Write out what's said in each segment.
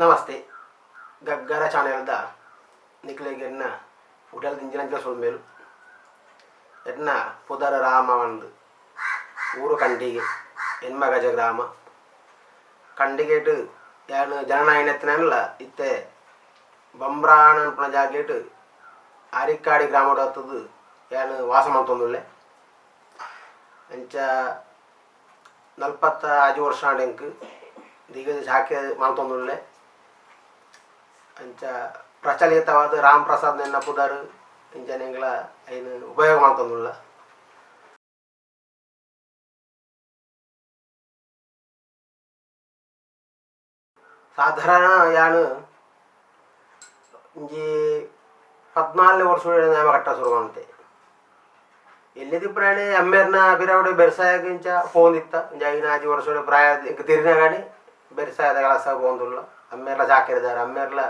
ನಮಸ್ತೆ ಗಗ್ಗರ ಚಾನೆಲ್ದ ನಿಕ್ಲೆಗೆನ್ನ ಉಡಲ್ ದಿಂಜಿನಂಚಿನ ಸೊಲ್ಮೆಲು ಎನ್ನ ಪುದರ್ ರಾಮ ಒಂದು ಊರು ಕಂಡಿಗೆ ಎನ್ಮಗಜ ಗ್ರಾಮ ಕಂಡಿಗೆಟ್ ಯಾನ್ ಜನನಾಯನತ್ನಲ್ಲ ಇತ್ತೆ ಬಂಬ್ರಾಣ ಅನ್ಪುನ ಜಾಗೆಟ್ ಆರಿಕ್ಕಾಡಿ ಗ್ರಾಮಡ್ ಬತ್ತುದು ಯಾನ್ ವಾಸ ಮಲ್ತೊಂದುಲ್ಲೆ. ಅಂಚ 45 ವರ್ಷ ಆಂಡ್ ಎಂಕ್ ದಿಗದ ಶಾಖೆ ಮಲ್ತೊಂದುಲ್ಲೆ. ಅಂಚ ಪ್ರಚಲಿತವಾದ ರಾಮ್ ಪ್ರಸಾದ್ ನೆನ್ನ ಪುದರ್ ಇಂಚ ಎಂಗ್ಲ ಐನ್ ಉಪಯೋಗ ಮಲ್ತೊಂದುಲ್ಲ. ಸಾಧಾರಣ ಯಾನ್ ಇಂಜಿ 14 ವರ್ಷ ನೇಮ ಕಟ್ಟ ಶುರು ಮಂತೆ. ಎಲ್ಲಿದಿಪ್ಪುನಾಣೆ ಅಮ್ಮೆರ್ನ ಪಿರವುಡು ಬೆರ್ಸಾಯಗ್ ಇಂಚ ಪೋವೊಂದಿತ್ತ. ಇಂಚ 5 ವರ್ಷ ಪ್ರಾಯ ತಿರಿನಗನೆ ಬೆರ್ಸಾಯದ ಕೆಲಸ ಪೋವೊಂದುಲ್ಲ. ಅಮ್ಮೆರ್ಲ ಚಾಕರಿದಾರ್, ಅಮ್ಮೆರ್ಲ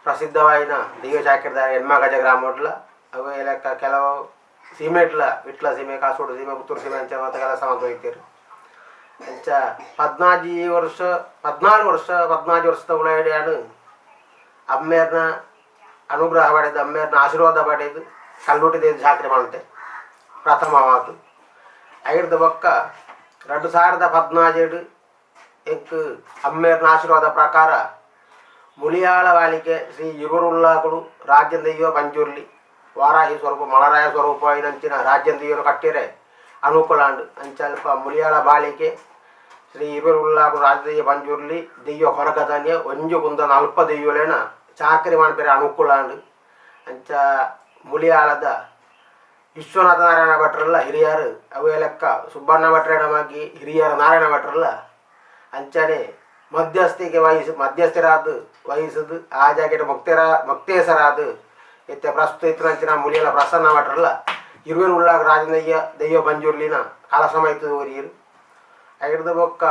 ಪ್ರಸಿದ್ಧವಾಯಿನ ದೈವ ಚಾಕರಿದಾರ್ ಎನ್ಮಗಜ ಗ್ರಾಮಡ್ಲ. ಅವು ಲೆಕ್ಕ ಕೆಲವು ಸೀಮೆಟ್ಲ ವಿಟ್ಲ ಸೀಮೆ, ಕಾಸೋಡು ಸೀಮೆ, ಪುತ್ತೂರು ಸೀಮೆ ಅಂಚ ಮಾತ ಕೆಲಸ ಮಂತೊಂದಿತ್ತೆರ್. ಅಂಚ 14 ವರ್ಷ 14 ವರ್ಷದ ಉಳಾಯಿಡ್ ಯಾನ್ ಅಮ್ಮೆರ್ನ ಅನುಗ್ರಹ ಪಡೆದು, ಅಮ್ಮೆರ್ನ ಆಶೀರ್ವಾದ ಪಡೆದು ಕಲ್ಲುಟಿ ದೇವಿ ಚಾಕರಿ ಮಲ್ತೆ ಪ್ರಥಮವಾದ್. ಐರ್ದ ಬೊಕ್ಕ 2014 ಎಂಕ್ ಅಮ್ಮೆರ್ನ ಆಶೀರ್ವಾದ ಪ್ರಕಾರ ಮುಳಿಯಾಳ ವಾಲಿಕೆ ಶ್ರೀ ಇರುವರುಳ್ಳಾಕುಲು ರಾಜ್ಯದೈವ ಪಂಜುರ್ಲಿ ವಾರಾಹಿ ಸ್ವರೂಪ ಮಲರಾಯ ಸ್ವರೂಪ ಐನಂಚಿನ ರಾಜ್ಯದೈವನು ಕಟ್ಟಿರೆ ಅನುಕೂಲ ಆಂಡ್. ಅಂಚ ಅಲ್ಪ ಮುಳಿಯಾಳ ಬಾಳಿಕೆ ಶ್ರೀ ಇರುವರುಳ್ಳಾಕುಲು ರಾಜ್ಯದೈವ ಪಂಜುರ್ಲಿ ದೈವ ಕೊರಗದಾನಿಯ ಒಂಜು ಕುಂದ ನಲ್ಪ ದೈವಲೇನ ಚಾಕರಿ ಮನ್ಪೆರೆ ಅನುಕೂಲ ಆಂಡ್. ಅಂಚ ಮುಳಿಯಾಳದ ವಿಶ್ವನಾಥ ನಾರಾಯಣ ಭಟ್ರಲ್ಲ ಹಿರಿಯರು, ಅವೇ ಲೆಕ್ಕ ಸುಬ್ಬಣ್ಣ ಭಟ್ರೇಡಮಾಗಿ ಹಿರಿಯರ ನಾರಾಯಣ ಭಟ್ರಲ್ಲ ಅಂಚನೆ ಮಧ್ಯಸ್ಥಿಕೆ ವಹಿಸಿ ಮಧ್ಯಸ್ಥರಾದ ವಹಿಸುದು ಆ ಜಾಗೆಟ್ ಮೊಕ್ತೇಸರಾದ ಇತ್ತೆ ಪ್ರಸ್ತುತ ಇತ್ತಿನಂಚಿನ ಮುಳಿಯಲ ಪ್ರಸನ್ನ ಭಟ್ರಲ್ಲ ಇರುವೆರ್ ಉಳ್ಳಾಗ ರಾಜದಯ್ಯ ದೈವ ಪಂಜುರ್ಲಿನ ಕಾಲ ಸಮಯದ ಒರಿಯರು. ಐರ್ದ ಬೊಕ್ಕ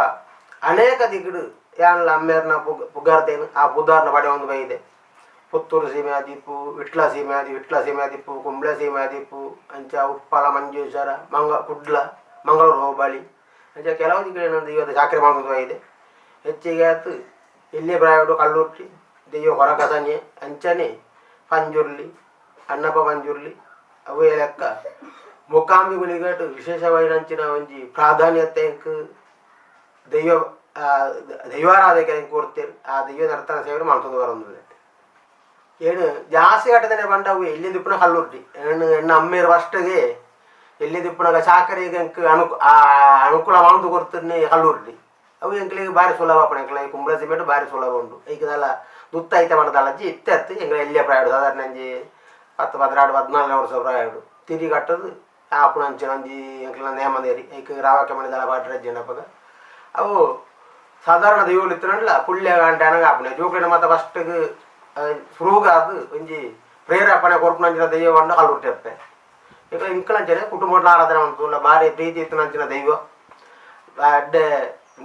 ಅನೇಕ ದಿಕ್ಕುಡು ಯಾನ್ಲ ಅಮ್ಮೇರ್ನ ಪುಗಾರ್ತೇನು ಆ ಪುದಾರ್ನ ಪಡೆಯೊಂದು ಬೈದೆ. ಪುತ್ತೂರು ಸೀಮೆ ಆದಿಪ್ಪು, ವಿಟ್ಲ ಸೀಮೆ ಆದಿ, ವಿಟ್ಲ ಸೀಮೆ ಆದಿಪ್ಪು, ಕುಂಬ್ಳೆ ಸೀಮೆ ಆದಿಪ್ಪು, ಅಂಚ ಉಪ್ಪಳ, ಮಂಜೇಶ್ವರ, ಕುಡ್ಲ, ಮಂಗಳೂರು ಹೋಬಳಿ ಅಂಚ ಕೆಲವು ದಿಕ್ಕುಡು ದೈವದ ಚಾಕರಿ ಮಲ್ತೊಂದು ಬೈದೆ. ಹೆಚ್ಚಿಗೆ ಆತು ಎಲ್ಯ ಪ್ರಾಯೊಡು ಕಲ್ಲುರ್ಟಿ ದೈವ ಕೊರಗತನಿಯೆ ಅಂಚನೆ ಪಂಜುರ್ಲಿ ಅಣ್ಣಪ್ಪ ಪಂಜುರ್ಲಿ ಅವೇ ಲೆಕ್ಕ ಮುಕಾಂಬಿ ಗುಳಿಗಟ್ ವಿಶೇಷವಾಯಿನಂಚಿನ ಒಂಜಿ ಪ್ರಾಧಾನ್ಯತೆ ಎಂಕ್ ದೈವ ದೈವಾರಾಧಕರು ಎಂಕ್ ಕೊರ್ತೆರ್. ಆ ದೈವ ನರ್ತನ ಸೇವೆ ಮಲ್ತೊಂದು ಬರೊಂದುಲ್ಲೆ. ಏನ್ ಜಾಸ್ತಿ ಕಟ್ಟದನೆ ಪಂಡ ಅವು ಎಲ್ಲಿ ದಿಪ್ಪುನ ಕಲ್ಲುರ್ಟಿ ಎಣ್ಣು ಎಣ್ಣ ಅಮ್ಮೇರ್ ಫಸ್ಟ್ಗೆ ಎಲ್ಲಿ ದಿಪ್ಪುನಗ ಚಾಕರಿಗೆ ಎಂಕ್ ಅನುಕೂಲ ಮಲ್ತು ಕೊರ್ತುನೆ ಕಲ್ಲುರ್ಟಿ. ಅವು ಎಂಕ್ಲೆಗ್ ಬಾರಿ ಸುಲಭ ಆಪುಂಡು. ಎಂಕ್ಲೆ ಕುಂಬ್ಳೆ ಸೀಮೆಡ್ ಬಾರಿ ಸುಲಭ ಉಂಡು. ಐಕ್ ದಾಲ ದುತ್ತ ಐತ ಪಂಡ ದಾಲಜ್ಜಿ ಇತ್ತೆ ಅತ್ತ್ ಎಂಕ್ಲೆ ಎಲ್ಯ ಪ್ರಾಯೊಡು ಸಾಧಾರಣ ಒಂಜಿ 10 12 14 ವರ್ಷ ಪ್ರಾಯೊಡು ತಿರಿ ಕಟ್ಟದು ಆಪುನ ಅಂಚಿನ ಒಂಜಿ ಎಂಕ್ಲೆನ ನೇಮ ನೇರಿ ಐಕ್ ರಾವಕ್ಕೆ ಮಣಿ ದಾಲ ಪಾಡ್ರೆ ಅಪಗ ಅವು ಸಾಧಾರಣ ದೈವೊಲು ಇತ್ತಿನಂಡಲ ಪುಳ್ಯ ಗಂಟೆ ಅನಗ ಆಪುನೆ ಜೋಕ್ಲೆನ ಮಾತ ಫಸ್ಟ್ಗ್ ಸುರುಗಾದ್ ಒಂಜಿ ಪ್ರೇರೇಪಣೆ ಕೊರ್ಪುನಂಚಿನ ದೈವ ಪಂಡ ಕಲ್ಲುರ್ಟಿ ಅಪ್ಪೆ. ಇಕ ಇಂಕಲಂಚನೆ ಕುಟುಂಬಡ್ ಆರಾಧನೆ ಮಲ್ಪುನ ಬಾರಿ ಪ್ರೀತಿ ಇತ್ತಿನಂಚಿನ ದೈವ ಎಡ್ಡೆ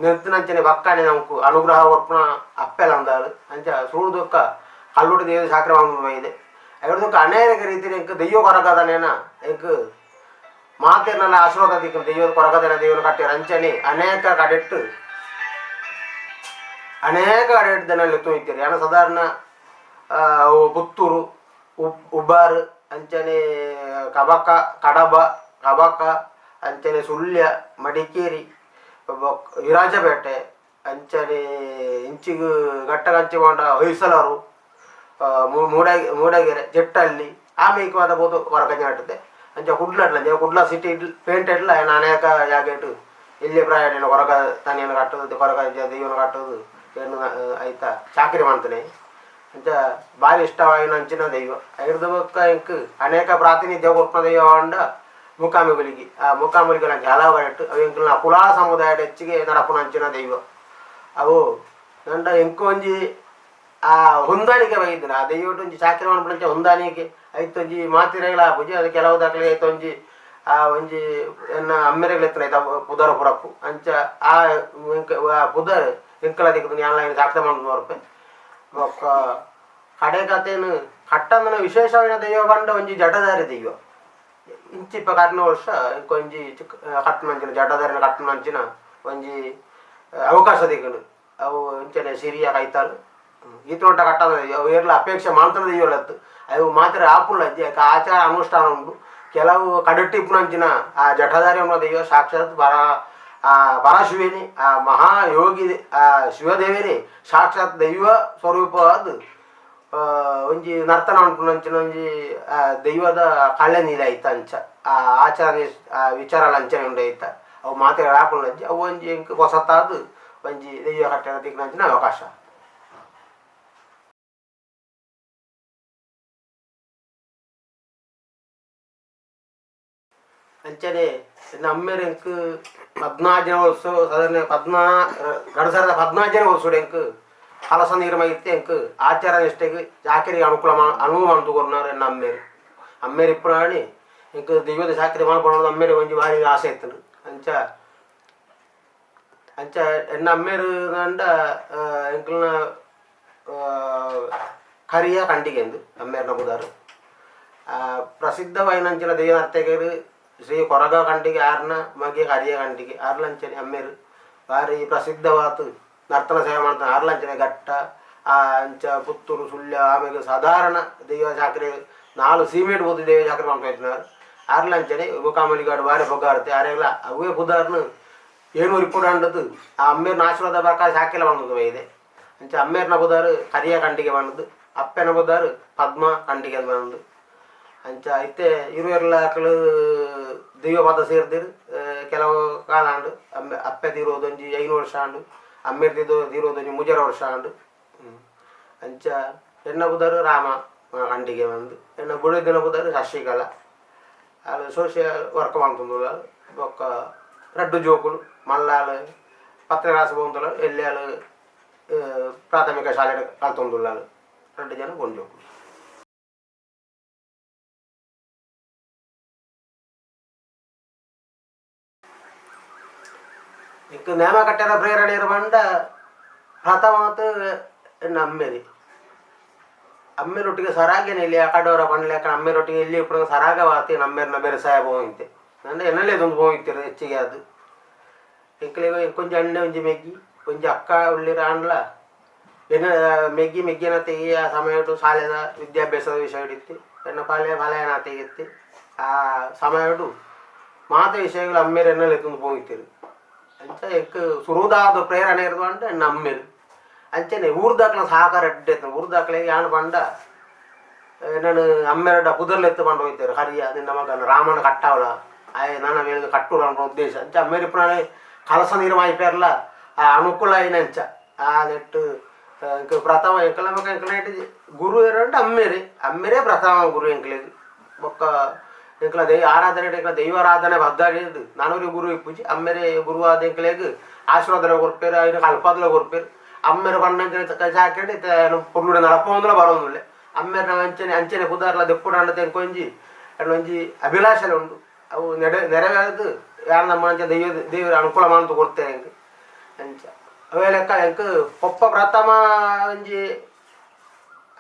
ನಿರ್ತಿನಂಚನೆ ಬಕ್ಕನೆ ನಮಕ್ ಅನುಗ್ರಹ ಕೊರ್ಪುನ ಅಪ್ಪೆಲ ಅಂದಾಲ್. ಅಂಚ ಸುರುದೊಕ್ಕ ಕಲ್ಲುರ್ಟಿ ದೈವ ಚಾಕರಿ ಮಲ್ತೊಂದು ಬೈದೆ. ಐರ್ದೊಕ್ಕ ಅನೇಕ ರೀತಿಡ್ ಎಂಕ್ ದೈವ ಕೊರಗದನೇನ ಎಂಕ್ ಮಾತೆರ್ನಲ ಆಶೀರ್ವಾದ ತಿಕ್ಕುಂಡು ದೈವ ಕೊರಗದನ ದೈವನ ಕಟ್ಟೆರ್. ಅಂಚನೆ ಅನೇಕ ಕಡೆಟ್ ದೆನಲ್ ಇತ್ತೆರ್. ಯಾನ್ ಸಾಧಾರಣ ಪುತ್ತೂರು, ಉಬಾರ್ ಅಂಚನೆ ಕಬಕ, ಕಡಬ, ಕಬಕ ಅಂಚನೆ ಸುಳ್ಯ, ಮಡಿಕೇರಿ, ವಿರಾಜಪೇಟೆ ಅಂಚನೆ ಇಂಚಿಗ್ ಘಟ್ಟಗಂಚಿ ಪೋಂಡ ಹೊಯ್ಸಳರು, ಮೂಡಗೆರೆ, ಜಟ್ಟಳ್ಳಿ ಆಮೇಕ್ ಮಾತ ಪೋದು ಕೊರಗಜ್ಜ ನಟ್ಟುದೆ. ಅಂಚ ಕುಡ್ಲಡ್ಲ ಅಂಚ ಕುಡ್ಲ ಸಿಟಿ ಪೇಂಟೆಡ್ಲ ಯಾನ್ ಅನೇಕ ಜಾಗೆಟ್ ಎಲ್ಯ ಪ್ರಾಯಡ್ ಕೊರಗ ತನಿಯನ್ ಕಟ್ಟುದು ಕೊರಗಜ್ಜ ದೈವನ ಕಟ್ಟುದು ಏನು ಐತ ಚಾಕರಿ ಮಲ್ತುನೆ. ಅಂಚ ಬಾರಿ ಇಷ್ಟವಾಯಿನ ಅಂಚಿನ ದೈವ. ಐರ್ದ ಬೊಕ್ಕ ಎಂಕ್ ಅನೇಕ ಪ್ರಾತಿನಿಧ್ಯ ಕೊರ್ಪುನ ದೈವ ಪಂಡ ಮೂಕಾಂಬಿಗುಲಿಗೆ. ಆ ಮೂಕಾಂಬಿಗುಲಿಗೆ ಅಂಚ ಹಲವು ಕಡೆಟ್ ಅವು ಎಂಕಲ್ನ ಕುಲಾಲ ಸಮುದಾಯಡ್ ಹೆಚ್ಚಿಗೆ ನಡಪುನ ಅಂಚಿನ ದೈವ ಅವು. ನಂಡ ಎಂಕ್ ಒಂಜಿ ಆ ಹೊಂದಾಣಿಕೆ ಬೈದಿನ ಆ ದೈವಟ್ ಒಂಜಿ ಚಾಕರಿ ಮನ್ಪುನಂಚ ಹೊಂದಾಣಿಕೆ ಐತ ಒಂಜಿ ಮಾತಿರೆಗ್ಲ ಆಪುಜಿ. ಅದು ಕೆಲವು ದಾಖಲೆ ಐತ ಒಂಜಿ ಆ ಒಂಜಿ ಎನ್ನ ಅಮ್ಮೆರೆಗ್ಲ ಇತ್ತಿನ ಐತ ಪುದರ್ ಪುರಪ್ಪು ಅಂಚ ಆ ಪುದರ್ ಎಂಕಲ ದಿಕ್ಕುದು ಯಾನ್ಲ ಐನ್ ಚಾಕರಿ ಮಲ್ತೊಂದು ಬರ್ಪೆ. ಬೊಕ್ಕ ಕಡೆ ಕತೆನ್ ಕಟ್ಟಂದನ ವಿಶೇಷವಾಯಿನ ದೈವ ಪಂಡ ಒಂಜಿ ಜಟದಾರಿ ದೈವ. ಇಂಚಿಪ್ಪ ಕರ್ನ ವರ್ಷ ಒಂಜಿ ಕಟ್ಟುನಂಚಿನ ಜಟದಾರಿನ ಕಟ್ಟುನಂಚಿನ ಒಂಜಿ ಅವಕಾಶ ತಿಕ್ಕುಂಡು. ಅವು ಇಂಚನೆ ಸಿರಿಯ ಕೈತಾಲ್ ಈತನೊಟ್ಟ ಕಟ್ಟದ ಏರ್ಲ ಅಪೇಕ್ಷೆ ಮಾಂತನ ದೆಯ್ಯೊಲತ್ತು ಅವು ಮಾತ್ರ ಆಪುಲ್ಲ ಆಚಾರ ಅನುಷ್ಠಾನ ಉಂಡು. ಕೆಲವು ಕಡಟ್ಟಿ ಇಪ್ಪುನಂಚಿನ ಆ ಜಠಧಾರಿ ಅನ್ನೋ ದೈವ ಸಾಕ್ಷಾತ್ ಪರ ಆ ಪರಶಿವೇನಿ ಆ ಮಹಾಯೋಗಿ ಆ ಶಿವದೇವನೇ ಸಾಕ್ಷಾತ್ ದೈವ ಸ್ವರೂಪವಾದ ಒಂಜಿ ನರ್ತನ ಉಂಟು ಒಂಜಿ ದೈವದ ಕಳ್ಳೆ ನೀಲ ಐತ ಅಂಚ ಆ ಆಚಾರ ಆ ವಿಚಾರ ಲಂಚನೆ ಉಂಡು ಐತ ಅವು ಮಾತ್ರೆ ಆಪುಂಡು ಅವು ಒಂಜಿ ಎಂಕ್ ಹೊಸತಾದ ಒಂಜಿ ದೈವ ಕಟ್ಟಡ ತಿಕ್ಕುನಂಚಿನ ಅವಕಾಶ. ಅಂಚನೆ ನಮ್ಮೇರು ಎಂಕ್ 14 ಜನ ಉತ್ಸವ ಸಾಧಾರಣ 2014 ಜನ ಉತ್ಸವ ಎಂಕ್ ಕಲಸ ನೀರು ಮೈತೆ ಎಂಕ್ ಆಚಾರ ನಿಷ್ಠೆಗೆ ಚಾಕರಿಗೆ ಅನುಕೂಲ ಅನುವು ಮಂತು ಕೊರ್ನಾರು ಎನ್ನ ಅಮ್ಮೇರು ಅಮ್ಮೇರು ಇಪ್ಪುನಾಣಿ ಎಂಕ್ ದೈವದ ಚಾಕರಿ ಮಲ್ಪೊಡು ಅಮ್ಮೇರು ಒಂಜಿ ಬಾರಿ ಆಸೆ ಇತ್ತುಂಡು. ಅಂಚ ಅಂಚ ಎನ್ನ ಅಮ್ಮೇರು ಅಂಡ ಎಂಕಲ್ನ ಕರಿಯ ಕಂಡಿಗೆಂದು ಅಮ್ಮೇರ್ನ ಬುದಾರು ಪ್ರಸಿದ್ಧವಾಯಿನಂಚಿನ ದೈವ ನರ್ತಕರು ಶ್ರೀ ಕೊರಗ ಕಂಡಿಗೆ ಆರ್ನ ಮಗೆ ಕರಿಯ ಕಂಡಿಗೆ ಆರ್ಲಂಚನೆ ಅಮ್ಮೇರು ಬಾರಿ ಪ್ರಸಿದ್ಧವಾತು ನರ್ತನ ಸೇವೆ ಮಾಡ್ತಾನೆ. ಆರ್ಲಂಚನೆ ಘಟ್ಟ ಅಂಚ ಪುತ್ತೂರು ಸುಳ್ಯ ಆಮೇಲೆ ಸಾಧಾರಣ ದೈವ ಚಾಕರಿ 4 ಸೀಮೆಡ್ ಬೋದು ದೈವ ಚಾಕರಿ ಮಾಡ್ಕೊಯ್ತಿನಾರು. ಆರ್ಲಂಚನೆ ಮುಖಾಮಲಿಗಾಡು ಬಾರಿ ಬೊಗ್ಗಾರುತ್ತೆ ಆರೆಲ್ಲ ಅವೇ ಬುಧಾರ್ನು ಏನು ರಿಪೋರ್ಟ್ ಅಂಡದು ಆ ಅಮ್ಮೇರ್ನ ಆಶೀರ್ವಾದ ಪ್ರಕಾರ ಸಾಕಿಲ್ಲ ಬಂದದ್ದು ಇದೆ. ಅಂಚ ಅಮ್ಮೇರ್ನ ಬುಧಾರು ಕರಿಯ ಕಂಡಿಗೆ ಬಂದದ್ದು, ಅಪ್ಪನ ಬುಧಾರು ಪದ್ಮ ಕಂಡಿಗೆ ಬಂದದ್ದು. ಅಂಚ ಇತ್ತೆ ಇರುವೆರ್ಲ ದೈವ ಪದ ಸೇರ್ದಿರು ಕೆಲವು ಕಾಲ ಆಂಡು ಅಮ್ಮೆ ಅಪ್ಪೆ ತೀರೋದೊಂಜಿ 5 ವರ್ಷ ಆಂಡು, ಅಮ್ಮೇರ್ ತೀರೋದೊಂಜಿ 3 ವರ್ಷ ಆಂಡು. ಅಂಚ ಎನ್ನ ಬುಧಾರು ರಾಮ ಕಂಡಿಗೆ ಬಂದು, ಎನ್ನ ಬುಡದಿನ ಬುಧಾರು ಶಶಿಕಲಾ ಅದು ಸೋಷಿಯಲ್ ವರ್ಕ್ ಮಾಡ್ತಂದುಲ್ಲ. ಬೊಕ್ಕ ರಡ್ಡು ಜೋಕುಲು ಮಲ್ಲಾಲು ಪತ್ರೆ ರಾಸ ಬೋಂದುಲ್ಲ ಎಲ್ಯಾಲು ಪ್ರಾಥಮಿಕ ಶಾಲೆ ಕಲ್ತೊಂದುಲ್ಲಾಲು 2 ಜನ ಗೊಂಜೋಕುಲು. ಇಂಕ್ ನೇಮ ಕಟ್ಟೆರ ಪ್ರೇರಣೆ ಬಂಡ ಪ್ರಥಮತ್ ಎನ್ನ ಅಮ್ಮೇರಿ ಅಮ್ಮೇರೊಟ್ಟಿಗೆ ಸರಾಗೇನೆ ಇಲ್ಲಿ ಕಡೋರ ಪಂಡ್ಲೆಕ್ಕ ಅಮ್ಮೇರೊಟ್ಟಿಗೆ ಇಲ್ಲಿ ಇಪ್ಪುನ ಸರಾಗವಾತಿ ನಮ್ಮೇರ್ನ ಬೆರೆಸಾಯ ಪೋಯಿಂತೆ ನಂದು ಎನ್ನಲೇ ಇದೊಂದು ಪೋಯಿತ್ತಿರ ಹೆಚ್ಚಿಗೆ ಅದು ಎಂಕ್ಲೆಗ್ ಕೊಂಚ ಅಣ್ಣೆ ಒಂಜಿ ಮೆಗ್ಗಿ ಒಂಜಿ ಅಕ್ಕ ಉಳ್ಳಿರ ಆಂಡ್ಲ ಎನ್ನ ಮೆಗ್ಗಿ ಮೆಗ್ಗಿನ ತೆಗಿ ಆ ಸಮಯಡು ಶಾಲೆದ ವಿದ್ಯಾಭ್ಯಾಸದ ವಿಷಯ ಇತ್ತು ಎನ್ನ ಪಾಲೆ ಫಲಯನ ತೆಗಿತ್ತಿ ಆ ಸಮಯಡು ಮಾತ ವಿಷಯಗಳು ಅಮ್ಮೇರು ಎನ್ನಲೆ ಎತ್ತೊಂದು ಪೋಯಿತ್ತಿರು. ಅಂಚ ಎಂಕ್ ಸುರುದಾದ ಪ್ರೇರಣೆ ಇರೋದು ಅಂಡ ಎನ್ನ ಅಮ್ಮೇರು. ಅಂಚನೆ ಊರ್ದಾಕ್ಲ ಸಹಕಾರ ಎಡ್ಡೆ ಊರ್ದಾಕ್ಲೆ ಯಾನ್ ಪಂಡ ನಾನು ಅಮ್ಮೇರಡ ಪುದರ್ಲೆತ್ತು ಪಂಡ ಹೋಯ್ತಾರೆ ಹರಿಯ ನಿನ್ನ ಮಗನ ರಾಮನ ಕಟ್ಟಾವಳ ಆಯ್ ನನ್ನ ಮೇಲೆ ಕಟ್ಟುರ ಅನ್ನೋ ಉದ್ದೇಶ. ಅಂಚ ಅಮ್ಮೇರು ಇಪ್ಪುನಾಳೆ ಕಲಸ ನೀರು ಮಾಯಿಪೇರ್ಲ ಆ ಅನುಕೂಲ ಆಯಿನ ಅಂಚ ಆ ನೆಟ್ಟು ಎಂಕ್ ಪ್ರಥಮ ಎಂಕಲ ಬೊಕ್ಕ ಎಂಕಲ್ನ ಗುರು ಏರಂಡ ಅಮ್ಮೇರೆ ಅಮ್ಮೇರೇ ಪ್ರಥಮ ಗುರು ಎಂಕ್ಲೆಗ್. ಬೊಕ್ಕ ಎಂಕಲ ದೈವ ಆರಾಧನೆ ಎಂಕಲ ದೈವಾರಾಧನೆ ಬದ್ದಾಡಿ ನಾನೂರಿ ಗುರು ಇಪ್ಪುಜಿ ಅಮ್ಮೇರೆ ಗುರುವಾದ ಎಂಕ್ಲೆಗ್ ಆಶೀರ್ವಾದ ಕೊರ್ಪೇರು ಐನ ಕಲ್ಪದಲ ಕೊರ್ಪೇರು. ಅಮ್ಮೇರು ಪಣ್ಣಂಚನೆ ಚಾಕರಿ ಪೊರ್ಲುಡೆ ನಡಪೊಂದುಲ ಬರೋಂದುಲ್ಲೆ ಅಮ್ಮೇರ್ನ ಅಂಚನೆ ಅಂಚನೆ ಪುದಾರ್ಲ ದೆಪ್ಪುಡಾಂಡ ತೆಂಕೊಂಜಿ ಒಂಜಿ ಅಭಿಲಾಷೆಲ ಉಂಡು ಅವು ನೆರವೇರದು ಯಾರು ನಮ್ಮ ಅಂಚ ದೈವ ದೇವರ ಅನುಕೂಲ ಮಂತು ಕೊಡ್ತೇನೆ ಎಂಕ್. ಅಂಚ ಅವೇ ಲೆಕ್ಕ ಎಂಕ್ ಪೊಪ್ಪ ಪ್ರಥಮ ಒಂಜಿ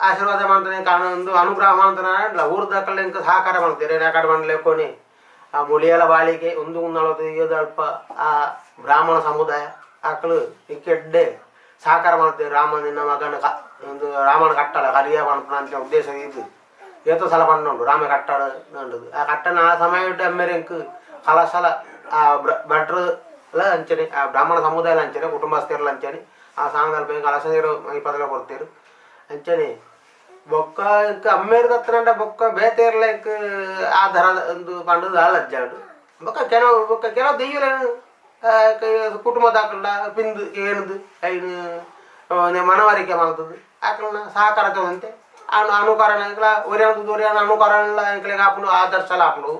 ಆಶೀರ್ವಾದ ಮಾಡ್ತಾನೆ ಒಂದು ಅನುಗ್ರಹ ಮಾಡ್ತಾನೆ ಊರ್ದಕ್ಕಲ್ಲ ಎಂಕ್ ಸಹಕಾರ ಮಾಡ್ತಾರೆ ಕಡೆ ಮಂಡ್ಲೆಕ್ಕೊನಿ ಆ ಮುಳಿಯಲ ಬಾಳಿಕೆ 1 ಅಲ್ಪ ಆ ಬ್ರಾಹ್ಮಣ ಸಮುದಾಯ ಆಕಳು ಇಂಕೆಡ್ಡೆ ಸಹಕಾರ ಮಾಡ್ತೇವೆ. ರಾಮ ನಿನ್ನ ಮಗನ ಒಂದು ರಾಮನ ಕಟ್ಟಡ ಹರಿಯ ಅಂತ ಉದ್ದೇಶ ಇದು ಏತೋ ಸಲ ಪಂಡುಂಡು ರಾಮ ಕಟ್ಟಡ ಉಂಡು ಆ ಕಟ್ಟಣ ಆ ಸಮಯ ಅಮ್ಮೇರೆ ಎಂಕ್ ಕಲಶಲ ಆ ಭಟ್ರು ಅಂಚನೆ ಆ ಬ್ರಾಹ್ಮಣ ಸಮುದಾಯ ಅಂಚನೆ ಕುಟುಂಬಸ್ಥರ ಅಂಚನೆ ಆ ಸಾಂಗಲ್ಪ ಕಲಶ ನೀರು ಇಪ್ಪತ್ತಲ ಕೊಡ್ತೀರು ಅಂಚನೆ ಬೊಕ್ಕ ಇಂಕ ಅಮ್ಮೇರ್ ದತ್ತನಂಡ ಬೊಕ್ಕ ಬೇತೇರ್ಲ ಇಂಕ್ ಆಧಾರ ಒಂದು ಪಂಡದು ಅಜ್ಜಾಡು ಬೊಕ್ಕ ಕೆಲವು ಬೊಕ್ಕ ಕೆಲವು ದೆಯ್ಯಲೇನು ಕುಟುಂಬ ದಾಕಲ್ಡ ಪಿಂದು ಏನದು ಐನು ಮನವರಿಕೆ ಮಾಡ್ತದೆ ಆಕಲ್ನ ಸಹಕಾರ ತಗೊಂತೆ ಅನುಕರಣ ಎಂಕ್ಲ ಒರಿಯಂತ ಒರಿಯನ ಅನುಕರಣ ಎಂಕ್ಲೆಗ್ ಆಪುಂಡು ಆದರ್ಶಲ ಆಪುಂಡು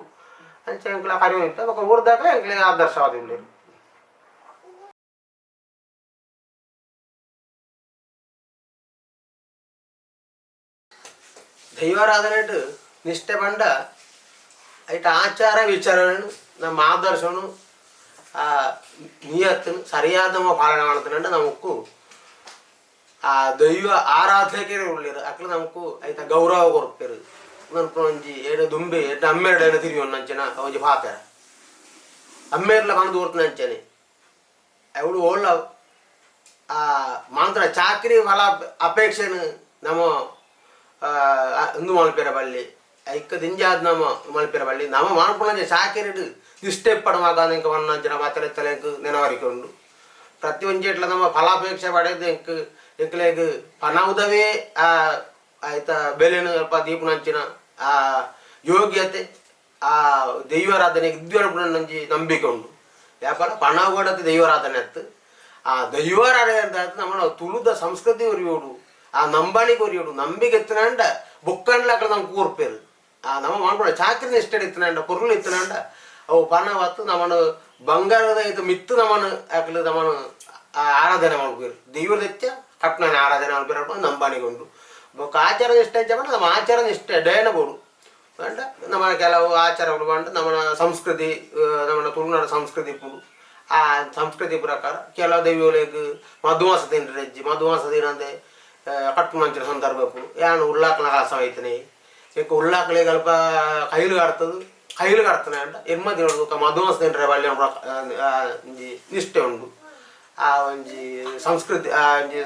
ಅಂಚ ಎಂಕ್ಲ ಕರಿಯುತ್ತೆ ಬೊಕ್ಕ ಊರ್ದಾಕ್ಲ ಎಂಕ್ಲೆಗ್ ಆದರ್ಶವಾದ ಉಲ್ಲೆರ್. ದೈವಾರಾಧನೆಟ್ ನಿಷ್ಠೆ ಪಂಡ ಐಟ ಆಚಾರ ವಿಚಾರನು ನಮ್ಮ ಆದರ್ಶನು ಆ ನಿಯತ್ತನ್ನು ಸರಿಯಾದ ಪಾಲನೆ ಮಾಡ್ತಾನೆ ನಮಕು ಆ ದೈವ ಆರಾಧಕರೇ ಉಳ್ಳೇರು ಅಕ್ಲು ನಮಕು ಐತ ಗೌರವ ಕೊರ್ಪೆರು ಒಂಜಿ ಏಡ ದುಂಬೆ ಎಡ್ಡ ಅಮ್ಮೇರ್ಡ ಏಡ ತಿರಿಯೊನ್ನ ಅಂಚನ ಒಂಜಿ ಪಾತೆರ ಅಮ್ಮೇರ್ಲ ಪಂದ್ ದೂರ್ತನ ಅಂಚನೆ ಅವಳು ಓಳ್ಳ ಆ ಮಾಂತ್ರ ಚಾಕ್ರಿ ಫಲ ಅಪೇಕ್ಷೆನು ನಮ್ಮ ಇಂದು ಮಲ್ಪೆರ ಬಲ್ಲಿ ಐಕ್ಕ ದಿಂಜಾದ ನಮ್ಮ ಮಲ್ಪೆರ ಬಲ್ಲಿ ನಮ್ಮ ಮಾನ್ಪುಣಂಜ ಚಾಕಿರಿಡು ಇಷ್ಟೆಪ್ಪಡ ಮಗ ಎಂಕ ವನ್ನಂಚಿನ ಮಾತ್ರ ತಲೆಂಕ್ ನೆನವರಿಕೆ ಉಂಡು. ಪ್ರತಿ ಒಂಜೆಟ್ಲ ನಮ್ಮ ಫಲಾಪೇಕ್ಷೆ ಪಡೆದು ಎಂಕ್ ಎಂಕ್ಲೆಗ್ ಪನವುದವೇ ಆ ಆಯ್ತ ಬೆಲೆನು ಅಲ್ಪ ದೀಪನಂಚಿನ ಆ ಯೋಗ್ಯತೆ ಆ ದೈವಾರಾಧನೆಗೆ ಇದ್ವನಂಜಿ ನಂಬಿಕೆ ಉಂಡು. ಯಾಪಲ ಪಣವುಗಡತೆ ದೈವಾರಾಧನೆ ಅತ್ತು ಆ ದೈವಾರಾಧನೆ ಅಂತ ನಮ್ಮ ತುಳುದ ಸಂಸ್ಕೃತಿ ಒರಿಯೋಡು ಆ ನಂಬಣಿಗೆ ಒರಿಯೋಡು ನಂಬಿಕೆ ಎತ್ತನಾಂಡ ಬೊಕ್ಕಂಡ್ಲಾಕಡೆ ನಮ್ಗೆ ಕೂರ್ಪೇರು ಆ ನಮ್ಮ ಮಾಡ್ಕೊಡ ಚಾಕ್ರಿನ ಇಷ್ಟ ಎತ್ತನಾಂಡ ಪೊರ್ಲು ಎತ್ತನಾಂಡ ಅವು ಪಣವತ್ತು ನಮ್ಮನ್ನು ಬಂಗಾರದ ಇದು ಮಿತ್ತು ನಮ್ಮನ್ನು ಯಾಕಲು ನಮ್ಮನ್ನು ಆರಾಧನೆ ಮಾಡ್ಬೇರು ದೈವದೆಚ್ಚ ಕಟ್ನ ಆರಾಧನೆ ಮಾಡ್ಬೇರು ನಂಬಣಿಗೆ ಉಂಡು. ಬೊಕ್ಕ ಆಚಾರ ನಿಷ್ಠೆ ಅಂಚ ನಮ್ಮ ಆಚಾರ ನಿಷ್ಠೆ ಡೇನ ಬೋಡು ಅಂಡ ನಮ್ಮ ಕೆಲವು ಆಚಾರಗಳು ಬಂಡ ನಮ್ಮ ಸಂಸ್ಕೃತಿ ನಮ್ಮ ತುಳುನಾಡ ಸಂಸ್ಕೃತಿ ಪುಡು ಆ ಸಂಸ್ಕೃತಿ ಪ್ರಕಾರ ಕೆಲವು ದೈವಗಳಿಗೆ ಮಧುಮಾಸ ತಿಂಡ್ರೆಜ್ಜಿ ಮಧುಮಾಸ ದಿನಂದೆ ಕಟ್ಟುನಂಚಿನ ಸಂದರ್ಭ ಪುಡು ಯಾನು ಉಳ್ಳಾಕನ ಕಾಸ ಐತನೆ ಇಕ್ಕ ಉಳ್ಳಾಕಲಿಗೆ ಅಲ್ಪ ಕೈಲು ಕಡ್ತದು ಕೈಲು ಕಡ್ತಾನೆ ಅಂಡ ಎನ್ಮ ದಿನ ಮಧುಮಾಸ ತಿಂಡ್ರೆ ಬಳ್ಳಿ ಒಂಜಿ ನಿಷ್ಠೆ ಉಂಡು ಆ ಒಂಜಿ ಸಂಸ್ಕೃತಿ ಆ ಒಂಜಿ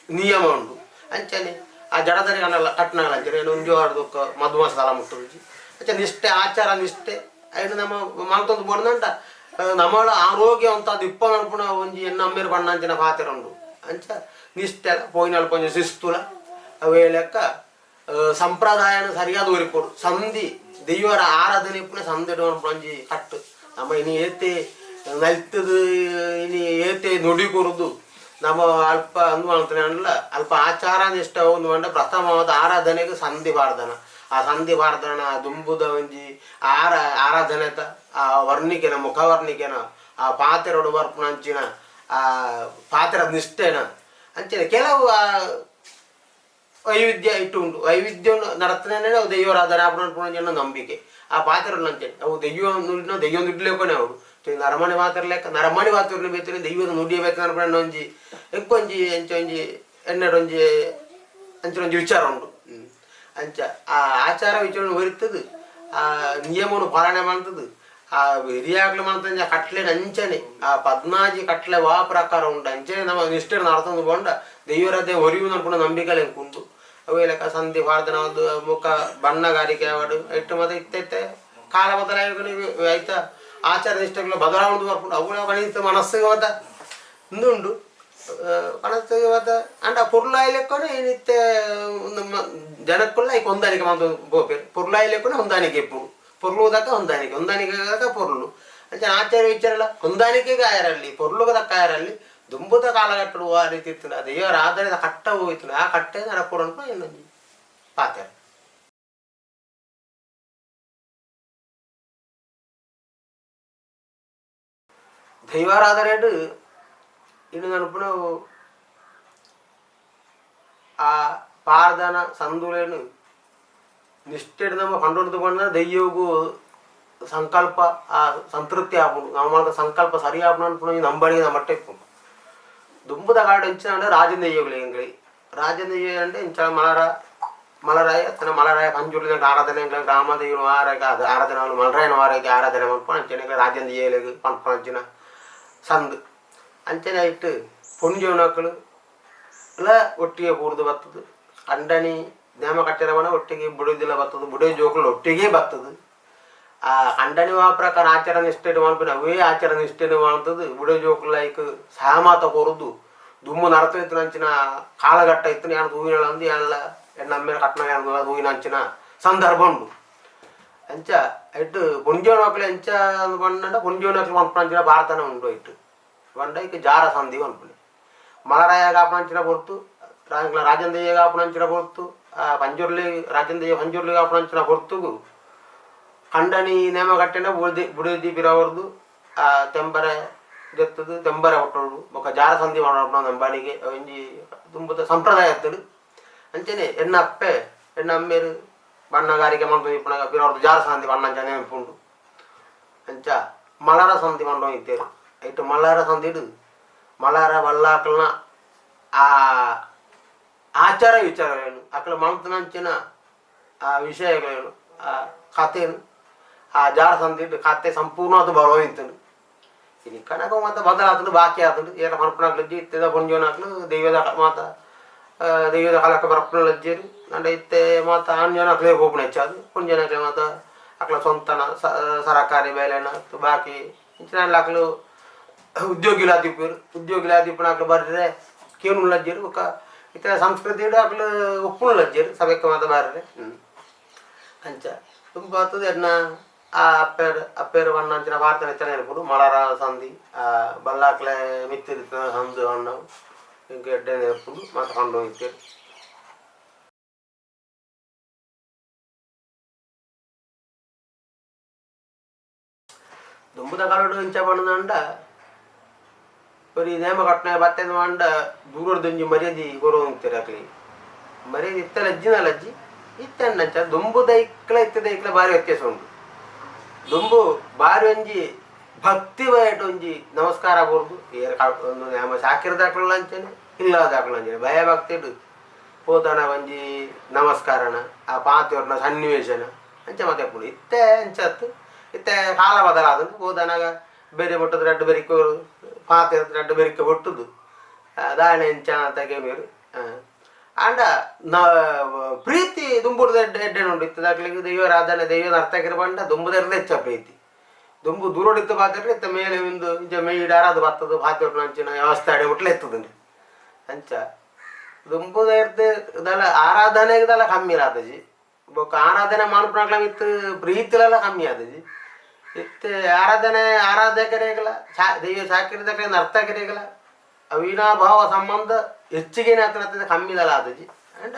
ನಿಯಮ ಉಂಡು. ಅಂಚನೆ ಆ ಜಡದರಿ ಕಣ್ಣಲ್ಲ ಕಟ್ನಗಳ ಅಂಚನೆ ಒಂಜಿ ವಾರದೊಕ್ಕ ಮಧುಮಾಸ ತಲ ಮುಟ್ಟುಜಿ ಅಂಚೆ ನಿಷ್ಠೆ ಆಚಾರ ನಿಷ್ಠೆ ಐನು ನಮ್ಮ ಮಲ್ತೊಂದು ಬೋಡ್ದಂಟ ನಮ್ಮ ಆರೋಗ್ಯ ಅಂತ ಅದು ಇಪ್ಪ ನಡ್ಪುಣ ಒಂಜಿ ಎನ್ನ ಅಮ್ಮೇರು ಬಣ್ಣ ಅಂಚಿನ ಪಾತ್ರ ಉಂಡು. ಅಂಚ ನಿಷ್ಠೆ ಪೋಯಿನಲ್ಪ ಒಂಜಿ ಶಿಸ್ತುಲ ಅವೇ ಲೆಕ್ಕ ಸಂಪ್ರದಾಯನ ಸರಿಯಾದ ಒರಿಪೊಡು ಸಂಧಿ ದೈವರ ಆರಾಧನೆ ಇಪ್ಪುನ ಸಂಧಿ ಒಂಜಿ ಕಟ್ಟು ನಮ್ಮ ಇನಿ ಏತೆ ನಲ್ತದು ಇನಿ ಏತೆ ನುಡಿ ಕೊರುದು ನಮ್ಮ ಅಲ್ಪ ಅಂದು ಮಾಡ್ತಾನೆ ಅಲ್ಪ ಆಚಾರ ನಿಷ್ಠ ಒಂದು ಮಂಡ ಪ್ರಥಮವಾದ ಆರಾಧನೆಗೆ ಸಂಧಿ ಬಾರ್ದನ ಆ ಸಂಧಿ ಬಾರ್ದನ ದುಂಬುದ ಒಂಜಿ ಆರಾಧನೆತ ಆ ವರ್ಣಿಕೆನ ಮುಖವರ್ಣಿಕೆನ ಆ ಪಾತೆರೊಡು ಬರ್ಪುನ ಅಂಚಿನ ಆ ಪಾತೆರದ ನಿಷ್ಠೆನ ಅಂಚಿನ ಕೆಲವು ವೈವಿಧ್ಯ ಇಟ್ಟು ಉಂಟು. ವೈವಿಧ್ಯ ನಡತನೇ ಅವು ದೈವರಾಧನೆ ಆಪುನ ನಂಬಿಕೆ ಆ ಪಾತೆರೊಡು ಅಂಚನೆ ಅವು ದೈವ ನುಡಿನ ದೈವ ನುಡ್ಲೇಕೊನೆ ಅವರು ನರಮಣಿ ಮಾತ್ರ ಲೆಕ್ಕ ನರಮಣಿ ಮಾತ್ರ ಬೇತನೆ ದೈವದ ನುಡಿಯ ಬೇತನ ಒಂಜಿ ಎಂಕೊಂಜಿ ಅಂಚ ಒಂಜಿ ಎನ್ನಡೊಂಜಿ ಅಂಚಿನ ಒಂಜಿ ವಿಚಾರ ಉಂಡು. ಅಂಚ ಆ ಆಚಾರ ವಿಚಾರ ಒರಿತದು ಆ ನಿಯಮವನ್ನು ಪಾಲನೆ ಮಾಡ್ತದು ಆ ಹಿರಿಯಾಗ್ಲು ಮಾಡ್ತಂಜ ಕಟ್ಲೆ ಅಂಚನೆ ಆ ಪದ್ನಾಜಿ ಕಟ್ಲೆ ವಾ ಪ್ರಕಾರ ಉಂಟು ಅಂಚನೆ ನಮ್ಮ ನಿಷ್ಠೆ ನಡ್ತಂದು ಕೊಂಡ ದೈವರದೇ ಒರಿಯು ಅನ್ಕೊಂಡ ನಂಬಿಕೆ ಉಂಟು. ಅವು ಲೆಕ್ಕ ಸಂಧಿ ಭಾರತನ ಒಂದು ಮುಖ ಬಣ್ಣಗಾರಿಕೆ ಅವಡು ಇಟ್ಟು ಮತ್ತೆ ಇತ್ತೈತೆ ಕಾಲ ಬದಲಾವಣೆ ಆಯ್ತಾ ಆಚಾರ ನಿಷ್ಠೆಗಳು ಬದಲಾವಣೆ ಬರ್ಕೊಂಡು ಅವುಗಳ ಗಣಿತ ಮನಸ್ಸಿಗೆ ಮತ್ತ ಇಂದುಂಡು ಮನಸ್ಸಿಗೆ ಮತ್ತ ಅಂಡ ಪೊರ್ಲಾಯಿ ಲೆಕ್ಕನೆ ಏನಿತ್ತೆ ನಮ್ಮ ಜನಕ್ಕುಲ್ಲ ಈಗ ಹೊಂದಾಣಿಕೆ ಮಾತು ಬೋಪೇರು ಪೊರ್ಲಾಯಿ ಲೆಕ್ಕನೆ ಹೊಂದಾಣಿಕೆ ಇಪ್ಪುಡು ಪೊರ್ಲು ದಕ್ಕ ಹೊಂದಾಣಿಕೆ ಹೊಂದಾಣಿಕೆ ದಕ್ಕ ಪೊರ್ಲು ಅಂಚ ಆಚಾರ ವಿಚಾರ ಎಲ್ಲ ಹೊಂದಾಣಿಕೆಗೆ ಆಯರಲ್ಲಿ ಪೊರ್ಲುಗ ದಕ್ಕ ಆಯರಲ್ಲಿ ದುಂಬುದ ಕಾಲಗಟ್ಟಡು ಆ ರೀತಿ ಇತ್ತು ದೇವರ ಆಧಾರದ ಕಟ್ಟ ಹೋಯ್ತು ಆ ಕಟ್ಟೆ ನಡಪುಡು ಅನ್ಕೊಂಡು ಇನ್ನೊಂದು ಪಾತ್ರ. ದೈವಾರಾಧನೆಡು ಇನ್ನು ನನಪುನ ಆ ಪಾರ್ದನ ಸಂದುಲೇನು ನಿಷ್ಠೆಡ್ ನಮ್ಮ ಪಂಡೊಂದು ಪಂಡ ದೈವಗೂ ಸಂಕಲ್ಪ ಆ ಸಂತೃಪ್ತಿ ಆಪುಂಡು ನಮ್ಮ ಸಂಕಲ್ಪ ಸರಿ ಆಪುಂಡು ಅನ್ಪುಂಡು ನಂಬಣಿಗೆ ನಮ್ಮ ಇಪ್ಪುಂಡು. ದುಂಬುದ ಕಾಡು ಇಂಚಿನ ಅಂದ್ರೆ ರಾಜನ ದೈವಗಳು ಎಂಗ್ಲಿ ರಾಜನ ದೈವ ಅಂದ್ರೆ ಇಂಚ ಮಲರ ಮಲರಾಯ ತನ್ನ ಮಲರಾಯ ಪಂಜುರ್ಲಿ ಆರಾಧನೆ ಗ್ರಾಮ ದೈವ ವಾರಕ್ಕೆ ಆರಾಧನೆ ಮಲರಾಯನ ವಾರಕ್ಕೆ ಆರಾಧನೆ ಮನ್ಪುಣ ಅಂಚನೆ ರಾಜನ ದೈವಗಳಿಗೆ ಪನ್ಪುಣ ಅಂಚಿನ ಸಂದು ಅಂಚನೆ ಇಟ್ಟು ಪೊಂಜೋನಕ್ಕಳು ಎಲ್ಲ ಒಟ್ಟಿಗೆ ಕೂರ್ದು ಬರ್ತದೆ ಅಂಡಣಿ ನೇಮ ಕಟ್ಟಿರವನ ಒಟ್ಟಿಗೆ ಬುಡೋದಿಲ್ಲ ಬರ್ತದೆ ಬುಡೋ ಜೋಕುಲು ಒಟ್ಟಿಗೆ ಬರ್ತದೆ ಆ ಅಂಡಣಿ ಆ ಪ್ರಕಾರ ಆಚಾರ ನಿಷ್ಠೆ ಮಾಡ್ಪಿನ ಅವೇ ಆಚಾರ ನಿಷ್ಠೆ ಮಾಡ್ತದೆ ಬುಡೋ ಜೋಕುಲು ಐಕ್ ಸಹಮತ ಕೊರುದು ದುಮ್ಮು ನಡತ ಇತ್ತು ಅಂಚಿನ ಕಾಲಘಟ್ಟ ಇತ್ತು ಯಾಣ ಹೂವಿನ ಅಂದು ಯಾಣಲ್ಲ ಎಣ್ಣಮ್ಮೇಲೆ ಕಟ್ನ ಯಾಣ ಹೂವಿನ ಅಂಚಿನ ಸಂದರ್ಭ ಉಂಡು. ಅಂಚ ಇಟ್ಟು ಪೊಂಜೋನಕ್ಲು ಎಂಚ ಪಂಡ ಪೊಂಜೋನಕ್ಲು ಪನ್ಪುನಂಚಿನ ಭಾರತನ ಉಂಡು ಇಟ್ಟು ಪಂಡ ಇಕ್ ಜಾರ ಸಂಧಿ ಪನ್ಪುನೆ ಮಲರಾಯ ಕಾಪುನಂಚಿನ ಪೊರ್ತು ರಾಜಂದಯ್ಯ ಕಾಪುನಂಚಿನ ಪೊರ್ತು ಪಂಜುರ್ಲಿ ರಾಜಂದಯ್ಯ ಪಂಜುರ್ಲಿ ಕಾಪುನಂಚಿನ ಪೊರ್ತುಗು ಕಂಡನಿ ನೇಮ ಕಟ್ಟಿನ ಬುಡದಿ ಬುಡದಿ ಬಿರವರ್ದು ಆ ತೆಂಬರೆ ದೆತ್ತದು ತೆಂಬರೆ ಒಟ್ಟೋಡು ಬೊಕ್ಕ ಜಾರ ಸಂಧಿ ಮಾಡೋಣ ನಂಬಾಣಿಗೆ ಒಂಜಿ ದುಂಬುದ ಸಂಪ್ರದಾಯ ಇತ್ತದು. ಅಂಚನೆ ಎಣ್ಣ ಅಪ್ಪೆ ಎಣ್ಣ ಅಮ್ಮೇರು ಬಣ್ಣಗಾರಿಕೆ ಮಾಡ್ದು ಇಪ್ಪುನಗ ಬಿರವರ್ದು ಜಾರ ಸಂಧಿ ಬಣ್ಣ ನೆನಪುಂಡು. ಅಂಚ ಮಲರ ಸಂಧಿ ಮಂಡೋ ಇದ್ದೇರು ಇಟ್ಟು ಮಲರ ಸಂಧಿಡು ಮಲರ ಬಲ್ಲಾಕಲ್ನ ಆ ಆಚಾರ ವಿಚಾರಗಳೇನು ಅಕಲ ಮಲ್ತನಂಚಿನ ಆ ವಿಷಯಗಳೇನು ಆ ಕಥೆನು ಆ ಜಾರ ಸಂಧಿಡು ಕತೆ ಸಂಪೂರ್ಣವಾದ ಬರೋ ಇತ್ತನು. ಇನಿ ಕನಕ ಮಾತ ಬದಲಾತುಂಡು ಬಾಕಿ ಆತುಂಡು ಏರ ಪನ್ಪುನಕ್ಲು ಇತ್ತೆದ ಪೊಂಜೋನಕ್ಲು ದೈವದ ಮಾತ ದೈವದ ಕಾಲಕ್ಕೆ ಬರಪುನಲಜ್ಜೆರ್ ಅಂಡ ಇತ್ತೆ ಮಾತ ಆಂಜೋನಕ್ಲೇ ಪೋಪುನ ಹೆಚ್ಚಾದ್ ಪೊಂಜೋನಕ್ಲೆ ಮಾತ ಅಕ್ಲ ಸ್ವಂತನ ಸರಕಾರಿ ಬೇಲೆನ ಬಾಕಿ ಇಂಚಿನ ಅಕ್ಲು ಉದ್ಯೋಗಿಲಾದಿಪ್ಪುವೆರ್ ಉದ್ಯೋಗಿಲಾದಿಪ್ಪುನಕ್ಲು ಬರ್ರೆ ಕೇನುಲಜ್ಜೆರ್ ಬೊಕ್ಕ ಇತ್ತೆ ಸಂಸ್ಕೃತಿಡ್ ಅಕ್ಲು ಒಪ್ಪುನುಲಜ್ಜೆರ್ ಸಭೆಕ್ ಮಾತ ಬರ್ರೆ ಅಂಚ ದುಂಬು ಬತ್ತುದು ಎನ್ನ ಆ ಅಪ್ಪೆರ್ ಅಪ್ಪೆರ್ ಪಣ್ಣಂಚಿನ ವಾರ್ತೆ ಎಚ್ಚನೆ ಇರ್ಪುಂಡು ಮಲರ ಸಂಧಿ ಬಲ್ಲಾಕ್ಲೆ ಮಿತ್ತ್ ಇತ್ತಿನ ಸಂದು ಪಣ್ಣವು ಎಂಕ್ ಎಡ್ಡೆ ಇಪ್ಪುಂಡು ಮಾತ ಪಂಡೊಂದಿತ್ತೆರ್. ದುಂಬುದ ಕಾಲೊಡು ಇಂಚ ಪಂಡ್ಂಡ ಒರಿ ನೇಮ ಕಟ್ಟುನ ಬತ್ತೆಂದ್ ಪಂಡ ದೂರೊರ್ದು ಒಂಜಿ ಮರ್ಯಾದಿ ಕೊರೊಂದಿತ್ತೆರ್ ಅಕ್ಲೆಗ್ ಮರ್ಯಾದಿ ಇತ್ತೆಲ ಇಜ್ಜಿಂಡಲ ಇಜ್ಜಿ ಇತ್ತೆಂಡ ಅಂಚ ದುಂಬುದ ಐಕ್ಲ ಇತ್ತೆದ ಐಕ್ಲ ಬಾರಿ ವ್ಯತ್ಯಾಸ ಉಂಡು. ದುಂಬು ಬಾರಿ ಒಂಜಿ ಭಕ್ತಿ ಬಯಟ್ ಒಂಜಿ ನಮಸ್ಕಾರ ಕೊರ್ದು ಏರ್ ಒಂದು ನೇಮ ಶಾಕಿರದಾಕ್ಲ ಅಂಚನೆ ಇಲ್ಲದಾಕ್ಲ ಅಂಚನೆ ಭಯ ಭಕ್ತಿಡ್ ಪೋತನ ಒಂಜಿ ನಮಸ್ಕಾರನ ಆ ಪಾತೆರ್ನ ಸನ್ನಿವೇಶನ ಅಂಚ ಮಾತ ಇಪ್ಪುಂಡು. ಇತ್ತೆ ಅಂಚತ್ ಇತ್ತೆ ಕಾಲ ಬದಲಾದುಂಡು ಪೋತನಾಗ ಬೇರೆ ಬೊಟ್ಟದ ರಡ್ಡ್ ಬೆರಿಕ್ ಪಾತೆರ್ದ್ ರಡ್ಡ್ ಬೆರಿಕ್ ಬೊಟ್ಟುದು ದಾನೆ ಇಂಚ ಅಂತ ಕೇನುವೆರ್. ಆಂಡ ಪ್ರೀತಿ ದುಂಬುರ್ದು ಎಡ್ಡೆ ಎಡ್ಡೆನ ಉಂಡು. ಇತ್ತದಕ್ಲೆಗ್ ದೈವಾರಾಧನೆ ದೈವ ನರ್ತಕಿರ್ ಪಂಡ ದುಂಬುದರ್ದ್ ಹೆಚ್ಚ ಪ್ರೀತಿ. ದುಂಬು ದೂರೊಡಿತ್ತು ಪಾತೆರ್ರೆ ಇತ್ತೆ ಮೇಲೆ ಉಂದು ಇಂಚ ಮೇಯ್ಡ್ ಅರಾದ್ ಬತ್ತುದು ಪಾತೆರ್ನ ಅಂಚಿನ ವ್ಯವಸ್ಥೆ ಅಡೆ ಮುಟ್ಲ ಇತ್ತುದುಂಡು. ಅಂಚ ದುಂಬುದರ್ದ್ ದಾಲ ಆರಾಧನೆಗ್ ದಾಲ ಕಮ್ಮಿ ಆತುಜಿ ಬೊಕ್ಕ ಆರಾಧನೆ ಮನ್ಪುನಕ್ಲೆ ಮಿತ್ತ್ ಪ್ರೀತಿಲಲ ಕಮ್ಮಿ ಆತುಜಿ. ಇತ್ತೆ ಆರಾಧನೆ ಆರಾಧಕರೆಗ್ಲ ದೈವ ಚಾಕಿರಿದಕ್ಲೆ ನರ್ತಕರೆಗ್ಲ ಅವಿನಾಭಾವ ಸಂಬಂಧ ಹೆಚ್ಚಿಗೆನೆ ಆತನ ಕಮ್ಮಿ ದಾಲ ಆತುಜಿ. ಆಂಡ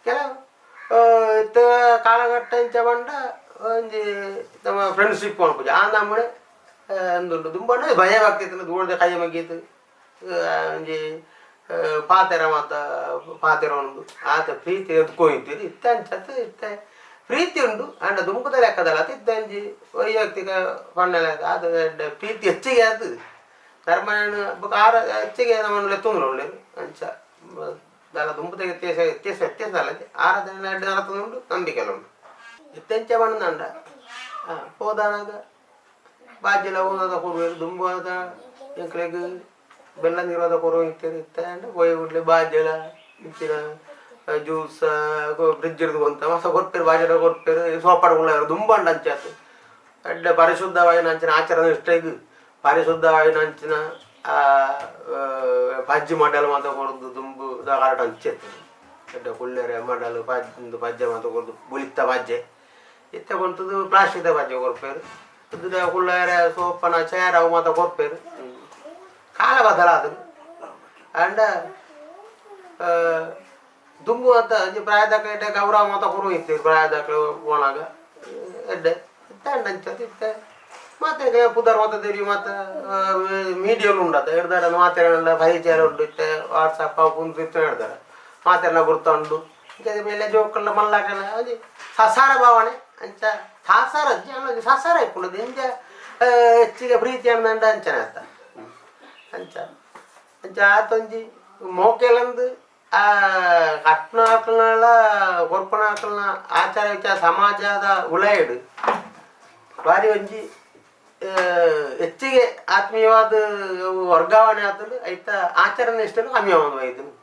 ಕೆಲವು ಇತ್ತೆ ಕಾಲಘಟ್ಟ ಇಂಚ ಪಂಡ ಒಂಜಿ ನಮ್ಮ ಫ್ರೆಂಡ್ಶಿಪ್ ಮನ್ಪುಜಿ ಆ ನಮೂನೆ ಉಂದುಂಡು. ದುಂಬಣ್ಣ ಭಯ ಭಕ್ತಿ ಇತ್ತುಂಡು ದೂರದ ಕೈ ಮುಗೀತು ಒಂಜಿ ಪಾತೆರ ಮಾತ ಪಾತೆರ ಉಂಡು ಆತ ಪ್ರೀತಿ ಎದ್ಕೊಯ್ತಿರು. ಇತ್ತೆ ಅಂಚತ್ ಇತ್ತೆ ಪ್ರೀತಿ ಉಂಡು ಆಂಡ ದುಂಬುದ ಲೆಕ್ಕದಲ್ಲ ಇತ್ತೆ ಒಂಜಿ ವೈಯಕ್ತಿಕ ಪಣ್ಣೆ ಲೆಕ್ಕ ಅದು ಎಡ್ಡೆ ಪ್ರೀತಿ ಹೆಚ್ಚಿಗೆ ಆತು ಧರ್ಮನ ಬೊಕ್ಕ ಆರ ಹೆಚ್ಚಿಗೆ ನಮನ್ ಲೆತ್ತೊಂದು ಉಲ್ಲೆರ್. ಅಂಚ ದಾಲ ದುಂಬುದ ವ್ಯತ್ಯಾಸ ವ್ಯತ್ಯಾಸ ವ್ಯತ್ಯಾಸ ದಾಲ ಆರಾಧನೆ ಎಡ್ಡೆ ನಡತೊಂದುಂಡು ನಂಬಿಕೆಲ ಉಂಡು. ಇತ್ತೆ ಎಂಚ ಪಂಡ್ಂಡ ಪೋದಾನಗ ಬಾಜೆಲ ಊನದ ಕೊರುವೆರ್ ದುಂಬು ಆದ ಎಂಕ್ಲೆಗ್ ಬೆಲ್ಲ ನೀರೋದ ಕೊರೊಂದಿತ್ತೆರ್. ಇತ್ತೆ ಆಂಡ ಪೋಯಿ ಕೂಡ್ಲೆ ಬಾಜೆಲ ಇಂಚಿನ ಜ್ಯೂಸ್ ಫ್ರಿಜ್ ರ್ದ್ ಕೊಂತ ಮಾತ ಕೊರ್ಪೆರ್ ಬಾಜೆಲ ಕೊರ್ಪೆರ್ ಸೋಪಾಡ್ ಕುಲ್ಲವೆರ್. ದುಂಬು ಆಂಡ ಅಂಚಾತ್ ಎಡ್ಡೆ ಪರಿಶುದ್ಧವಾಯಿನ ಅಂಚಿನ ಆಚರಣೆ ನಿಷ್ಠೆಗ್ ಪರಿಶುದ್ಧವಾಯಿನ ಅಂಚಿನ ಪಜ್ಜಿ ಮಡಲ್ ಮಾತ ಕೊರ್ದು ದುಂಬು ಕಾಲಟ್ ಅಂಚ ಇತ್ತುಂಡು. ಎಡ್ಡೆ ಕುಲ್ಲೆರೆ ಮಡಲ್ ಪಜ್ ಪಜ್ಜೆ ಮಾತ ಕೊರ್ದು ಬುಳಿತ್ತ ಪಜ್ಜೆ ಇತ್ತೆ ಕೊಂತುದು ಪ್ಲಾಸ್ಟಿಕ್ ದ ಪಜ್ಜೆ ಕೊರ್ಪೆರ್ ಕುಲ್ಲೆರೆ ಸೋಪನ ಚೇರ್ ಅವು ಮಾತ ಕೊರ್ಪೆರ್. ಕಾಲ ಬದಲಾದುಂಡು. ಆಂಡ ದುಂಬು ಮಾತ ಒಂಜಿ ಪ್ರಾಯದಕ್ಲೆ ಎಡ್ಡೆ ಗೌರವ ಮಾತ ಕೊರೊಂದಿತ್ತೆರ್ ಪ್ರಾಯದಕ್ಲು ಪೋನಾಗ ಎಡ್ಡೆ ಇತ್ತೆ ಆಂಡ ಅಂಚ ಇತ್ತೆ ಮಾತ ಪುದರ್ ಮಾತ ತೆರಿಯು ಮಾತ ಮೀಡಿಯಲ್ಲಿ ಉಂಡತ ಹಿಡ್ದಾರ ಮಾತೆರೆಲ್ಲ ಪರಿಚಯ ಉಂಡು. ಇತ್ತೆ ವಾಟ್ಸಪ್ ಅವು ಉಂದು ಇತ್ತೆ ಹಿಡ್ದಾರ ಮಾತೆರ್ನ ಗುರ್ತ ಉಂಡು. ಇಂಚ ಮೇಲೆ ಜೋಕುಲ್ನ ಮಲ್ಲಾಕನ ಒಂಜಿ ಸಸಾರ ಭಾವನೆ ಅಂಚ ಸಾಸಾರ ಅಜ್ಜಿ ಸಸಾರ ಇಪ್ಪುಂಡು ಇಂಚ ಹೆಚ್ಚಿಗೆ ಪ್ರೀತಿ ಅಂದಂಡ ಅಂಚನೆ ಅತ್ತ ಅಂಚ ಅಂಚ ಆತೊಂಜಿ ಮೋಕೆಲಂದು ಆ ಕಟ್ನಾಕ್ಲನ ಕೊರ್ಪುನಕ್ಲ್ನ ಆಚಾರ ವಿಚಾರ ಸಮಾಜದ ಉಲಯಡ್ ಬಾರಿ ಒಂಜಿ ಹೆಚ್ಚಿಗೆ ಆತ್ಮೀಯವಾದ ವರ್ಗಾವಣೆ ಆತುಂಡು. ಐತ ಆಚರಣೆ ಇಷ್ಟನು ಕಮ್ಮಿ ಆವೊಂದು ಬೈದುಂಡು.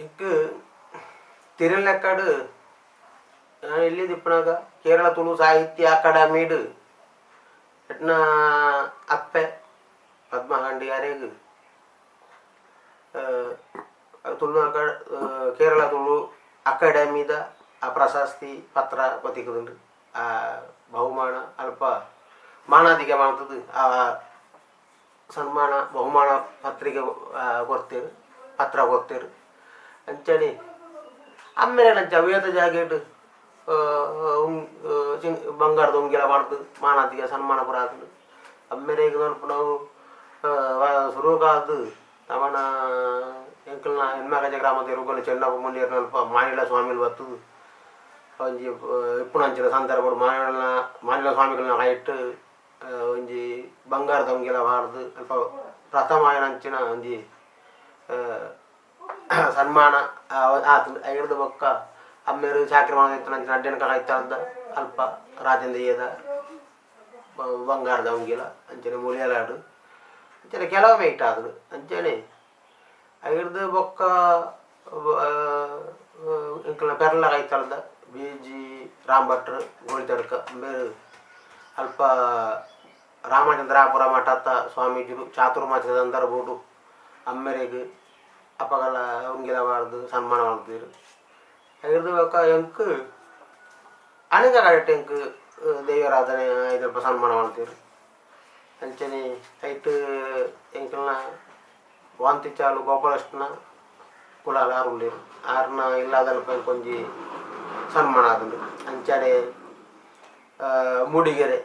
ಎಂಕ್ ತಿರುಲೆಕ್ಕಡ್ ಎಲ್ಲಿ ದಿಪ್ಪುನಗ ಕೇರಳ ತುಳು ಸಾಹಿತ್ಯ ಅಕಾಡೆಮಿಡ್ ಎಟ್ನ ಅಪ್ಪೆ ಪದ್ಮಹಾಂಡಿ ಅರೆಗ್ ತುಳು ಕೇರಳ ತುಳು ಅಕಾಡೆಮಿದ ಆ ಪ್ರಶಸ್ತಿ ಪತ್ರ ಬತಿಕುದುಂಡು. ಆ ಬಹುಮಾನ ಅಲ್ಪ ಮಾನಾದಿಗೆ ಮಲ್ತುದು ಆ ಸನ್ಮಾನ ಬಹುಮಾನ ಪತ್ರಿಕೆ ಕೊರ್ತೆರ್ ಪತ್ರ ಕೊರ್ತೆರ್. ಅಂಚನೆ ಅಮ್ಮೆರೆನ ಅವ್ಯದ ಜಾಗೆಡ್ ಬಂಗಾರದ ಉಂಗಿಲ ಪಾಡ್ದು ಮಾನಾದಿಗೆ ಸನ್ಮಾನ ಪೂರ ಆತುಂಡು. ಅಮ್ಮೆರೆಗ್ ಪನ್ಪುನವು ಸುರುಕಾದ್ ನಮನ ಎಂಕಲ್ನ ಎನ್ಮಗಂಜ ಗ್ರಾಮದ ಇರುಗಲು ಚೆನ್ನಪ್ಪ ಮುನಿಯರ್ನಲ್ಪ ಮಾನಿಲ ಸ್ವಾಮಿಲು ಬತ್ತುದು ಒಂಜಿ ಇಪ್ಪುನಂಚಿನ ಸಂದರ್ಭಡ್ ಮಾನಿಲ ಮಾನಿಲ ಸ್ವಾಮಿಗಳನ್ನ ಕೈಟ್ ಒಂಜಿ ಬಂಗಾರದ ಉಂಗಿಲ ಪಾಡ್ದು ಅಲ್ಪ ಪ್ರಥಮ ಆಯಿನಂಚಿನ ಒಂಜಿ ಸನ್ಮಾನ ಆತುಂಡು. ಐರ್ದ್ ಬೊಕ್ಕ ಅಮ್ಮೇರು ಚಾಕ್ರಿ ಮಾಡೋದು ಅಡ್ಡನ ಕೈತಾಳ್ದ ಅಲ್ಪ ರಾಜಂದಯ್ಯದ ಬಂಗಾರದ ಉಂಗಿಲ ಅಂಚನೆ ಮುಳಿಯಲಾಡು ಅಂಚನೆ ಕೆಲವೊಮ್ಮೆ ಇಟ್ಟಾದ್ರು ಅಂಚನೆ ಐರ್ದು ಬೊಕ್ಕ ಎಂಕಲ್ನ ಪೆರ್ಲ ಕೈತಾಳ್ದ ಬಿ ಜಿ ರಾಮ್ ಭಟ್ರು ಗೋಳಿತಡ್ಕ ಬೇರು ಅಲ್ಪ ರಾಮಚಂದ್ರಾಪುರ ಮಠತ್ತ ಸ್ವಾಮೀಜಿಲು ಚಾತುರ್ಮಾಸ್ಯ ಸಂದರ್ಭಡು ಅಮ್ಮೆರೆಗ್ ಅಪಗಲ ಉಂಗಿಲ ಬಾರ್ದು ಸನ್ಮಾನ ಮಾಡ್ತೀರು. ಐರ್ದು ಬೊಕ್ಕ ಎಂಕ್ ಅನೇಕ ಕಡೆಟ್ ಎಂಕ್ ದೈವಾರಾಧನೆ ಐದಲ್ಪ ಸನ್ಮಾನ ಮಾಡ್ತೀರು. ಅಂಚನೆ ಐಟ್ ಎಂಕಲ್ನ ವಾಂತಿ ಚಾಲು ಗೋಪಾಲಕೃಷ್ಣ ಕುಲಾಲ್ ಆರ್ ಉಲ್ಲೆರ್ ಆರ್ನ ಇಲ್ಲಾದಲ್ಪ ಎಂಕೊಂಜಿ ಸನ್ಮಾನ ಆತುಂಡು. ಅಂಚನೆ ಮೂಡಿಗೆರೆ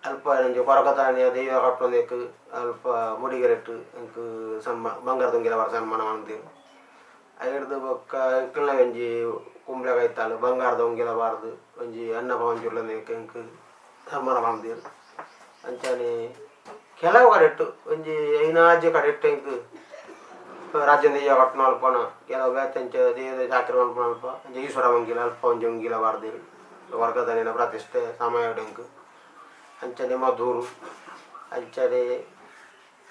ಅಲ್ಪ ಒಂಜಿ ಕೊರಗತಾನಿಯ ದೈವ ಕಟ್ಟೊಂದೆಕ್ ಅಲ್ಪ ಮೂಡಿಗೆರೆಟ್ ಎಂಕ್ ಸನ್ಮಾನ ಬಂಗಾರದ ಉಂಗಿಲ ಸನ್ಮಾನ ಮಲ್ತೆರ್. ಐರ್ದ್ ಬೊಕ್ಕ ಎಂಕಲ್ನ ಒಂಜಿ ಕುಂಬ್ಳೆ ಕೈತಾಲ್ ಬಂಗಾರದ ಉಂಗಿಲ ಪಾಡ್ದ್ ಒಂಜಿ ಅನ್ನ ಪಂಜುರ್ಲಿಂದೆಕ್ ಎಂಕ್ ಸನ್ಮಾನ ಮಲ್ತೆರ್. ಅಂಚನೆ ಕೆಲವು ಕಡೆಟ್ ಒಂಜಿ ಐನಾಜಿ ಕಡೆಟ್ ಎಂಕ್ ರಾಜ್ಯದ ಕಟ್ಟುನ ಅಲ್ಪನ ಕೆಲವು ಬೇತೆ ಅಂಚ ದೈವದ ಜಾತ್ರೆ ಮಲ್ಪುನ ಅಲ್ಪ ಅಂಚ ಈಶ್ವರ ಉಂಗಿಲ ಅಲ್ಪ ಒಂಜಿ ಉಂಗಿಲ ಪಾಡ್ದೆರ್ ವರ್ಗದನಿನ ಪ್ರತಿಷ್ಠೆ ಸಮಯಡ್ ಎಂಕ್. ಅಂಚನೆ ಮಧೂರು ಅಂಚನೆ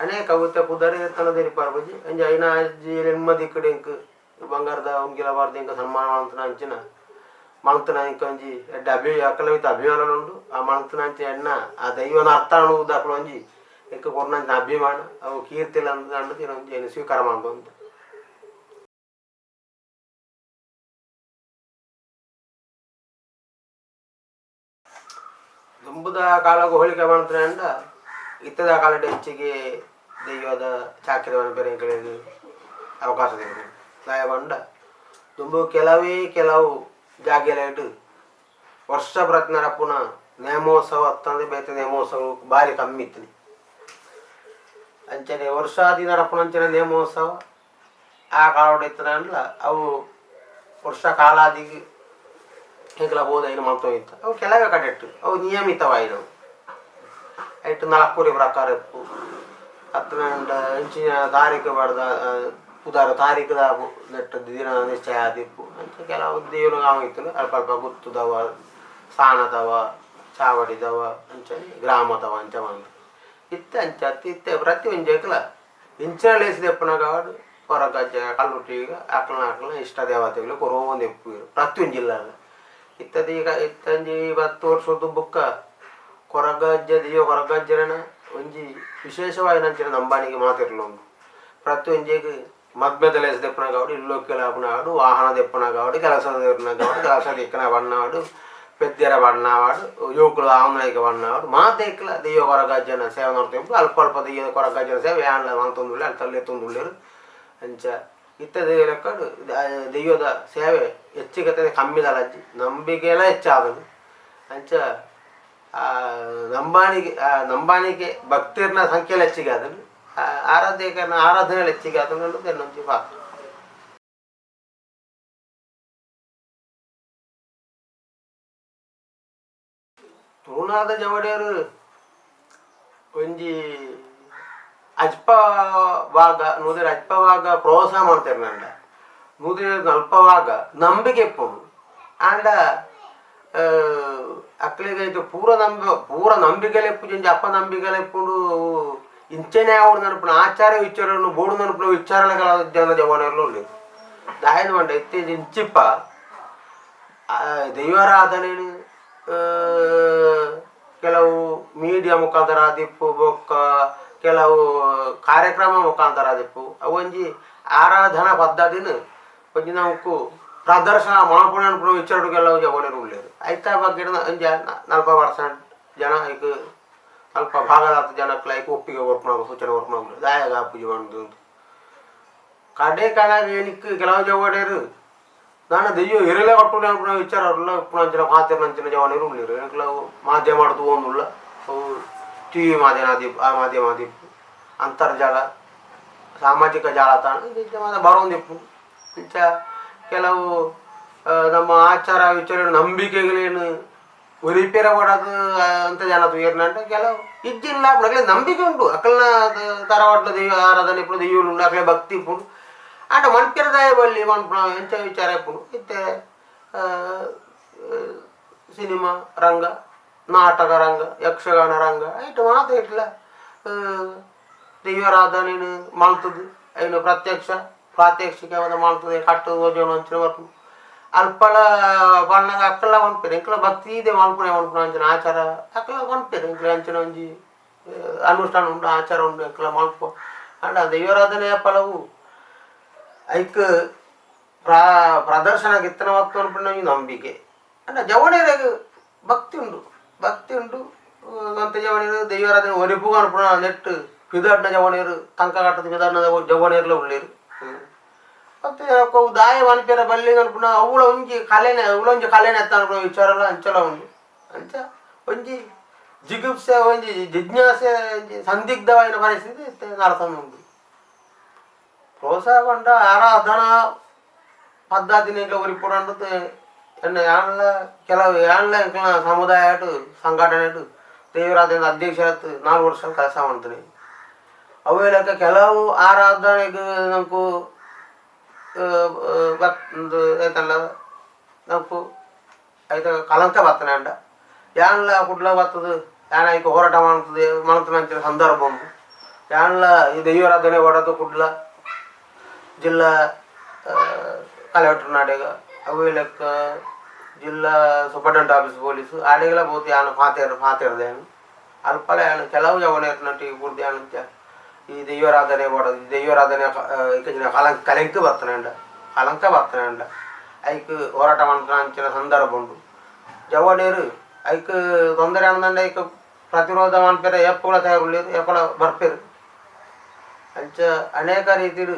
ಅನೇಕ ಉತ್ತೆ ಪುದರ್ ತನ ತೆರಿಪಾರ್ಪುಜಿ ಅಂಚ ಐನಾಜಿ ಎಣ್ಮ ದಿಕ್ಕಡ್ ಎಂಕ್ ಬಂಗಾರದ ಉಂಗಿಲ ಪಾಡ್ದ್ ಎಂಕ್ ಸನ್ಮಾನ ಮಲ್ತುನ ಅಂಚಿನ ಮಲ್ತುನ ಎಂಕ್ ಒಂಜಿ ಎಡ್ಡೆ ಅಕಲ್ನ ಮಿತ್ತ್ ಅಭಿಮಾನಲ ಉಂಡು. ಆ ಮಲ್ತುನ ಅಂಚ ಎಣ್ಣ ಆ ದೈವನ ಅರ್ಥ ಅಕುಲು ಒಂಜಿ ಎಂಕ್ ಕೊರ್ನಂಚಿನ ಅಭಿಮಾನ ಅವು ಕೀರ್ತಿಲ ಅಂದ್ ಒಂಜಿ ಸ್ವೀಕಾರ ಮಲ್ತೊಂದು. ದುಂಬುದ ಕಾಲಗ್ ಹೋಲಿಕೆ ಮಲ್ತ್ಂಡ ಇತ್ತದ ಕಾಲಡ್ ಹೆಚ್ಚಿಗೆ ದೈವದ ಚಾಕಿರಿ ಮನ್ಪೆರೆ ಎಂಕಲೆಗ್ ಅವಕಾಶ ತಿಕ್ಕುಂಡು. ದಾಯೆ ಪಂಡ ದುಂಬು ಕೆಲವೇ ಕೆಲವು ಜಾಗೆಲೆಡ್ ವರ್ಷ ಪ್ರತಿ ನಡಪುನ ನೇಮೋತ್ಸವ ಅತ್ತಂದೆ ಬೇತೆ ನೇಮೋತ್ಸವ ಬಾರಿ ಕಮ್ಮಿ ಇತ್ತಿನಿ. ಅಂಚನೆ ವರ್ಷಾದಿ ನಡಪುನ ಅಂಚಿನ ನೇಮೋತ್ಸವ ಆ ಕಾಲಡ್ ಇತ್ತುಂಡಲ ಅವು ವರ್ಷ ಕಾಲಾದಿಗ್ ಎಂಕಲ ಬೋದ ಮಲ್ತೊಂದಿತ್ತ ಅವು ಕೆಲವೇ ಕಡೆಟ್ ಅವು ನಿಯಮಿತವಾಯಿನವು. ಐಟ್ ನಲಕ್ಕುರಿ ಪ್ರಕಾರ ಇಪ್ಪು ಅತ್ತಂಡ ಇಂಚಿನ ತಾರೀಕು ಪಾಡ್ದ ಪುದಾರ್ ತಾರೀಕುದ ನೆಟ್ಟ ದಿನ ನಿಶ್ಚಯ ಆದಿಪ್ಪು. ಅಂಚ ಕೆಲವು ದೇವನ ಇತ್ತುಂಡು ಅಲ್ಪ ಅಲ್ಪ ಗುತ್ತುದವ ಸ್ಥಾನದವ ಚಾವಡಿದವ ಅಂಚನೆ ಗ್ರಾಮದವ ಅಂಚ ಮಂತ್ ಇತ್ತೆ ಅಂಚ ಅತ್ತ್ ಇತ್ತೆ ಪ್ರತಿ ಒಂಜೆಕ್ಲ ಇಂಚಿನ ಲೇಸ್ ದೆಪ್ಪುನಗ ಆವಡ್ ಕೊರಗಜ್ಜ ಕಲ್ಲುರ್ಟಿಗ್ ಅಕ್ಲ್ನ ಅಕ್ಲ್ನ ಇಷ್ಟ ದೇವತೆಗಳು ಕೊರೊಂದು ಇಪ್ಪುವೆರ್ ಪ್ರತಿಯೊಂಜಿ ಇಲ್ಲಲ್. ಇತ್ತದ ಈಗ ಇತ್ತೊಂಜಿ 10 ವರ್ಷದ ಬೊಕ್ಕ ಕೊರಗಜ್ಜ ದೈವ ಕೊರಗಜ್ಜನ ಒಂಜಿ ವಿಶೇಷವಾಯಿನಂಚಿನ ನಂಬಾಣಿಗೆ ಮಾತೆರ್ಲ ಉಂಡು. ಪ್ರತಿಯೊಂಜಿಗ್ ಮದ್ಮೆದ ಲೇಸ್ ದೆಪ್ಪುನಗ ಆವಡ್ ಇಲ್ಲೊಕ್ಕೆಲ್ ಆಪುನ ಆವಡ್ ವಾಹನ ದೆಪ್ಪುನಗ ಆವಡ್ ಕೆಲಸ ದೆಪ್ಪುನಗ ಆವಡ್ ಕೆಲಸ ದಿಕ್ಕನ ಬಣ್ಣ ಆವಡ್ ಪೆದ್ಯರ ಬಣ್ಣ ಆವಡ್ ಜೋಕುಲು ಆವನಾಯ್ಕ ಬಣ್ಣ ಆವಡ್ ಮಾತೆಕ್ಲ ದೈವ ಕೊರಗಜ್ಜನ ಸೇವೆ ಮಲ್ತೊಂದು ಅಲ್ಪ ಅಲ್ಪ ದೈವ ಕೊರಗಜ್ಜನ ಸೇವೆ ಯಾನ್ಲ ಮಲ್ತೊಂದುಲ್ಲೆ ಅಲ್ಪ ಲೆತ್ತೊಂದುಲ್ಲೆರ್. ಅಂಚ ಇತ್ತೆ ಲೆಕ್ಕಡ್ ದೈವದ ಸೇವೆ ಹೆಚ್ಚಿಗೆ ಕಮ್ಮಿದಲಜ್ಜಿ ನಂಬಿಕೆಲ ಹೆಚ್ಚಾದುಂಡು. ಅಂಚ ನಂಬಾಣಿಗೆ ನಂಬಾಣಿಕೆ ಭಕ್ತೆರ್ನ ಸಂಖ್ಯೆಲ ಹೆಚ್ಚಿಗೆ ಆತುಂಡು ಆರಾಧ್ಯಕನ ಆರಾಧನೆ ಹೆಚ್ಚಿಗೆ ಆತುಂಡು ಎನ್ನೊಂಜಿ ಪಾತ್ರ. ತುಳುನಾಡ ಜವಡೆರ್ ಒಂಜಿ ಅಜ್ಪ ಭಾಗ ನೂದೆರ್ ಅಜ್ಪ ಭಾಗ ಪ್ರೋತ್ಸಾಹ ಮಲ್ತೆರ್ನಂಡ ನೂದೆರ್ ಅಲ್ಪ ಭಾಗ ನಂಬಿಕೆ ಇಪ್ಪುಂಡು. ಆಂಡ ಅಕ್ಲೆಗ್ ಐಟ್ ಪೂರ ಪೂರ ನಂಬಿಕೆಲ ಇಪ್ಪುಜಿ ಒಂಜಿ ಅಪ್ಪ ನಂಬಿಕೆಲ ಇಪ್ಪುಂಡು. ಇಂಚನೆ ಆವೊಡು ನಡಪುನ ಆಚಾರ ವಿಚಾರನು ಬೋಡು ನಡಪುನ ವಿಚಾರಲ ಜನ ಜವನೆರ್ಲ ಉಲ್ಲೆರ್. ದಾಯೆಂದ್ ಪಂಡ ಇತ್ತೆ ಇಂಚಿಪ್ಪ ದೈವಾರಾಧನೆನ್ ಕೆಲವು ಮೀಡಿಯಾ ಮುಖಾಂತರ ಆದಿಪ್ಪು ಬೊಕ್ಕ ಕೆಲವು ಕಾರ್ಯಕ್ರಮ ಮುಖಾಂತರ ಆದಿಪ್ಪು ಅವೊಂಜಿ ಆರಾಧನಾ ಪದ್ಧತಿನ್ ಒಂಜಿ ನಮಕ್ ಪ್ರದರ್ಶನ ಮಲ್ಪುನ ಪನ್ಪುನ ವಿಚಾರಡ್ ಕೆಲವು ಜವನೆರ್ ಉಲ್ಲೆರ್. ಐತ ಬಗ್ಗೆ ಒಂಜಿ 40% ಜನ ಐಕ್ ಅಲ್ಪ ಭಾಗದಾತ್ ಜನಕ್ಲ ಐಕ್ ಒಪ್ಪಿಗೆ ಕೊರ್ಪುನ ಸೂಚನೆ ಕೊರ್ಪುನ ಉಲ್ಲೆರ್ ದಾಯೆಗ್ ಆಪುಜಿ ಪಂದ್. ಕಡೆ ಕಣಗ್ ನಿಕ್ಕ್ ಕೆಲವು ಜವನೆರ್ ದಾನ ದೈವ ಇರೆಲೆ ಕಟ್ಟುನೆ ಪನ್ಪುನ ವಿಚಾರ ಉಲ್ಲ ಇಪ್ಪುನಂಚಿನ ಪಾತೆರ್ನಂಚಿನ ಜವನೆರ್ ಉಲ್ಲೆರ್. ಎಂಕ್ಲ ಮಾಧ್ಯಮ ತೂವೊಂದುಲ್ಲ ಅವು ಟಿವಿ ಮಾಧ್ಯಮ ಆದಿಪ್ಪು ಆ ಮಾಧ್ಯಮ ಆದಿಪ್ಪು ಅಂತರ್ಜಾಲ ಸಾಮಾಜಿಕ ಜಾಲತಾಣ ಇಂಚ ಮಾತ ಬರೊಂದಿಪ್ಪು. ಇಂಚ ಕೆಲವು ನಮ್ಮ ಆಚಾರ ವಿಚಾರ ನಂಬಿಕೆಗಳೇನು ಒರಿಪೆರ ಕೊಡದು ಅಂತ ಜನ ತೂಯೆರ್ನಂಡ ಕೆಲವು ಇಜ್ಜಿಲ್ಲ ಅಕ್ಲೆ ನಂಬಿಕೆ ಉಂಡು. ಅಕಲ್ನ ತರವಾಡ್ಲ ದೈವ ಆರಾಧನೆ ಇಪ್ಪುಂಡು ದೈವಲು ಉಂಡು ಅಕ್ಲೆ ಭಕ್ತಿ ಇಪ್ಪುಂಡು. ಆಂಡ ಮನ್ಪೆರೆ ದಾಯೆ ಬಲ್ಲಿ ಪನ್ಪುನ ಎಂಚ ವಿಚಾರ ಇಪ್ಪುಂಡು. ಇತ್ತೆ Cinema ರಂಗ, ನಾಟಕ ರಂಗ, ಯಕ್ಷಗಾನ ರಂಗ ಐಟ್ ಮಾತ ಇಟ್ಲ ದೈವಾರಾಧನೆನ್ ಮಲ್ತುದು ಐನು ಪ್ರತ್ಯಕ್ಷ ಪ್ರಾತ್ಯಕ್ಷಿಕವಾದ ಮಲ್ತುದು ಕಟ್ಟು ಓಜೋನು ಅಂಚಿನ ಬರ್ಪುಂಡು. ಅಲ್ಪಲ ಪನ್ನಗ ಅಕ್ಕಲ ಪನ್ಪೆರ್ ಎಂಕಲ ಭಕ್ತಿ ಇದೆ ಮಲ್ಪುನೆ ಪನ್ಪುನ ಅಂಚಿನ ಆಚಾರ ಅಕ್ಕಲ ಪನ್ಪೆರ್. ಎಂಕಲ ಅಂಚಿನ ಒಂಜಿ ಅನುಷ್ಠಾನ ಉಂಡು, ಆಚಾರ ಉಂಡು, ಎಂಕಲ ಮಲ್ಪ. ಆಂಡ ದೈವಾರಾಧನೆ ಪಲವು ಐಕ್ ಪ್ರದರ್ಶನ ಗಿತ್ತನ ವಸ್ತು ಪನ್ಪುನ ಒಂಜಿ ನಂಬಿಕೆ. ಆಂಡ ಜವನೆರೆಗ್ ಭಕ್ತಿ ಉಂಡು, ಭಕ್ತಿ ಉಂಡು. ಅಂತೆ ಜವನೆರ್ ದೈವಾರಾಧನೆ ಒರಿಪು ಪನ್ಪುನ ನೆಟ್ ಪಿದಾಡ್ನ ಜವನೆರ್, ತಂಕ ಕಟ್ಟದ ಪಿದಾಡ್ನ ಜವನೆರ್ಲ ಉಲ್ಲೆರ್. ಮತ್ತೆ ದಾಯ ಪನ್ಪೆರೆ ಬಲ್ಲಿ ಪನ್ಪುನ ಅವ್ಲ ಒಂಜಿ ಕಲೆನೆ, ಅವ್ಲ ಒಂಜಿ ಕಲೆನೆ ಅತ್ತ ಪನ್ಪುನ ವಿಚಾರಲ ಅಂಚಲ ಉಂಡು. ಅಂಚ ಒಂಜಿ ಜಿಗುಪ್ಸೆ, ಒಂಜಿ ಜಿಜ್ಞಾಸೆ, ಒಂಜಿ ಸಂದಿಗ್ಧವಾಯಿನ ಪರಿಸ್ಥಿತಿ ಇತ್ತೆ ನಡತೊಂದುಂಡು. ಪ್ರೋತ್ಸಾಹ ಪಂಡ ಆರಾಧನಾ ಪದ್ಧತಿನ ಎಂಕ್ಲ ಒರಿಪುಡಂಡದ್ ಎನ್ನ ಯಾನ್ಲ ಕೆಲವು ಯಾನ್ಲ ಎಂಕ್ಲ ಸಮುದಾಯಡ್ ಸಂಘಟನೆಡ್ ದೈವಾರಾಧನೆ ಅಧ್ಯಕ್ಷರಾತ್ 4 ವರ್ಷ ಕೆಲಸ ಮಲ್ತ್ನೆ. ಅವೇ ಲೆಕ್ಕ ಕೆಲವು ಆರಾಧನೆಗ್ ನಂಕು ಏತಂಡ ನಂಕು ಐತ ಕಳಂಕ ಬತ್ತನಾಂಡ ಯಾನ್ಲ ಕುಡ್ಲ ಬತ್ತದು ಯಾನ್ ಐಕ್ ಹೋರಾಟ ಮಲ್ತದೆ ಮಲ್ತುನಂಚಿನ ಸಂದರ್ಭ ಉಂಡು. ಯಾನ್ಲ ಈ ದೈವಾರಾಧನೆ ಒಡದು ಕುಡ್ಲ ಜಿಲ್ಲಾ ಕಲೆಕ್ಟರ್ ನಾಡೆಗ ಅವೇ ಲೆಕ್ಕ ಜಿಲ್ಲಾ superintendent office police ಆಡೆಗೆಲ್ಲ ಪೋತು ಯಾನ್ ಪಾತೆರ್ ಪಾತೆರ್ದೆ. ಯಾನ್ ಅಲ್ಪಲ ಯಾನ್ ಕೆಲವು ಜವನೆರ್ನೊಟ್ಟಿಗೆ ಪೂರ್ತಿ ಯಾನ್ ಈ ದೈವಾರಾಧನೆ ಬೋಡದು ದೈವಾರಾಧನೆ ಇಕ್ಕಂಚಿನ ಕಲಂಕ ಕಲೆಂಕ್ ಬತ್ತನಾಂಡ ಕಲಂಕ ಬತ್ತನಾಂಡ ಐಕ್ ಹೋರಾಟ ಮಲ್ಪುನ ಅಂಚಿನ ಸಂದರ್ಭ ಉಂಡು. ಜವನೆರ್ ಐಕ್ ತೊಂದರೆ ಆಂಡ ಐಕ್ ಪ್ರತಿರೋಧ ಮನ್ಪೆರೆ ಏಪೊಲ ತಯಾರುಲ್ಲೆರ್, ಏಪೊಲ ಬರ್ಪೆರ್. ಅಂಚ ಅನೇಕ ರೀತಿಡ್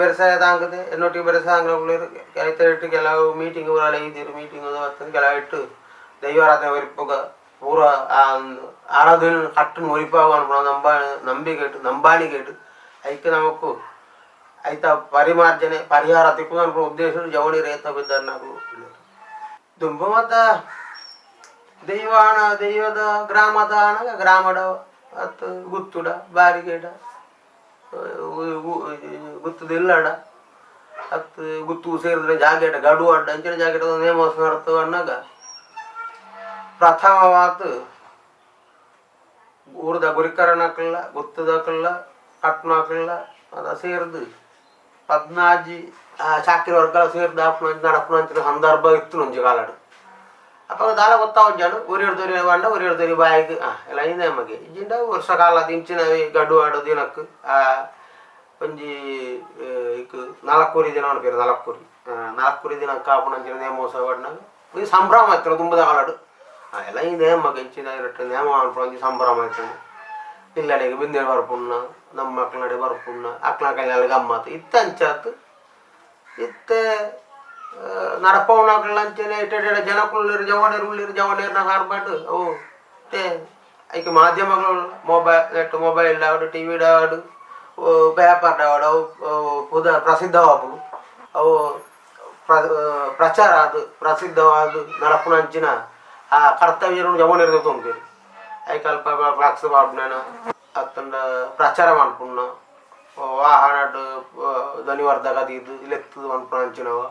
ಬೆರೆಸಾಯ ತಾಂಕದೆ ಎನ್ನೊಟ್ಟಿಗೆ ಬೆರೆಸಾಯ ಉಲ್ಲೆರ್. ಐತ ಕೆಲವು ಮೀಟಿಂಗ್ ಪೂರ ಐದೆರ್ ಮೀಟಿಂಗ್ ಬತ್ತುದು ಕೆಲವು ಇಟ್ಟು ದೈವಾರಾಧನೆ ಒರಿಪುಗ ಪೂರ ಆರಾಧನೆ ಕಟ್ಟುನು ಒರಿಪಾವ ಪನ್ಪುನ ನಂಬಿಕೆ ನಂಬಾಣಿಕೆ ಐಕ್ ನಮಕ್ ಐತ ಪರಿಮಾರ್ಜನೆ ಪರಿಹಾರ ತಿಕ್ಕುನ ಪನ್ಪುನ ಉದ್ದೇಶ ಜವಳಿ ರೇತ ಬಿದ್ದರ್ನಕುಲು ಉಲ್ಲೆರ್. ದುಂಬು ಮಾತ ದೈವಾಣ ದೈವದ ಗ್ರಾಮದ ಆನಗ ಗ್ರಾಮಡ ಅತ್ ಗುತ್ತುಡ ಬಾರಿಗೇಡ ಗುತ್ತದ ಇಲ್ಲಡ ಅತ್ ಗುತ್ತು ಸೇರಿದ್ರೆ ಜಾಗೆಟ ಗಡು ಅಡ್ಡ ಅಂಚಿನ ಜಾಗೆಟ ನೇಮೋತ್ಸವ ನಡತು ಅನ್ನಾಗ ಪ್ರಥಮವಾತ್ ಊರ್ದ ಗುರಿಕರನಕಲ್ಲ ಗುತ್ತದಕಲ್ಲ ಕಟ್ನಕಲ್ಲ ಅದ ಸೇರ್ದು 14 ಚಾಕ್ರಿ ವರ್ಗಲ ಸೇರ್ದು ಆಪುನ ನಡಪುನಂಚಿನ ಸಂದರ್ಭ ಇತ್ತು ಒಂಜಿ ಕಾಲಡ್. ಅಪಗ ದಾಲ ಗೊತ್ತಾವಜ್ಜಾಂಡ್ ಒರಿಯರ್ದೊರಿ ಪಂಡ ಒರಿಯರ್ದೊರಿ ಬಾಯಿಗ್ ಎಲ್ಲ ಇಂದೇ ಮಗೆ ಇಜ್ಜಿಂಡ ವರ್ಷ ಕಾಲ ಇಂಚಿನ ಗಡು ಆಡು ದಿನಕ್ ಒಂಜಿ ಇಕ್ ನಾಲ್ಕೂರಿ ದಿನ ಪನ್ಪೆರ್, ನಾಲ್ಕೂರಿ ನಾಲ್ಕೂರಿ ದಿನಕ್ ಆಪುನಂಚಿನ ನೇಮೋತ್ಸವ ಪಂಡಾಗ ಒಂಜಿ ಸಂಭ್ರಮ ಇತ್ತು ದುಂಬುದ ಕಾಲಡ್. ಎಲ್ಲ ಇಂದೇ ಮಗೆ ಇಂಚಿನ ನೇಮ ಮನ್ಪುನ ಒಂಜಿ ಸಂಭ್ರಮ ಇತ್ತುಂಡು. ಇಲ್ಲಡೆಗ್ ಬಿಂದೆಡ್ ಬರ್ಪುನ ನಮ್ಮ ಮಕ್ಳನಡೆ ಬರ್ಪುನ ಅಕ್ಲ ಕೈಲಲ್ ಗಮ್ಮತ್ ಇತ್ತೆ ಅಂಚಾತ್ ಇತ್ತೆ ನಡಪವುನಕುಲು ಅಂಚನೆ ಇಟ್ಟೆಡೆ ಜನಕುಲ್ಲೆರ್ ಜವನೆರ್ ಉಲ್ಲೆರ್ ಜವನೆರ್ನ ಕಾರ್ಬಾಟ್ ಅವು ಇತ್ತೆ ಐಕ್ ಮಾಧ್ಯಮಗಳು ಮೊಬೈಲ್ ನೆಟ್ ಮೊಬೈಲ್ ಆವಡ್ ಟಿವಿ ಆವಡ್ ಪೇಪರ್ ಆವಡ್ ಅವು ಪುದ ಪ್ರಸಿದ್ಧವಾಪುಂಡು. ಅವು ಪ್ರಚಾರ ಆದ್ ಪ್ರಸಿದ್ಧವಾದ್ ನಡಪುನಂಚಿನ ಆ ಕರ್ತವ್ಯ ಜವನೆರ್ ದೆತೊನ್ಪೆರ್. ಐಕ್ ಅಲ್ಪ ಫ್ಲಕ್ಸ್ ಪಾಡ್ಪುನ ಅತ್ತಂಡ ಪ್ರಚಾರ ಮನ್ಪುನ ವಾಹನಡ್ ಧ್ವನಿವರ್ಧಕ ದೀದ್ ಲೆತ್ತುದು ಮನ್ಪುನಂಚಿನವು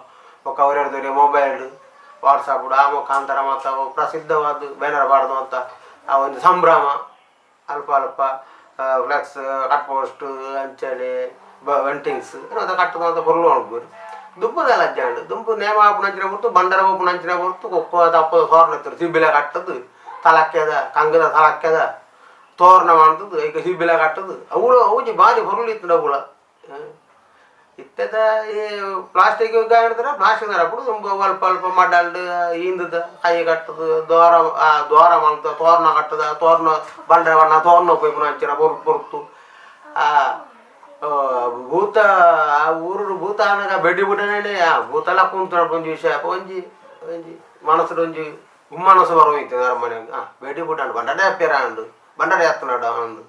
ಬೊಕ್ಕ ಅವರೆರ್ದೊರಿ ಮೊಬೈಲ್ ವಾಟ್ಸಪ್ ಆ ಮುಖಾಂತರ ಮಾತ ಅವು ಪ್ರಸಿದ್ಧವಾದ ಬ್ಯಾನರ್ ಪಾಡ್ದು ಮಾತ ಆ ಒಂದು ಸಂಭ್ರಮ ಅಲ್ಪ ಅಲ್ಪ flex cut post ಅಂಚನೆ ವೆಂಟಿಂಗ್ಸ್ ಮಾತ ಕಟ್ಟುದು ಮಾತ ಪೊರ್ಲು ಮನ್ಪುವೆರ್. ದುಂಬುದಾಲ ಅಜ್ಜಾಂಡ್ ದುಂಬು ನೇಮ ಆಪುನಂಚಿನ ಪೊರ್ತು ಬಂಡರ ಪೋಪುನಂಚಿನ ಪೊರ್ತು ಕೊಕ್ಕೊ ದಪ್ಪದ ತೋರಣ ಇತ್ತುಂಡು. ಸಿಬಿಲ ಕಟ್ಟುದು ತಲಕ್ಕೆದ ಕಂಗದ ತಲಕ್ಕೆದ ತೋರಣ ಮನ್ತುದು ಐಕ್ ಸಿಬಿಲ ಕಟ್ಟುದು ಅವುಲು ಒಂಜಿ ಬಾರಿ ಪೊರ್ಲು ಇತ್ತುಂಡು ಅವುಲ. ಇತ್ತೆದ ಈ ಪ್ಲಾಸ್ಟಿಕ್ ಹಿಡಿದ್ರೆ ಪ್ಲಾಸ್ಟಿಕ್ ನಡಪುಡು ದುಂಬು ಅಲ್ಪ ಅಲ್ಪ ಮಡಲ್ಡ್ ಈಂದದ ಕೈ ಕಟ್ಟುದು ದ್ವಾರ ದ್ವಾರ ಮಲ್ತ ತೋರಣ ಕಟ್ಟುದ ತೋರಣ ಬಂಡೆ ಬಣ್ಣ ತೋರಣ ಪೋಯಿಪುನ ಅಂಚಿನ ಪೊರ್ತು ಆ ಭೂತ ಆ ಊರುಡು ಭೂತ ಆನಗ ಬೆಡಿ ಬುಡನೆ ಆ ಭೂತಲ ಕುಂತು ಒಂಜಿ ವಿಷಯ ಒಂಜಿ ಒಂಜಿ ಮನಸ್ಸುಡು ಒಂಜಿ ಹುಮ್ಮನಸ್ಸು ಬರೋಯ್ತು ಅರಮನೆ ಬೆಡಿ ಬುಡಂಡು ಬಂಡಡೆ ಅಪ್ಪೇರ ಅಂಡು ಬಂಡಡೆ ಎತ್ತನಾಡು ಅಂದು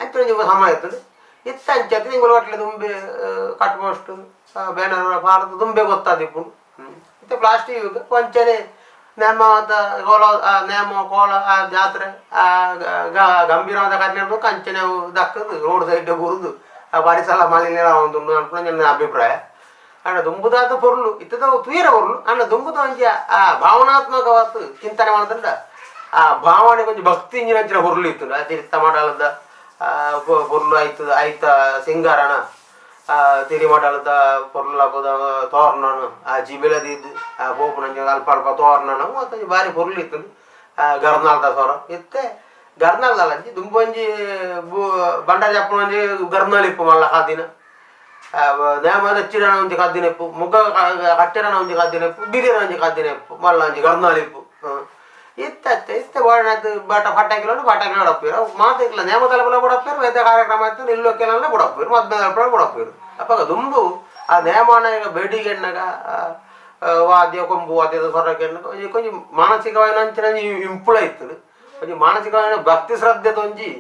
ಅಂಚ ಒಂಜಿ ಸಮಯ ಇತ್ತುಂಡು. ಇತ್ತ ಅಂಚ ತಿಂಗಳು ಗಟ್ಟಲೆ ದುಂಬೆ cut post banner ಪಾಡ್ದು ದುಂಬೆ ಗೊತ್ತಾದಿಪ್ಪುಂಡು. ಇತ್ತೆ ಪ್ಲಾಸ್ಟಿಕ್ ವಂಚನೆ ನೇಮ ಕೋಲ ನೇಮ ಕೋಲ ಆ ಜಾತ್ರೆ ಆ ಗಂಭೀರವಾದ ಕಜ್ಞೆ ಕಂಚನೆ ದಕ್ಕದು ರೋಡ್ ಸೈಡ್ ಬುರುದು ಆ ಪರಿಸರ ಮಾಲಿನ್ಯ ಆವೊಂದುಂಡು ಅನ್ಪುನ ಎನ್ನ ಅಭಿಪ್ರಾಯ. ಆಂಡ ದುಂಬುದಾದ ಪೊರ್ಲು ಇತ್ತದ ತೂಯರ ಪೊರ್ಲು ಆಂಡ ದುಂಬುದ ಒಂಜಿ ಆ ಭಾವನಾತ್ಮಕವಾದ ಚಿಂತನೆ ಮಾಡ್ತಂಡ ಆ ಭಾವನೆ ಒಂಜಿ ಭಕ್ತಿ ಇಂಜಿನಂಚಿನ ಹೊರ್ಲು ಇತ್ತು. ಆ ತಿರಿತ್ತ ಮಾಡಲದ ಪೊರ್ಲು ಆಯ್ತು ಆಯ್ತ ಸಿಂಗಾರಣ ತಿರಿ ಮಾಡಲದ ಪೊರ್ಲು ತೋರ್ಣನು ಆ ಜಿಬಿಲದಿದ್ದು ಆ ಬೋಪುನಂಚ ಅಲ್ಪ ಅಲ್ಪ ತೋರ್ಣನು ಮತ್ತು ಬಾರಿ ಪೊರ್ಲು ಇತ್ತು. ಗರ್ನಾಲ್ದ ಸೊರ ಇತ್ತೆ ಗರ್ನಾಲ್ದಲ್ಲ ಅಂಚಿ ದುಂಬು ಒಂಜಿ ಬಂಡಾರ ಜಪ್ಪುನ ಒಂಜಿ ಗರ್ನಾಲ್ ಇಪ್ಪು ಮಲ್ಲ ಕಾದಿನ ನೇಮ ದಚ್ಚಿಡಣ ಒಂಜಿ ಕಾದಿನ ಇಪ್ಪು ಮುಗ ಕಟ್ಟಿರಣ ಒಂಜಿ ಕಾದಿನ ಇಪ್ಪು ಬಿರಿಯರ ಒಂಜಿ ಕಾದಿನ ಇಪ್ಪು ಮಲ್ಲ ಒಂಜಿ ಗರ್ನಾಲ್ ಇಪ್ಪು. ಇತ್ತೆ ಇತ್ತೆ ಬಾಣ ಬಾಟ ಪಟಾಕಿಲೋ ಪಟಾಕಿ ಬಡಪ್ಪೀರು ಮಾತಿಲ್ಲ ನೇಮ ತಲಪಲ ಬಡಪ್ಪೀರು ವೇದ ಕಾರ್ಯಕ್ರಮ ಆಯ್ತು ನಿಲ್ಲೋಕೆಲ್ಲ ಬಡಪ್ಪೀರು ಮದ್ಮೆ ತಲಪಲ ಬಡಪ್ಪೀರು. ಅಪ್ಪಾಗ ದುಂಬು ಆ ನೇಮನ ಈಗ ಬೇಡಿಗೆಣ್ಣಗ ವಾದ್ಯ ಕೊಂಬು ವಾದ್ಯದ ಸೊರಕೆಣ್ಣಗ ಒಂಜಿ ಕೊಂಚ ಮಾನಸಿಕವಾಯಿನ ಅಂಚಿನ ಇಂಪುಳ ಇತ್ತು. ಒಂಜಿ ಮಾನಸಿಕವಾಯಿನ ಭಕ್ತಿ ಶ್ರದ್ಧೆ ಒಂಜಿ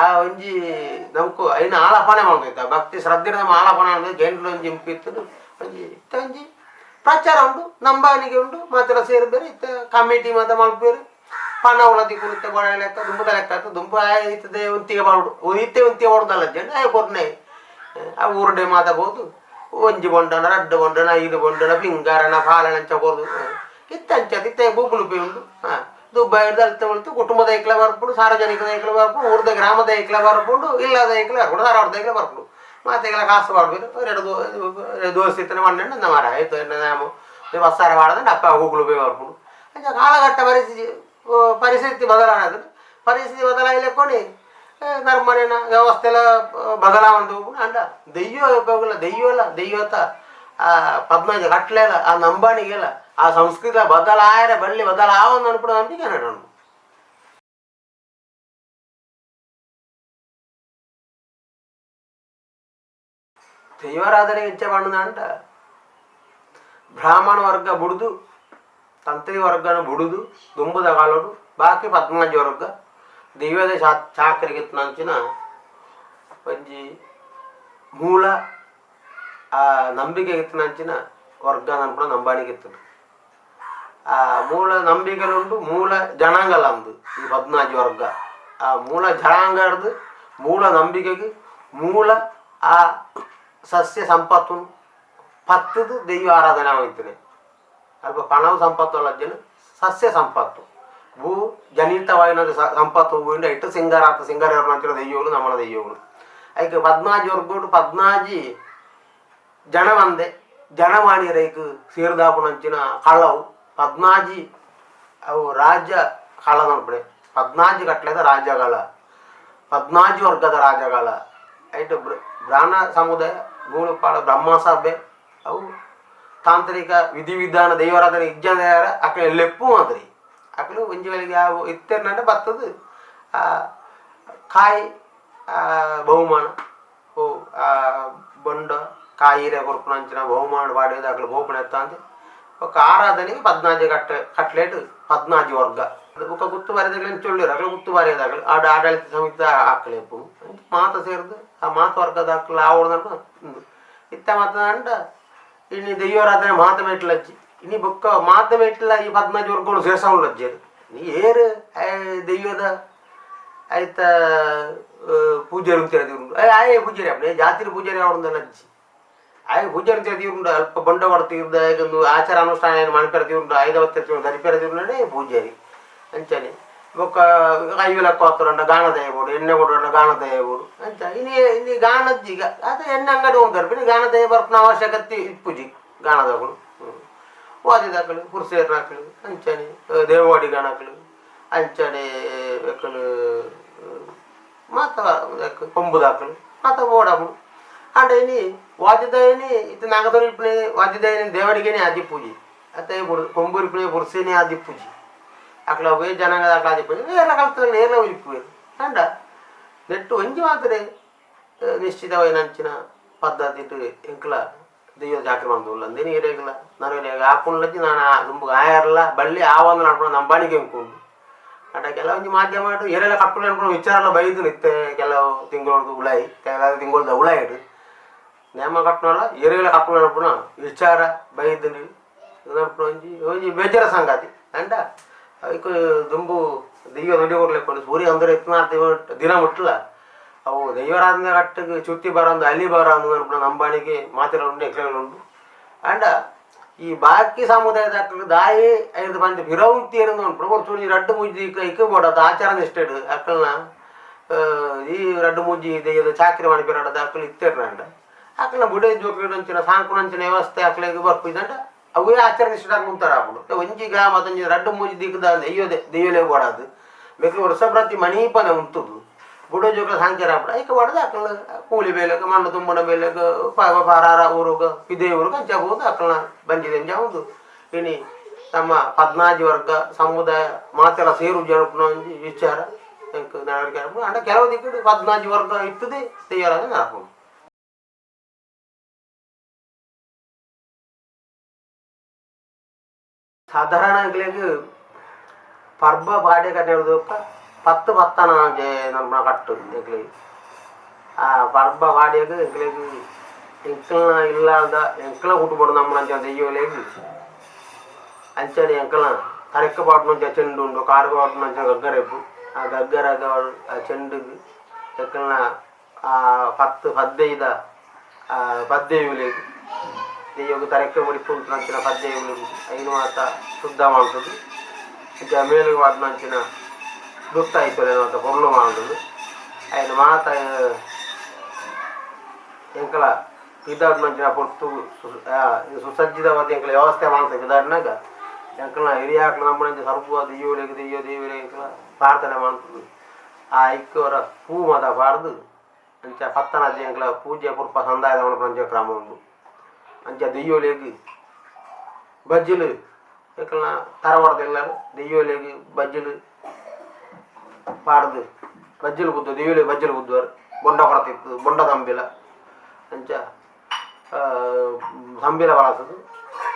ಆ ಒಂಜಿ ನಮಕು ಐನ ಆಲಾಪನೆ ಮಾಡ್ತೈತೆ. ಭಕ್ತಿ ಶ್ರದ್ಧೆ ನಮ್ಮ ಆಲಾಪನೆ ಅಂದ್ರೆ ಗಂಟ್ಲು ಒಂಜಿ ಇಂಪಿತ್ತು ಒಂಜಿ ಇತ್ತ ಒಂಜಿ ಪ್ರಚಾರ ಉಂಟು ನಂಬಾನಿಗೆ ಉಂಟು ಮಾತ್ರ ಸೇರಿಬೇರೆ ಇತ್ತ ಕಮಿಟಿ ಮಾತ ಮಲ್ಪೇರು ಪಣ ಉಳತಿ ಕುಳಿತ ಬಡ ಲೆಕ್ಕ ದುಂಬುದ ಲೆಕ್ಕ ಆಯ್ತು. ದುಂಬು ಇತ್ತದೆ ಒಂತಿಗೆ ಬಾಡು ಇತ್ತೆ ಒಂತಿಗೆ ಬಾಡುದಲ್ಲ ಜನ ಆಯ್ ಕೊರ್ನೆ ಆ ಊರುಡೆ ಮಾತಾಬೋದು ಒಂಜಿ ಬೊಂಡನ ರಡ್ಡು ಬೊಂಡನ ಐದು ಬೊಂಡನ ಪಿಂಗಾರನ ಪಾಲನಂಚ ಕೊರ್ದು ಇತ್ತ ಅಂಚ ಇತ್ತೆ ಗೂಗಲ್ ಪೇ ಉಂಟು. ಹಾಂ ದುಬೈದ ಅಲ್ತ ಉಳ್ತು ಕುಟುಂಬದ ಐಕ್ಲ ಬರ್ಪುಂಡು ಸಾರ್ವಜನಿಕದ ಐಕ್ಲ ಬರ್ಪುಂಡು ಊರ್ದ ಗ್ರಾಮದ ಐಕ್ಲ ಬರ್ಪುಂಡು ಇಲ್ಲದ ಐಕ್ಲ ಬರ್ಪುಂಡು ಧಾರವಾಡದ ಐಕ್ಲ ಬರ್ಪುಂಡು ಮಾತೆಗೆಲ್ಲ ಕಾಸು ಪಾಡ್ಬೇಕು ಎರಡು ದೋಸೆ ಇತ್ತನೆ ಮಣ್ಣೆಣ್ಣು ಮಾರ ಆಯ್ತು ಎಣ್ಣೆ ಬಸ್ಸಾರ ಮಾಡದಂటే ಅಪ್ಪ ಗೂಗಲ್ ಪೇ ಬರ್ಪುಂಡು. ಅಂಚ ಕಾಲಘಟ್ಟ ಪರಿಸ್ಥಿತಿ ಪರಿಸ್ಥಿತಿ ಬದಲಾಗದು ಪರಿಸ್ಥಿತಿ ಬದಲಾಗಲಿಕ್కొని ನರ್ಮನೆನ ವ್ಯವಸ್ಥೆ ಎಲ್ಲ ಬದಲಾವಣೆ ಹೋಗ್ಬಿಡು. ಅಂಡ ದೆಯ್ಯೋ ಉಪಯೋಗ ದೆಯ್ಯೋಲ್ಲ ದೆಯ್ಯೋತ ಆ ಪದ್ಮಜ ಕಟ್ಲೆಲ್ಲ ಆ ನಂಬಾಣಿಗೆಲ್ಲ ಆ ಸಂಸ್ಕೃತಿ ಬದಲಾಯರೆ ಬಳ್ಳಿ ಬದಲಾವೊಂದು ಅನ್ಬಿಡು ನಂಬಿಕೆ ನಡೋಣ. ದೈವಾರಾಧನೆ ಇಚ್ಛೆ ಪಂಡ ಬ್ರಾಹ್ಮಣ ವರ್ಗ ಬುಡ್ದು ತಂತ್ರಿ ವರ್ಗನ ಬುಡುದು ದುಂಬುದ ಕಾಲೋಡು ಬಾಕಿ ಪದ್ಮನಾಜ ವರ್ಗ ದೈವದ ಚಾಕರಿಗೆ ನಂಚಿನ ಒಂಜಿ ಮೂಲ ಆ ನಂಬಿಕೆ ನಂಚಿನ ವರ್ಗ ಅನ್ಪುಣ ನಂಬಾಣಿಗೆ ಇತ್ತು. ಆ ಮೂಲ ನಂಬಿಕೆಲುಂಡು ಮೂಲ ಜನಾಂಗಲ ಅಂದು ಈ ಪದ್ನಾಜಿ ವರ್ಗ ಆ ಮೂಲ ಜನಾಂಗರ್ದು ಮೂಲ ನಂಬಿಕೆಗೆ ಮೂಲ ಆ ಸಸ್ಯ ಸಂಪತ್ತು ಪತ್ತದು ದೈವ ಆರಾಧನೆ ಆಗೋಯ್ತದೆ. ಅಲ್ಪ ಪಣವು ಸಂಪತ್ತು ಅಲ್ಲ ಜನ ಸಸ್ಯ ಸಂಪತ್ತು ಭೂ ಜನಿತವಾಯಿನ ಸಂಪತ್ತು ಹೂವಿಂದ ಇಟ್ಟು ಸಿಂಗಾರ ಆತ ಸಿಂಗಾರ ಅಂಚಿನ ದೈವಗಳು ನಮ್ಮನ ದೈವಗಳು. ಐಕ್ ಪದ್ನಾಜಿ ವರ್ಗೋಡು ಪದ್ನಾಜಿ ಜನ వందే ಜನವಾಣಿ ರೈಕ್ ಸೇರ್ದಾಪುನಂಚಿನ ಕಳವು ಪದ್ನಾಜಿ ಅವು ರಾಜ್ಯ ಕಳ ನೋಡ್ಬಿಡೆ ಪದ್ನಾಜಿ ಕಟ್ಲೆದ ರಾಜ್ಯಗಳ ಪದ್ನಾಜಿ ವರ್ಗದ ರಾಜಗಳ ಐಟ್ ಬ್ರಾಹ್ಮಣ ಸಮುದಾಯ ಗೂಳುಪಾಡ ಬ್ರಹ್ಮಸಭೆ ಅವು ತಾಂತ್ರಿಕ ವಿಧಿವಿಧಾನ ದೈವಾರಾಧನೆ ಇಜ್ಜಂದ ಅಕಲೆ ಲೆಪ್ಪು ಮಾದರಿ ಅಕಲು ಒಂಜಿ ವೇಳೆಗೆ ಯಾವ ಇತ್ತೆರ್ನಂಡ ಬತ್ತದು ಕಾಯಿ ಬಹುಮಾನ ಓ ಬೊಂಡ ಕಾಯಿರೆ ಕೊರ್ಪುನಂಚಿನ ಬಹುಮಾನ ಪಾಡೇದು ಅಕಲು ಬೋಪುಣ ಎತ್ತಾಂದೆ ಬೊಕ್ಕ ಆರಾಧನೆಗೆ ಪದ್ನಾಜಿ ಕಟ್ಟ ಕಟ್ಲೇಟ್ ಪದ್ನಾಜಿ ವರ್ಗ ಬೊಕ್ಕ ಗುತ್ತು ಬಾರಿದಾಗಲಿ ಚೊಳ್ಳಿರು ಅಕಲು ಗುತ್ತು ಬಾರಿದಾಗಲು ಆಡ ಆಡಳಿತ ಸಮಿತಿ ಆಕಲೆಪ್ಪು ಮಾತ ಸೇರ್ದು ಆ ಮಾತ ವರ್ಗದ ಆಕಲು ಆವಡ್ದಂಡ ಇತ್ತ ಮಾತಂಡ ಇನ್ನು ದೈವಾರಾಧನೆ ಮಾತ ಮೆಟ್ಲಜ್ಜಿ ಇನಿ ಬೊಕ್ಕ ಮಾತ ಮೆಟ್ಲ ಈ ಪದ್ನಾಜಿ ವರ್ಗಗಳು ಸೇರ್ಸವಲ್ಲಜ್ಜಿ ನೀ ಏರು ದೈವದ ಆಯ್ತ ಪೂಜಾರಿ ಉಂತಿರ ಆಯೆ ಪೂಜಾರಿ ಅಪ್ಪನೆ ಜಾತಿರ ಪೂಜಾರಿ ಅವಡೊಂದಲ್ಲ ಅಜ್ಜಿ ಆಯ್ ಪೂಜಾರಿ ತೀರುಂಡು ಅಲ್ಪ ಬಂಡ ತೀರ್ದ ಒಂದು ಆಚಾರ ಅನುಷ್ಠಾನ ಮಣಪೆರ ತೀರುಂಡು ಐದವತ್ತ ದರಿಪೆರ ತೀರುಂಡೆ ಪೂಜಾರಿ ಅಂಚನೆ ಬೊಕ್ಕ ಐವಿಲಕ್ಕ ಹೊತ್ತರಂಡ ಗಾಣ ದಯಬೋಡು ಎಣ್ಣೆ ಕೊಡೋಣ ಗಾಣ ದಯಬೋಡು ಅಂಚ ಇನಿ ಇನಿ ಗಾಣಜ್ಜಿ ಅದು ಎಣ್ಣೆ ಅಂಗಡಿ ಹೋಗ್ತಾರೆ ಬಿಡಿ ಗಾಣ ದಯ ಬರ್ಪುನ ಅವಶ್ಯಕತೆ ಇಪ್ಪುಜಿ ಗಾಣದಗಳು ವಾದಿದಾಕಲು ಪುರ್ಸೇರ್ನಾಕಲು ಅಂಚನೆ ದೇವವಾಡಿ ಗಾಣಕಲು ಅಂಚನೆ ಎಕ್ಕಲು ಮಾತ ಕೊಂಬುದಾಕಲು ಮಾತ ಓಡಾಪುಡು. ಆಂಡ ಇನಿ ವಾದ್ಯದಾಯನಿ ಇತ್ತ ನಾಗದೊರಿಪ್ಪನೆ ವಾದ್ಯದಾಯನಿ ದೇವಡಿಗೆನೆ ಆದಿ ಪೂಜೆ ಅತ್ತೆ ಕೊಂಬುರಿಪ್ಪನೆ ಪುರ್ಸೇನೆ ಆದಿ ಪೂಜೆ ಅಕ್ಲ ಅವೇ ಜನಾಂಗದ ಅಕ್ಲ ಆದಿ ಪೂಜೆ ಏರ್ಲ ಕಲ್ತಲ್ಲ ಏರ್ಲ ಉಯಿಪ್ಪುವೆರ್. ಆಂಡ ನೆಟ್ಟು ಒಂಜಿ ಮಾತ್ರ ನಿಶ್ಚಿತವಾಯಿನ ಅಂಚಿನ ಪದ್ಧತಿ ಎಂಕ್ಲ ದೈವ ಜಾತ್ರೆ ಮಂತುಲ್ಲ ಅಂದೇನಿ ಇರೇಗ್ಲ ನಾನು ಆಪುಂಡ್ಲಜ್ಜಿ ನಾನು ದುಂಬು ಆಯರ್ಲ ಬಳ್ಳಿ ಆವಂದು ನಡ್ಪುಣ ನಂಬಾಣಿಗೆ ಎಂಕುಂಡು. ಆಂಡ ಕೆಲವೊಂಜಿ ಮಾಧ್ಯಮ ಏರೆಲ್ಲ ಕಟ್ಟುಲೆ ಅನ್ಕೊಂಡು ವಿಚಾರ ಬೈದು ಇತ್ತೆ ಕೆಲವು ತಿಂಗಳದ್ದು ಉಳಾಯಿ ಕೆಲವು ತಿಂಗಳದ ಉಳಾಯಿಡು ನೇಮ ಕಟ್ಟುನಲ್ಲ ಏರೆಲ್ಲ ಕಟ್ಟುಲೆ ಅನ್ಪುಣ ವಿಚಾರ ಬೈದು ನಡ್ಪುಣ ಒಂಜಿ ಒಂಜಿ ಬೇಜಾರ ಸಂಗತಿ. ಅಂಡ ಐಕ್ ದುಂಬು ದೈವ ನುಡಿ ಕೊರ್ಲೆಕ್ಕೊಂಡು ಸೂರ್ಯ ಅಂದ್ರೆ ಇತ್ನ ದಿನ ಮುಟ್ಲ ಅವು ದೈವರಾಧನೆ ಕಟ್ಟಗೆ ಚುತ್ತಿ ಬರಂದು ಅಲ್ಲಿ ಬರಂದು ಅನ್ಪುಣ ನಂಬಾಣಿಗೆ ಮಾತೆಲ್ಲ ಉಂಟು ಎಕ್ಲೆಗಳು ಉಂಟು. And ಈ ಬಾಕಿ ಸಮುದಾಯದ ದಾಯಿ ಐದು ಪಂಚ ಪಿರವುಂತಿಯರಿಂದ ಉಂಟು ಕೊರ್ಚು ರಡ್ಡು ಮೂಜಿ ಇಕ್ಕ ಬೋಡದ ಆಚಾರ ನಿಷ್ಠೆಡ್ ಅಕ್ಕಲ್ನ ಈ ರಡ್ಡು ಮೂಜಿ ದೆಯ್ಯದ ಚಾಕ್ರಿ ಮಾಡಿ ಪಿರಾಡದ ಅಕ್ಕಲು ಇತ್ತೆರ್ನಂಡ ಅಕ್ಕಲ್ನ ಬುಡೆ ಜೋಕ್ಲಿಡಂಚಿನ ಸಾಂಕುನಂಚಿನ ವ್ಯವಸ್ಥೆ ಅಕ್ಲೆಗ್ ಬರ್ಪುಜಂಡ ಅವೇ ಆಚಾರ ನಿಷ್ಠೆ ಮುಂತಾರ ಆಪುಂಡು. ಒಂಜಿ ಗ್ರಾಮದ ಒಂಜಿ ರಡ್ಡು ಮೂಜಿ ದಿಕ್ಕದ ದೆಯ್ಯೊದೆ ದೆಯ್ಯೊಲೆ ಬೋಡಾದ್ ಮೆಕ್ಲು ವರ್ಷ ಪ್ರತಿ ಮಣೀಪನೆ ಉಂತುದು ಬುಡೋ ಜೋಕ್ಲ ಸಾಂಕ್ಯರ ಆಪುಂಡು. ಐಕ ಬಾಡದು ಅಕ್ಕಲ್ನ ಕೂಲಿ ಬೇಲೆಗ್ ಮಣ್ಣು ತುಂಬುನ ಬೇಲೆಗ್ ಪಾರಾರ ಊರುಗ ಪಿದೇ ಊರುಗ ಅಂಚ ಪೋದು ಅಕ್ಕಲ್ನ ಬಂಜಿದ ಅಂಚ ಉಂದು. ಇನಿ ನಮ್ಮ ಪದ್ನಾಜಿ ವರ್ಗ ಸಮುದಾಯ ಮಾತೆಲ ಸೇರು ಜನಪುನ ಒಂಜಿ ವಿಚಾರ ಎಂಕ್ ನಡವಳಿಕೆ ಆಪುಂಡು. ಆಂಡ ಕೆಲವು ದಿಕ್ಕುಡು ಪದ್ನಾಜಿ ವರ್ಗ ಇತ್ತುದೇ ದೆಯ್ಯಾರಾಧನೆ ನಡಪುಂಡು. ಸಾಧಾರಣ ಎಂಕ್ಲೆಗ್ ಪರ್ಬ ಪಾಡ್ಯ ಕಟ್ಟೆಡ್ದ್ ಪತ್ತು ಪತ್ತನ ನಮ್ಮ ಕಟ್ಟು ಎಂಕ್ಲೆಗ್ ಆ ಪರ್ಬ ಪಾಡ್ಯಗ್ ಎಂಕ್ಲೆಗ್ ಎಂಕಲ್ನ ಇಲ್ಲಾಲ್ದ ಎಂಕಲ್ನ ಕುಟುಂಬಡ್ ನಮ್ಮನಂಚಿನ ದೆಯ್ಯೊಲೆಗ್ ಅಂಚನೆ ಎಂಕಲ್ನ ತರೆಕ್ ಪಾಡುನಂಚಿನ ಚೆಂಡು ಉಂಡು, ಕಾರುಗ್ ಪಾಡುನಂಚಿನ ಗಗ್ಗರೆಪ್ಪು. ಆ ಗಗ್ಗರಗ ಆ ಚೆಂಡುಗ್ ಎಂಕಲ್ನ ಆ ಪತ್ತು ಪದ್ದೈದ ಆ ಪದ್ದೆಯುಲೆಗ್ ದೆಯ್ಯೊಗು ತರೆಕ್ ಮುಡಿಪು ಉಂತುನಂಚಿನ ಪದ್ದೆಯುಲೆಗ್ ಐನ್ ಮಾತ ಶುದ್ಧ ಮಲ್ತುದು ಇಂಚ ಮೇಲುಗ್ ಪಾಡುನಂಚಿನ ದುತ್ತ ಐತೊಲೆನ್ ಮಾತ ಪೊರ್ಲು ಮಲ್ತುದು ಐನ್ ಮಾತ ಎಂಕಲ ಪಿದಾಡುನಂಚಿನ ಪೊರ್ತು ಸುಸಜ್ಜಿತವಾದ ಎಂಕಲ ವ್ಯವಸ್ಥೆ ಮಲ್ತ ಪಿದಾಡಿನಾಗ ಎಂಕಲ್ನ ಹಿರಿಯಾಕ್ಲು ನಮ್ಮನಂಚ ಸರ್ವ ದೆಯ್ಯೊಲೆಗ್ ದೆಯ್ಯೊ ದೇವೆರೆಗ್ ಎಂಕಲ ಪ್ರಾರ್ಥನೆ ಮಲ್ತುದು ಆ ಐಕ್ ಒರ ಪೂ ಮಾತ ಪಾಡ್ದು ಅಂಚ ಪತ್ತನಾಜೆ ಎಂಕಲ ಪೂಜೆ ಪುರ್ಪ ಸಂದಾಯ ಮಲ್ಪುನಂಚಿನ ಕ್ರಮ ಉಂಡು. ಅಂಚ ದೆಯ್ಯೊಲೆಗ್ ಬಜ್ಜಿಲು ಎಂಕಲ್ನ ತರವಾಡದ ಇಲ್ಲಲ್ ದೆಯ್ಯೊಲೆಗ್ ಬಜ್ಜಿಲು ಪಾಡ್ದು ಬಜ್ಜಿಲು ಗುದ್ದು ದೆಯ್ಯೊಲೆಗ್ ಬಜ್ಜಿಲು ಗುದ್ದುವರು ಬೊಂಡ ಕೊರತಿತ್ತು ಬೊಂಡ ತಂಬಿಲ ಅಂಚ ತಂಬಿಲ ಬಳಸುದು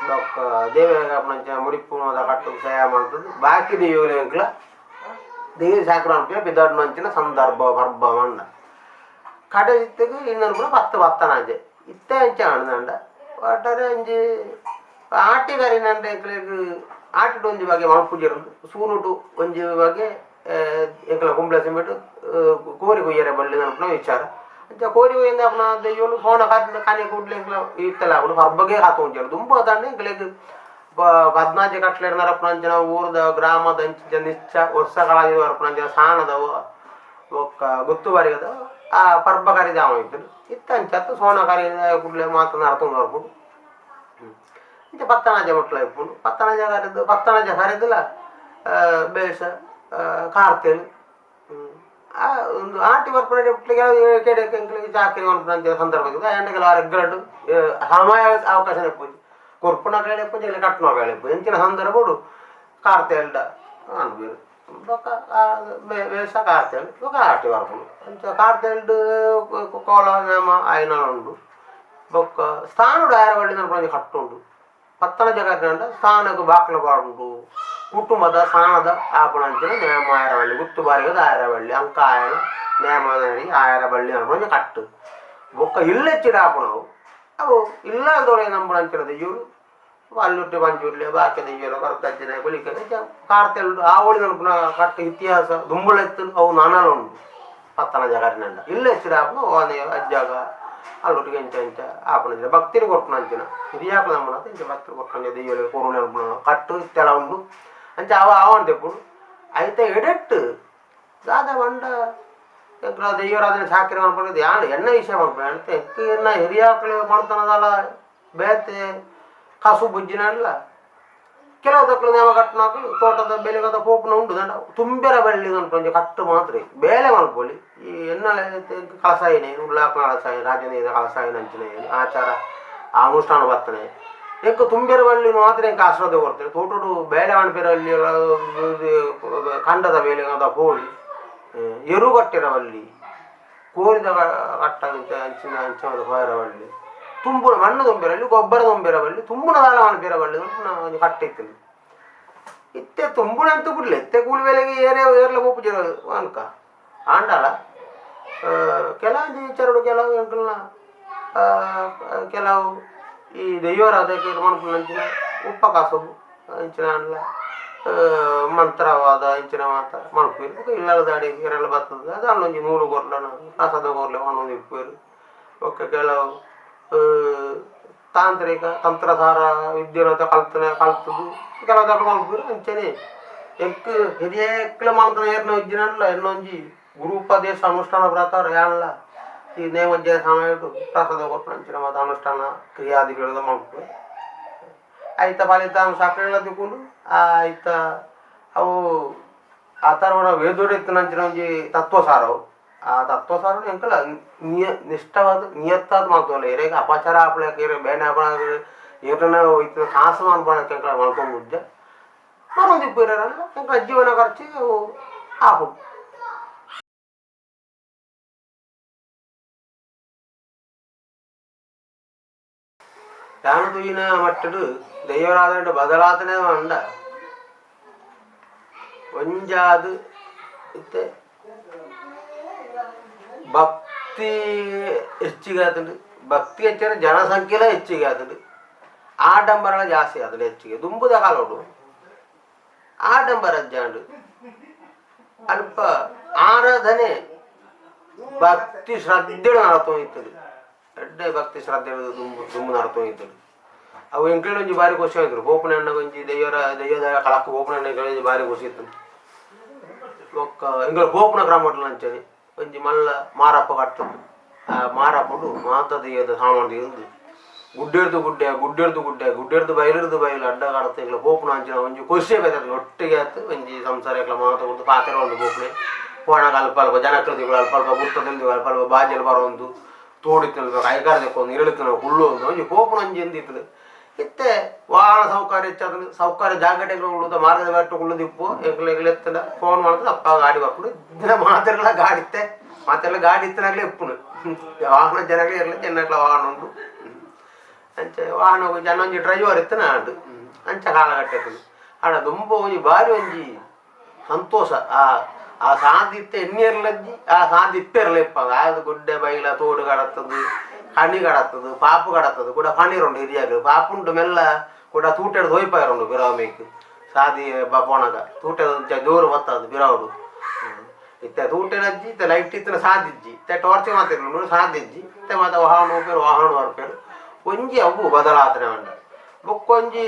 ಬೊಕ್ಕ ದೇವೆರೆಗ್ ಆಪುನಂಚಿನ ಮುಡಿಪು ಮಾತ ಕಟ್ಟುದು ಸೇವೆ ಮಲ್ತುದು ಬಾಕಿ ದೆಯ್ಯೊಲೆಗ್ ಎಂಕಲ ದೆಯ್ಯ ಸಾಕ್ರ ಮನ್ಪುನ ಪಿದಾಡುನಂಚಿನ ಸಂದರ್ಭ ಪರ್ಬ ಪಂಡ ಕಡೆದಿತ್ತಗ್ ಇಂದನ್ ಪೂರ ಪತ್ತು ಪತ್ತನಾಜೆ ಇತ್ತೆ ಅಂಚ ಆಂಡ ಒಟ್ಟಾರೆ ಒಂಜಿ ಆಟಿ ಕರಿನಂಡ ಎಂಕ್ಲೆಗ್ ಆಟಿಡ್ ಒಂಜಿ ಬಗೆ ಮಲ್ಪುಜೆರ್ ಸೂನುಟು ಒಂಜಿ ಬಗೆ ಎಂಕಲ ಕುಂಬ್ಳೆ ಸಿಮೆಂಟ್ ಕೋರಿ ಕೊಯ್ಯರೆ ಬಲ್ಲಿ ಪನ್ಪುನ ವಿಚಾರ. ಅಂಚ ಕೋರಿ ಕೊಯ್ಯಂದೆ ಆಪುನ ದೆಯ್ಯೊಲು ಸೋಣ ಕಾನಿ ಕೂಡ್ಲೆ ಎಂಕಲ ಇತ್ತಲ ಆಪುಂಡು ಪರ್ಬಗೆ ಕಾತೊಂಜೆರ್ ದುಂಬು ಅತಾಂಡ ಎಂಕ್ಲೆಗ್ ಪದ್ನಾಜಿ ಕಟ್ಲೆಡ್ ನಡಪುನಂಚಿನ ಊರುದ ಗ್ರಾಮದ ಅಂಚಿನ ನಿಚ್ಚ ವರ್ಷ ಕಳಾದಿ ಬರ್ಪುನಂಚಿನ ಸಾಣದ ಬೊಕ್ಕ ಗುತ್ತು ಬಾರಿಗದ ಆ ಪರ್ಬ ಕರಿದ ಇತ್ತುಂಡು ಇತ್ತೆ ಅಂಚ ಸೋಣ ಕರಿದ ಕೂಡ್ಲೆ ಮಾತ ನಡತೊಂದು ಬರ್ಪುಂಡು. ಇಂಚ ಪತ್ತನಾಜೆ ಮುಟ್ಲ ಇಪ್ಪುಂಡು. ಪತ್ತನಾಜೆ ಕರಿದು ಪತ್ತನಾಜೆ ಕರಿದುಲ ಬೇಸ ಕಾರ್ತೆಲ್ ಒಂದು ಆಟಿ ಬರ್ಪುನ ಕೆಡೆ ಎಂಕ್ಲೆಗ್ ಚಾಕರಿ ಮನ್ಪುನಂಚಿನ ಸಂದರ್ಭ ಇತ್ತುಂಡು. ಆಂಡ ಕೆಲವು ರೆಗ್ಯುಲರ್ ಸಮಯ ಅವಕಾಶ ಇಪ್ಪುಜಿ ಕೊರ್ಪುನಕ್ಲೆಗ್ ಇಪ್ಪುಜಿ ಇಲ್ಲ ಕಟ್ಟುನಕ್ಲೆಗ್ ಇಪ್ಪುಜಿ ಇಂಚಿನ ಸಂದರ್ಭಡು ಕಾರ್ತೆಲ್ಡ ಅನ್ಪುವೆರ್ ಬೊಕ್ಕ ಬೇಸ ಕಾರ್ತೆಲ್ ಬೊಕ್ಕ ಆಟಿ ಬರ್ಪುಂಡು. ಅಂಚ ಕಾರ್ತೆಲ್ಡ್ ಕೋಲ ನೇಮ ಆಯಿನ ಉಂಡು. ಬೊಕ್ಕ ಸ್ಥಾನಡ್ ಆಯೆರೆ ಬಲ್ಲಿ ಪನ್ಪುನ ಒಂಜಿ ಕಟ್ಟು ಉಂಡು. ಪತ್ತನ ಜಗತ್ತಿನಂಡ ಸ್ಥಾನಗ್ ಬಾಕ್ಲು ಪಾಡುಂಡು ಕುಟುಂಬದ ಸಾಣದ ಆಪುನಂಚಿನ ನೇಮ ಆಯೆರೆ ಬಲ್ಲಿ ಗುತ್ತು ಬಾರಿಗದ ಆಯೆರೆ ಬಲ್ಲಿ ಅಂಕ ಆಯನ ನೇಮ ಆಯೆರೆ ಬಲ್ಲಿ ಪನ್ಪುನ ಒಂಜಿ ಕಟ್ಟು. ಬೊಕ್ಕ ಇಲ್ಲೆಚ್ಚಿಡ್ ಆಪುನವು ಅವು ಇಲ್ಲಾಲ್ದೊಳೆ ನಂಬುನಂಚಿನ ದೆಯ್ಯೊಲು ಅಲ್ಲುಟ್ಟಿ ಪಂಚುರ್ಲಿ ಬಾಕಿ ದೆಯ್ಯೊಲು ಕೊರಗಜ್ಜನ ಕೊಲಿಕೆರೆ ಇಂಚ ಕಾರ್ತೆಲ್ಡ್ ಆವೊಳಿ ಪನ್ಪುನ ಕಟ್ಟು ಇತಿಹಾಸ ದುಂಬುಲ ಇತ್ತುಂಡು ಅವು ನನಲ ಉಂಡು. ಪತ್ತನ ಜಗತ್ತಿನಂಡ ಇಲ್ಲೆಚ್ಚಿಡ್ ಆಪುನ ಅಜ್ಜಗ ಅಲ್ಲೊಟ್ಟಿಗೆ ಇಂಚ ಇಂಚ ಆಪುನಂಚಿನ ಭಕ್ತಿರ್ ಕೊರ್ಪುನಂಚಿನ ಹಿರಿಯಾಕ್ಲು ನಂಬುನಂತ ಇಂಚ ಭಕ್ತಿರ್ ಕೊರ್ಪುನಂಚಿನ ದೆಯ್ಯೊಲು ಕೊರುಣೆ ಪನ್ಪುನ ಕಟ್ಟು ಇತ್ತೆಲ ಉಂಡು. ಅಂಚ ಅವು ಆವೊಂದು ಇಪ್ಪುಂಡು. ಐತ ಎಡೆಟ್ ದಾದ ಪಂಡ ಎಂಕ್ಲ ದೆಯ್ಯೋರಾಧನೆ ಚಾಕ್ರಿ ಮನ್ಪುನ ಯಾನ್ ಎನ್ನ ವಿಷಯ ಮನ್ಪುನ ಅಂಚ ಎಂಕ್ ಎನ್ನ ಹಿರಿಯಾಕ್ಲು ಮನ್ತನದಲ ಬೇತೆ ಕಸು ಬುಜ್ಜಿನಲ್ಲ ಕೆಲವು ದಕ್ಲು ನೇಮ ಕಟ್ಟುನಕುಲು ತೋಟದ ಬೆಲೆಗದ ಪೋಪುನ ಉಂಡು ದಂಡ ತುಂಬೆರ ಬಳ್ಳಿ ಪನ್ಪುನ ಒಂಜಿ ಕಟ್ಟು ಮಾತ್ರ ಬೇಲೆ ಮನ್ಪೊಲಿ. ಈ ಎನ್ನಲ ಕಳಸಾಯಿನೆ ಉಳ್ಳಾಕ್ಲ ಕಳಸಾಯಿ ರಾಜನೇರ ಕಳಸಾಯಿನ ಅಂಚಿನ ಆಚಾರ ಅನುಷ್ಠಾನ ಬರ್ತನೆ ಎಂಕ್ ತುಂಬೆರ ಬಳ್ಳಿ ಮಾತ್ರ ಎಂಕ್ ಆಶೀರ್ವಾದ ಕೊರ್ತೇನೆ. ತೋಟಡು ಬೇಲೆ ಮನ್ಪೆರಲ್ಲಿ ಕಂಡದ ಬೇಲೆ ಅದ ಪೋಲಿ ಎರು ಕಟ್ಟಿರ ಬಲ್ಲಿ ಕೋರಿದ ಕಟ್ಟ ಅಂಚ ಅಂಚಿನ ಅಂಚ ಪೋಯರ ಬಲ್ಲಿ ತುಂಬುನ ಮಣ್ಣು ತುಂಬಿರಲ್ಲಿ ಗೊಬ್ಬರ ತುಂಬಿರ ಬಲ್ಲಿ ತುಂಬುನ ದಾಲ ಮನ್ಪೆರ ಬಲ್ಲಿ ಒಂಜಿ ಕಟ್ಟು ಇತ್ತುಂಡು. ಇತ್ತೆ ತುಂಬುನಂತ ಬುಡ್ಲೆ ಇತ್ತೆ ಕೂಲಿ ಬೇಲೆಗ್ ಏರೆ ಏರ್ಲ ಪೋಪುಜೆರ್ ಅನ್ಕ ಆಂಡಲ ಕೆಲವೊಂಜಿ ವಿಚಾರಡು ಕೆಲವು ಎಂಕಲ್ನ ಕೆಲವು ಈ ದೈವಾರಾಧಕರು ಮನ್ಪುನಂಚಿನ ಉಪ್ಪಕಾಸಬು ಅಂಚಿನ ಆಂಡಲ ಮಂತ್ರವಾದ ಇಂಚಿನ ಮಾತ ಮನ್ಪುವೆರ್. ಬೊಕ ಇಲ್ಲದ ದಾಡಿ ಏರೆಲ ಬತ್ತುದು ದಾಲ ಒಂಜಿ ನೂಲು ಕೊರ್ಲನ ಪ್ರಸಾದ ಕೊರ್ಲೆ ಪನೊಂದು ಇಪ್ಪುವೆರ್. ಬೊಕ್ಕ ಕೆಲವು ತಾಂತ್ರಿಕ ತಂತ್ರಸಾರ ವಿದ್ಯೆನತ ಕಲ್ತನ ಕಲ್ತದು ಕೆಲವು ಮಲ್ಪುವೆರ್ ಅಂಚನೆ ಎಂಕ್ ಹಿರಿಯಕ್ಲ ಮಲ್ತನ ಏರ್ನ ಇಜ್ಜಿನಂಡಲ ಎನ್ನೊಂಜಿ ಗುರುಪದೇಶ ಅನುಷ್ಠಾನ ಪ್ರಕಾರ ಯಾನ್ಲ ಈ ನೇಮಜ್ಜ ಸಮಯಡ್ ಪ್ರಸಾದ ಕೊರ್ಪುನ ಅಂಚಿನ ಮಾತ ಅನುಷ್ಠಾನ ಕ್ರಿಯಾದಿಗಳನ್ನ ಮಲ್ಪುವೆ. ಐತ ಫಲಿತಾಂಶ ಅಕ್ಲೆಗ್ಲ ತಿಕ್ಕುಂಡು. ಐತ ಅವು ಅಥರ್ವಣ ವೇದೋಡು ಇತ್ತಿನಂಚಿನ ಒಂಜಿ ತತ್ವಸಾರ ಅವು. ಆ ತತ್ವಸಾರ ಎಂಕಲ ನಿಷ್ಠವಾದ ನಿಯತ್ತಾದ್ ಮಲ್ತೊಂದು ಏರೆಗ್ ಅಪಚಾರ ಆಪುಲೆಕ ಏರೆಗ್ ಬೇನೆ ಆಪುನ ಏರೆನ ಇತ್ತಿನ ಕಾಸು ಮನ್ಪುನಕ್ಕೆ ಎಂಕಲ ಮಲ್ತೊಂದು ಮರೊಂದು ಇಪ್ಪುವೆರ್ ಎಂಕಲ ಜೀವನ ಖರ್ಚು ಅವು ಆಪುಂಡು. ಯಾನ್ ತೂಯಿನ ಮಟ್ಟುಡು ದೈವಾರಾಧನೆ ಬದಲಾತನೆ ಪಂಡ ಒಂಜಾದ್ ಇತ್ತೆ ಭಕ್ತಿ ಹೆಚ್ಚಿಗೆ ಆತುಂಡು. ಭಕ್ತಿ ಹೆಚ್ಚಾಂಡ ಜನಸಂಖ್ಯೆಲ ಹೆಚ್ಚಿಗೆ ಆತುಂಡು. ಆಡಂಬರಲ ಜಾಸ್ತಿ ಆತುಂಡು ಹೆಚ್ಚಿಗೆ. ದುಂಬುದ ಕಾಲೊಡು ಆಡಂಬರ ಇಜ್ಜಾಂಡ್ ಅಲ್ಪ ಆರಾಧನೆ ಭಕ್ತಿ ಶ್ರದ್ಧೆಡ್ ನಡತೊಂದಿತ್ತುಂಡು. ಎಡ್ಡೆ ಭಕ್ತಿ ಶ್ರದ್ಧೆ ದುಂಬು ದುಂಬು ನಡತೊಂದಿತ್ತುಂಡು. ಅವು ಎಂಕ್ಲೆಗ್ ಒಂಜಿ ಬಾರಿ ಖುಷಿ ಆಯ್ತು. ಪೋಪುನ ಅಣ್ಣಗ್ ಒಂಜಿ ದೈವರ ದೈವದ ಕಲಕ್ಕ್ ಪೋಪುನ ಎಂಕ್ಲೆಗ್ ಒಂಜಿ ಬಾರಿ ಖುಷಿ ಇತ್ತುಂಡು. ಬೊಕ್ಕ ಎಂಕುಲು ಪೋಪುನ ಕ್ರಮಟ್ಲ ಅಂಚನೆ ಒಂಜಿ ಮಲ್ಲ ಮಾರಪ್ಪ ಕಟ್ಟುದು. ಆ ಮಾರಪ್ಪಡು ಮಾತ ದೈವದ ಸಾಮಾನ್ ದೀದ್ ಗುಡ್ಡೆರ್ದ್ ಗುಡ್ಡೆ ಗುಡ್ಡೆರ್ದ್ ಗುಡ್ಡೆ ಗುಡ್ಡೆರ್ದ್ ಬೈಲುರ್ದು ಬೈಲ್ ಅಡ್ಡ ಕಡತ್ ಎಂಕ್ಲ ಪೋಪುನ ಅಂಚಿನ ಒಂಜಿ ಖುಷಿಯೇ ಬೇತೆ ಒಟ್ಟಿಗೆ ಆತ್ ಒಂಜಿ ಸಂಸಾರ ಎಂಕ್ಲ ಮಾತ ಕುಲ್ದು ಪಾತೆರೊಂದು ಪೋಪುನೆ. ಪೋನಗ ಅಲ್ಪ ಅಲ್ಪ ಜನಕುಲು ತಿಕ್ಕುದು ಅಲ್ಪ ಅಲ್ಪ ಗುರ್ತ ತೆಲ್ದು ಅಲ್ಪ ಅಲ್ಪ ಬಾಜೆಲ್ ಬರೊಂದು ತೋಡು ಇತ್ತಿನ ಕೈಕಾರ್ ದೆಕ್ಕೊಂದು ಇರಳು ಕುಲ್ಲೊಂದು ಒಂಜಿ ಪೋಪುನ ಒಂಜಿ ಉಂದು ಇತ್ತುಂಡು. ಇತ್ತೆ ವಾಹನ ಸೌಕರ್ಯ ಹೆಚ್ಚಾತುಂಡು. ಸೌಕರ್ಯ ಜಾಗಟೆ ಉಳ್ಳುದ ಮಾರ್ಗದ ಬೇಟೆ ಕುಲ್ಲುದಿಪ್ಪು ಎಂಕ್ಲ ಎಂಕ್ಲ ಎತ್ತುಂಡ ಫೋನ್ ಮಲ್ತುಂಡ ಅಪ್ಪ ಗಾಡಿ ಬರ್ಪುಂಡು. ಇತ್ತಿನ ಮಾತೆರ್ಲ ಗಾಡಿ ಇತ್ತೆ ಮಾತೆರ್ಲ ಗಾಡಿ ಇತ್ತಿನಕ್ಲೆ ಇಪ್ಪುಂಡು. ವಾಹನ ಜನಕ್ಲೆ ಇರ್ಲ ಜನಕ್ಲ ವಾಹನ ಉಂಡು. ಅಂಚ ವಾಹನ ಜನ ಒಂಜಿ ಡ್ರೈವರ್ ಇತ್ತಿನ ಆಂಡ್ ಅಂಚ ಕಾಲಘಟ್ಟ ಇತ್ತುಂಡು. ಆಂಡ ದುಂಬು ಒಂಜಿ ಬಾರಿ ಒಂಜಿ ಸಂತೋಷ. ಆ ಆ ಸಾದಿ ಇತ್ತೆ ಎಣ್ಣಿಯರ್ಲಜ್ಜಿ ಆ ಸಾದಿ ಇಪ್ಪೆರ್ಲ ಇಪ್ಪಂದ್ ಆದ್ ಗುಡ್ಡೆ ಬೈಲ ತೋಡು ಕಡತ್ತದು ಕಣಿ ಕಡತ್ತದು ಪಾಪು ಕಡತ್ತದು ಕುಡ ಪನೀರ್ ಉಂಡು ಹಿರಿಯಾಗ್ ಪಾಪುಂಡು ಮೆಲ್ಲ ಕುಡ ತೂಟೆಡ್ ತೋಯ್ಪಾಯರುಂಡು ಬಿರಾವ್ ಸಾದಿ ಪೋನಗ ತೂಟೆ ಜೋರು ಬತ್ತದು ಬಿರಾವುಡು. ಇತ್ತೆ ತೂಟೆಡಜ್ಜಿ ಇತ್ತೆ ಲೈಟ್ ಇತ್ತಿನ ಸಾದಿಜ್ಜಿ ಇತ್ತೆ ಟಾರ್ಚ್ ಮಾತಿರ್ಲು ಸಾದಿಜ್ಜಿ ಇತ್ತೆ ಮಾತ ವಾಹನ ಹೋಪೆರ್ ವಾಹನ ಬರ್ಪೆರ್. ಒಂಜಿ ಅವು ಬದಲಾತನೆ ಉಂಡು. ಬೊಕ್ಕೊಂಜಿ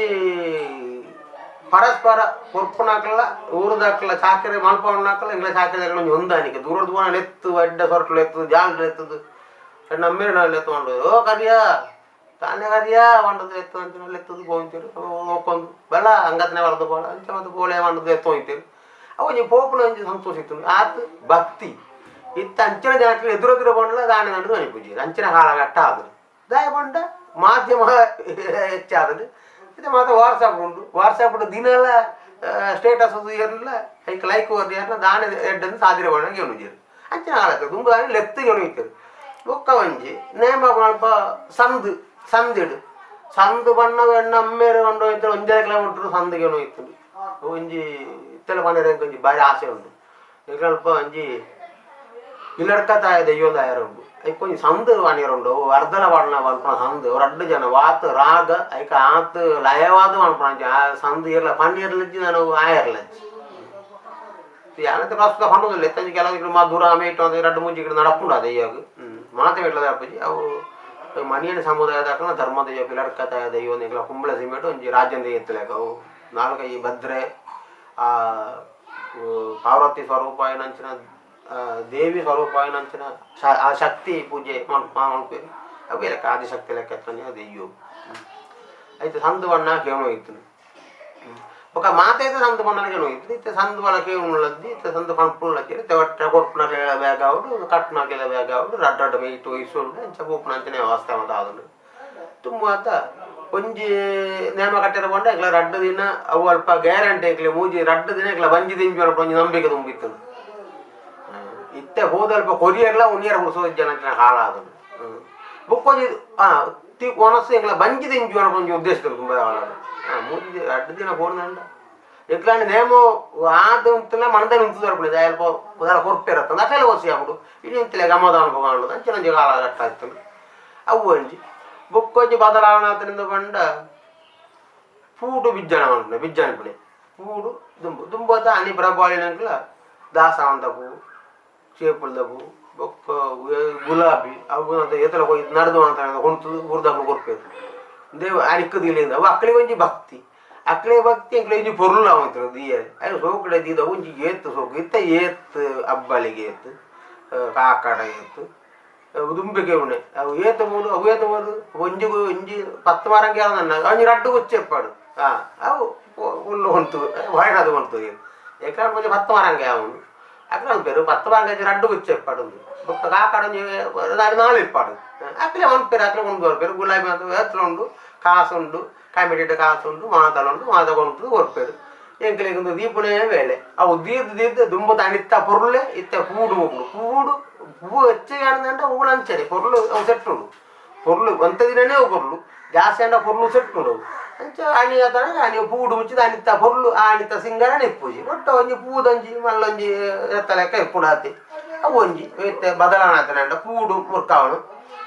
ಪರಸ್ಪರ ಕೊರ್ಪುನಕಲ್ಲ ಊರುದಕ್ಲ ಚಾಕರಿ ಮಲ್ಪವನಕಲ್ಲ ಎಂಕ್ಲ ಚಾಕರಿ ಒಂಜಿ ಹೊಂದಾಣಿಕೆ ದೂರಡ್ದು ಪೋನ ಎತ್ತು ಅಡ್ಡ ಸೊರಟ್ಲು ಎತ್ತುದು ಜಾಲ್ಡ್ ಎತ್ತುದು ನಮ್ಮೇರು ಎತ್ತು ಪಂಡುದು ಓ ಕರಿಯ ತಾನೇ ಕರಿಯ ಪಂಡುದು ಎತ್ತು ಅಂಚಿನ ಎತ್ತುದು ಪೋಂತಿರು ನೋಕೊಂದು ಬಲ ಅಂಗತನೆ ಬರದು ಪೋಲ ಅಂಚ ಮಾತ ಪೋಳೆ ಪಂಡುದು ಎತ್ತು ಹೋಯ್ತಿರು. ಅವು ಒಂಜಿ ಪೋಪುನ ಒಂಜಿ ಸಂತೋಷ ಇತ್ತು. ಆತ್ ಭಕ್ತಿ ಇತ್ತ ಅಂಚಿನ ಜನಕ್ಲು ಎದುರೆದುರು ಪಂಡಲ ದಾನೆ ನಡುದು ಅನಿಪುಜಿ ಅಂಚಿನ ಕಾಲಘಟ್ಟ ಆದುಂಡು. ದಾಯೆ ಪಂಡ ಮಾಧ್ಯಮ ಹೆಚ್ಚಾದುಂಡು. ಇತ್ತೆ ಮಾತ ವಾಟ್ಸಪ್ ಉಂಡು. ವಾಟ್ಸಪ್ ದಿನಲ ಸ್ಟೇಟಸ್ ಏರ್ಲ ಐಕ್ ಲೈಕ್ ಕೊರ್ಯೆರ್ಲ ದಾನೆ ಎಡ್ಡೆಂದ್ ಸಾದಿರ ಪಂಡ ಕೇನುಜೆರ್. ಅಂಚಿನ ಕಾಲ ದುಂಬು ದಾನೆ ಲೆತ್ತ್ ಕೇನುಜಿತ್ತೆರ್. ಬೊಕ್ಕ ಒಂಜಿ ನೇಮ ಅಲ್ಪ ಸಂದ್ ಸಂದಿಡ್ ಸಂದ್ ಬಣ್ಣಗ ಎಣ್ಣ ಅಮ್ಮೆರ್ ಪಂಡ ಇತ್ತೆ ಒಂಜರೆ ಕಿಲೋಮೀಟರ್ ಸಂದ್ ಕೇನೋಯ್ತುಂಡು. ಒಂಜಿ ಇತ್ತೆಲ ಪಂಡೆರ್ ಎಂಕ್ ಒಂಜಿ ಬಾರಿ ಆಸೆ ಉಂಡು. ಎಂಕ್ ಅಲ್ಪ ಒಂಜಿ ಇಲ್ಲಡ್ಕ ತಾಯ ದೈವೊಂದು ಆಯೆರೆ ಉಂಡು. ಐಕ್ ಒಂಜಿ ಸಂದ್ ಪನಿಯೆರೆ ಉಂಡು. ಅವು ಅರ್ಧಲ ಪಾಡ್ನ ಪನ್ಪುನ ಸಂದ್ ರಡ್ಡ್ ಜನ ವಾತ್ ರಾಗ ಐಕ್ ಆತ್ ಲಯವಾದ್ ಪನ್ಪುನ ಅಂಚ ಆ ಸಂದ್ ಏರ್ಲ ಪನಿಯೆರ್ಲಜ್ಜಿ ನನ ಆಯೆರ್ಲಜ್ಜಿ. ಯಾನಂತ ಪ್ರಸ್ತುತ ಪನೊಂದುಲ್ಲೆ ಇತ್ತೆ ಒಂಜಿ ಕೆಲವು ಮಧುರ ಮೇಟ್ ರಡ್ಡ್ ಮೂಜಿ ಕಡೆ ನಡಪುಂಡು ಆ ದೈವಗ್ ಮಾತ ಮೇಟ್ಲ ನಡಪುಜಿ. ಅವು ಮಣಿಯನ ಸಮುದಾಯದಕಲ್ನ ಧರ್ಮ ದೈವ ಪಿಲಡ್ಕ ತಾಯ ದೈವ ಎಂಕ್ಲ ಕುಂಬಳ ಸೀಮೆಡ್ ಒಂಜಿ ರಾಜನ ದೈವ ಇತ್ತುಲೆಕ ಅವು ನಾಲ್ಕೈ ಭದ್ರೆ ಆ ಪಾರ್ವತಿ ಸ್ವರೂಪ ಆಯಿನಂಚಿನ ದೇವಿ ಸ್ವರೂಪ ಆಯಿನಂಚಿನ ಆ ಶಕ್ತಿ ಪೂಜೆ ಮಲ್ಪುವೆರ್. ಅವು ಲೆಕ್ಕ ಆದಿಶಕ್ತಿ ಲೆಕ್ಕ ದೈವ ಐತ ಸಂದು ಬಣ್ಣ ಕೇಣು ಇತ್ತುಂಡು. ಬೊಕ್ಕ ಮಾತೈತ ಸಂದು ಬಣ್ಣಲ ಕೇಣು ಇತ್ತುಂಡು. ಇತ್ತೆ ಸಂದು ಬಲ ಕೇಣುಲದ್ದಿ ಇತ್ತೆ ಸಂದು ಪನ್ಪುನಲಜ್ಜಿ ಇತ್ತೆ ಒಟ್ಟೆ ಕೊರ್ಪುನಕ್ಲೆನ ಬ್ಯಾಗ್ ಆವಡ್ ಕಟ್ಟುನಕ್ಲೆನ ಬ್ಯಾಗ್ ಆವಡ್ ರಡ್ಡ್ ರಡ್ಡ್ ಮೈಟ್ ಒಯಿಸೊಂಡು ಅಂಚ ಪೋಪುನ ಅಂಚನೆ ವ್ಯವಸ್ಥೆ ಮಾತ ಆದುಂಡು. ದುಂಬು ಮಾತ ಒಂಜಿ ನೇಮ ಕಟ್ಟೆರೆ ಪೋಂಡ ಎಂಕ್ಲ ರಡ್ಡ್ ದಿನ ಅವು ಅಲ್ಪ ಗ್ಯಾರಂಟಿ ಎಂಕ್ಲೆ ಮೂಜಿ ರಡ್ಡ್ ದಿನ ಎಂಕ್ಲ ಬಂಜಿ ದಿಂಜಿ ಪನ್ಪುನ ಒಂಜಿ ನಂಬಿಕೆ ದುಂಬು ಇತ್ತುಂಡು. ಇತ್ತೆ ಹೋದಲ್ಪ ಕೊರಿಯರ್ಲ ಉನಿಯರ ಪುರ್ಸೊತ್ತು ಅಂಚಿನ ಕಾಲ ಆದುಂಡು. ಬೊಕ್ಕೊಂಜಿ ಒಣಸ್ ಎಂಕ್ಲ ಬಂಜಿ ದಿಂಜಿ ಪನ್ಪುನ ಒಂಜಿ ಉದ್ದೇಶ ತುಂಬ ಮೂಜಿ ರಡ್ಡ್ ದಿನ ಪೋಂಡ ಎಂಕ್ಲಾಂಡ ನೇಮ ಆದ್ ಉಂತುಂಡ ಮನದಾನಿ ಉಂತುದು ಬರ್ಪುಂಡು ದಾಯೆ ಅಲ್ಪ ದಾಲ ಕೊರ್ಪೆರ್ ಅತ್ತಂದ್ ಅಕಲೆ ಒಸಿ ಆಪುಂಡು ಇನಿ ಉಂತುಲೆ ಗಮದ ಅನುಭವ ಅಂಚಿನ ಒಂಜಿ ಕಾಲ ಘಟ್ಟ ಇತ್ತುಂಡು. ಅವು ಒಂಜಿ ಬೊಕ್ಕೊಂಜಿ ಬದಲಾವಣೆ ಆತುಂಡು ಪಂಡ ಪೂಡು ಬಿಜ್ಜಣ ಮನ್ಪುನೆ ಬಿಜ್ಜಾನ್ಪುನೆ ಪೂಡು ದುಂಬು ದುಂಬು ಅನಿ ಪ್ರಬಾಳಿನಂಕ್ಲ ದಾಸವಾಳದ ಪೂ ಚೇಪುಲ್ದ ಪೂ ಬೊಕ್ಕ ಗುಲಾಬಿ ಅವು ಏತಲ ಕೊಯ್ದು ನಡ್ದು ಮಾತ ಕೊಣ್ತುದು ಊರ್ದಕ್ಲು ಕೊರ್ಪೆರ್. ದೇವ ಅನಿಕ್ಕ ದೀಲಿಂದ ಅವು ಅಕ್ಕಳಿಗೆ ಒಂಜಿ ಭಕ್ತಿ ಅಕ್ಲೆ ಭಕ್ತಿ ಎಂಕ್ಲೆ ಒಂಜಿ ಪೊರ್ಲು ಆವಂತಿರು ದೀಯರೆ ಅಯ್ಯೋ ಸೋಕಡೆ ದೀದ ಒಂಜಿ ಏತ್ ಸೋಕು ಇತ್ತ ಏತ್ ಅಬ್ಬಳಿಗೆ ಏತ್ ಕಾಕಡ ಏತ್ ದುಂಬಿಕೆ ಉಣೆ ಅವು ಏತ ಬೋದು ಅವು ಏತ ಬೋದು ಒಂಜಿ ಒಂಜಿ 10 ಮಾರಂಗೆ ನನ್ನ ಒಂಜಿ ರಡ್ಡು ಗುಚ್ಚೆಪ್ಪಾಡು ಅವು ಉಳ್ಳು ಹೊಂತು ಹೊಯಣದು ಹೊಂತು ಎక్కడ ಒಂಜಿ 10 ಮಾರಂಗೆ ಅವನು ಅక్కడ ಪೇರು 10 ಮಾರಂಗೆ ರಡ್ಡು ಗುಚ್ಚೆಪ್ಪಾಡು ಬೊಕ್ಕ ಕಾಕಡ ಒಂಜಿ 4 ಇಪ್ಪಾಡು ಅಕ್ಲೆ ಒಂದು ಪೇರು ಅಕ್ಲೆ ಒಂದು ಪೇರು ಗುಲಾಬಿ ಅಂತ ಏತ್ಲ ಉಂಡು ಕಾಸುಂಡು ಕಮಿಟಿಡ್ ಕಾಸುಂಡು ಮಾತಲುಂಡು ಮಾತ ಕೊಂತು ಕೊರ್ಪೇರು ಎಂಕ್ಲೆಗ್ ಉಂದು ದೀಪುನೇ ಬೇಲೆ ಅವು ದೀರ್ದು ದೀರ್ದು ದುಂಬು ಅನಿತ್ತ ಪೊರ್ಲೆ ಇತ್ತ ಪೂಡು ಹೋಗ್ಲು ಪೂಡು ಪೂ ಹೆಚ್ಚಿಗೆ ಆನಂದ ಹೂಳು ಅಂಚನೆ ಪೊರ್ಲು ಅವು ಸೆಟ್ ಉಂಡು ಪೊರ್ಲು ಒಂತ ದಿನನೇ ಅವು ಪೊರ್ಲು ಜಾಸ್ತಿ ಅಂಡ ಪೊರ್ಲು ಸೆಟ್ ಉಂಡು ಅಂಚ ಅಣಿ ಆತನ ಅಣಿ ಪೂಡು ಮುಚ್ಚಿದ ಅನಿತ್ತ ಪೊರ್ಲು ಆ ಅನಿತ್ತ ಸಿಂಗರಣ ಇಪ್ಪುಜಿ ಒಟ್ಟು ಒಂಜಿ ಪೂದೊಂಜಿ ಮಲ್ಲೊಂಜಿ ಎತ್ತ ಲೆಕ್ಕ ಇಪ್ಪುಡಾತಿ ಅವು ಒಂಜಿ ಇತ್ತೆ ಬದಲಾವಣೆ ಆತನ ಪೂಡು ಮುರ್ಕಾವಣು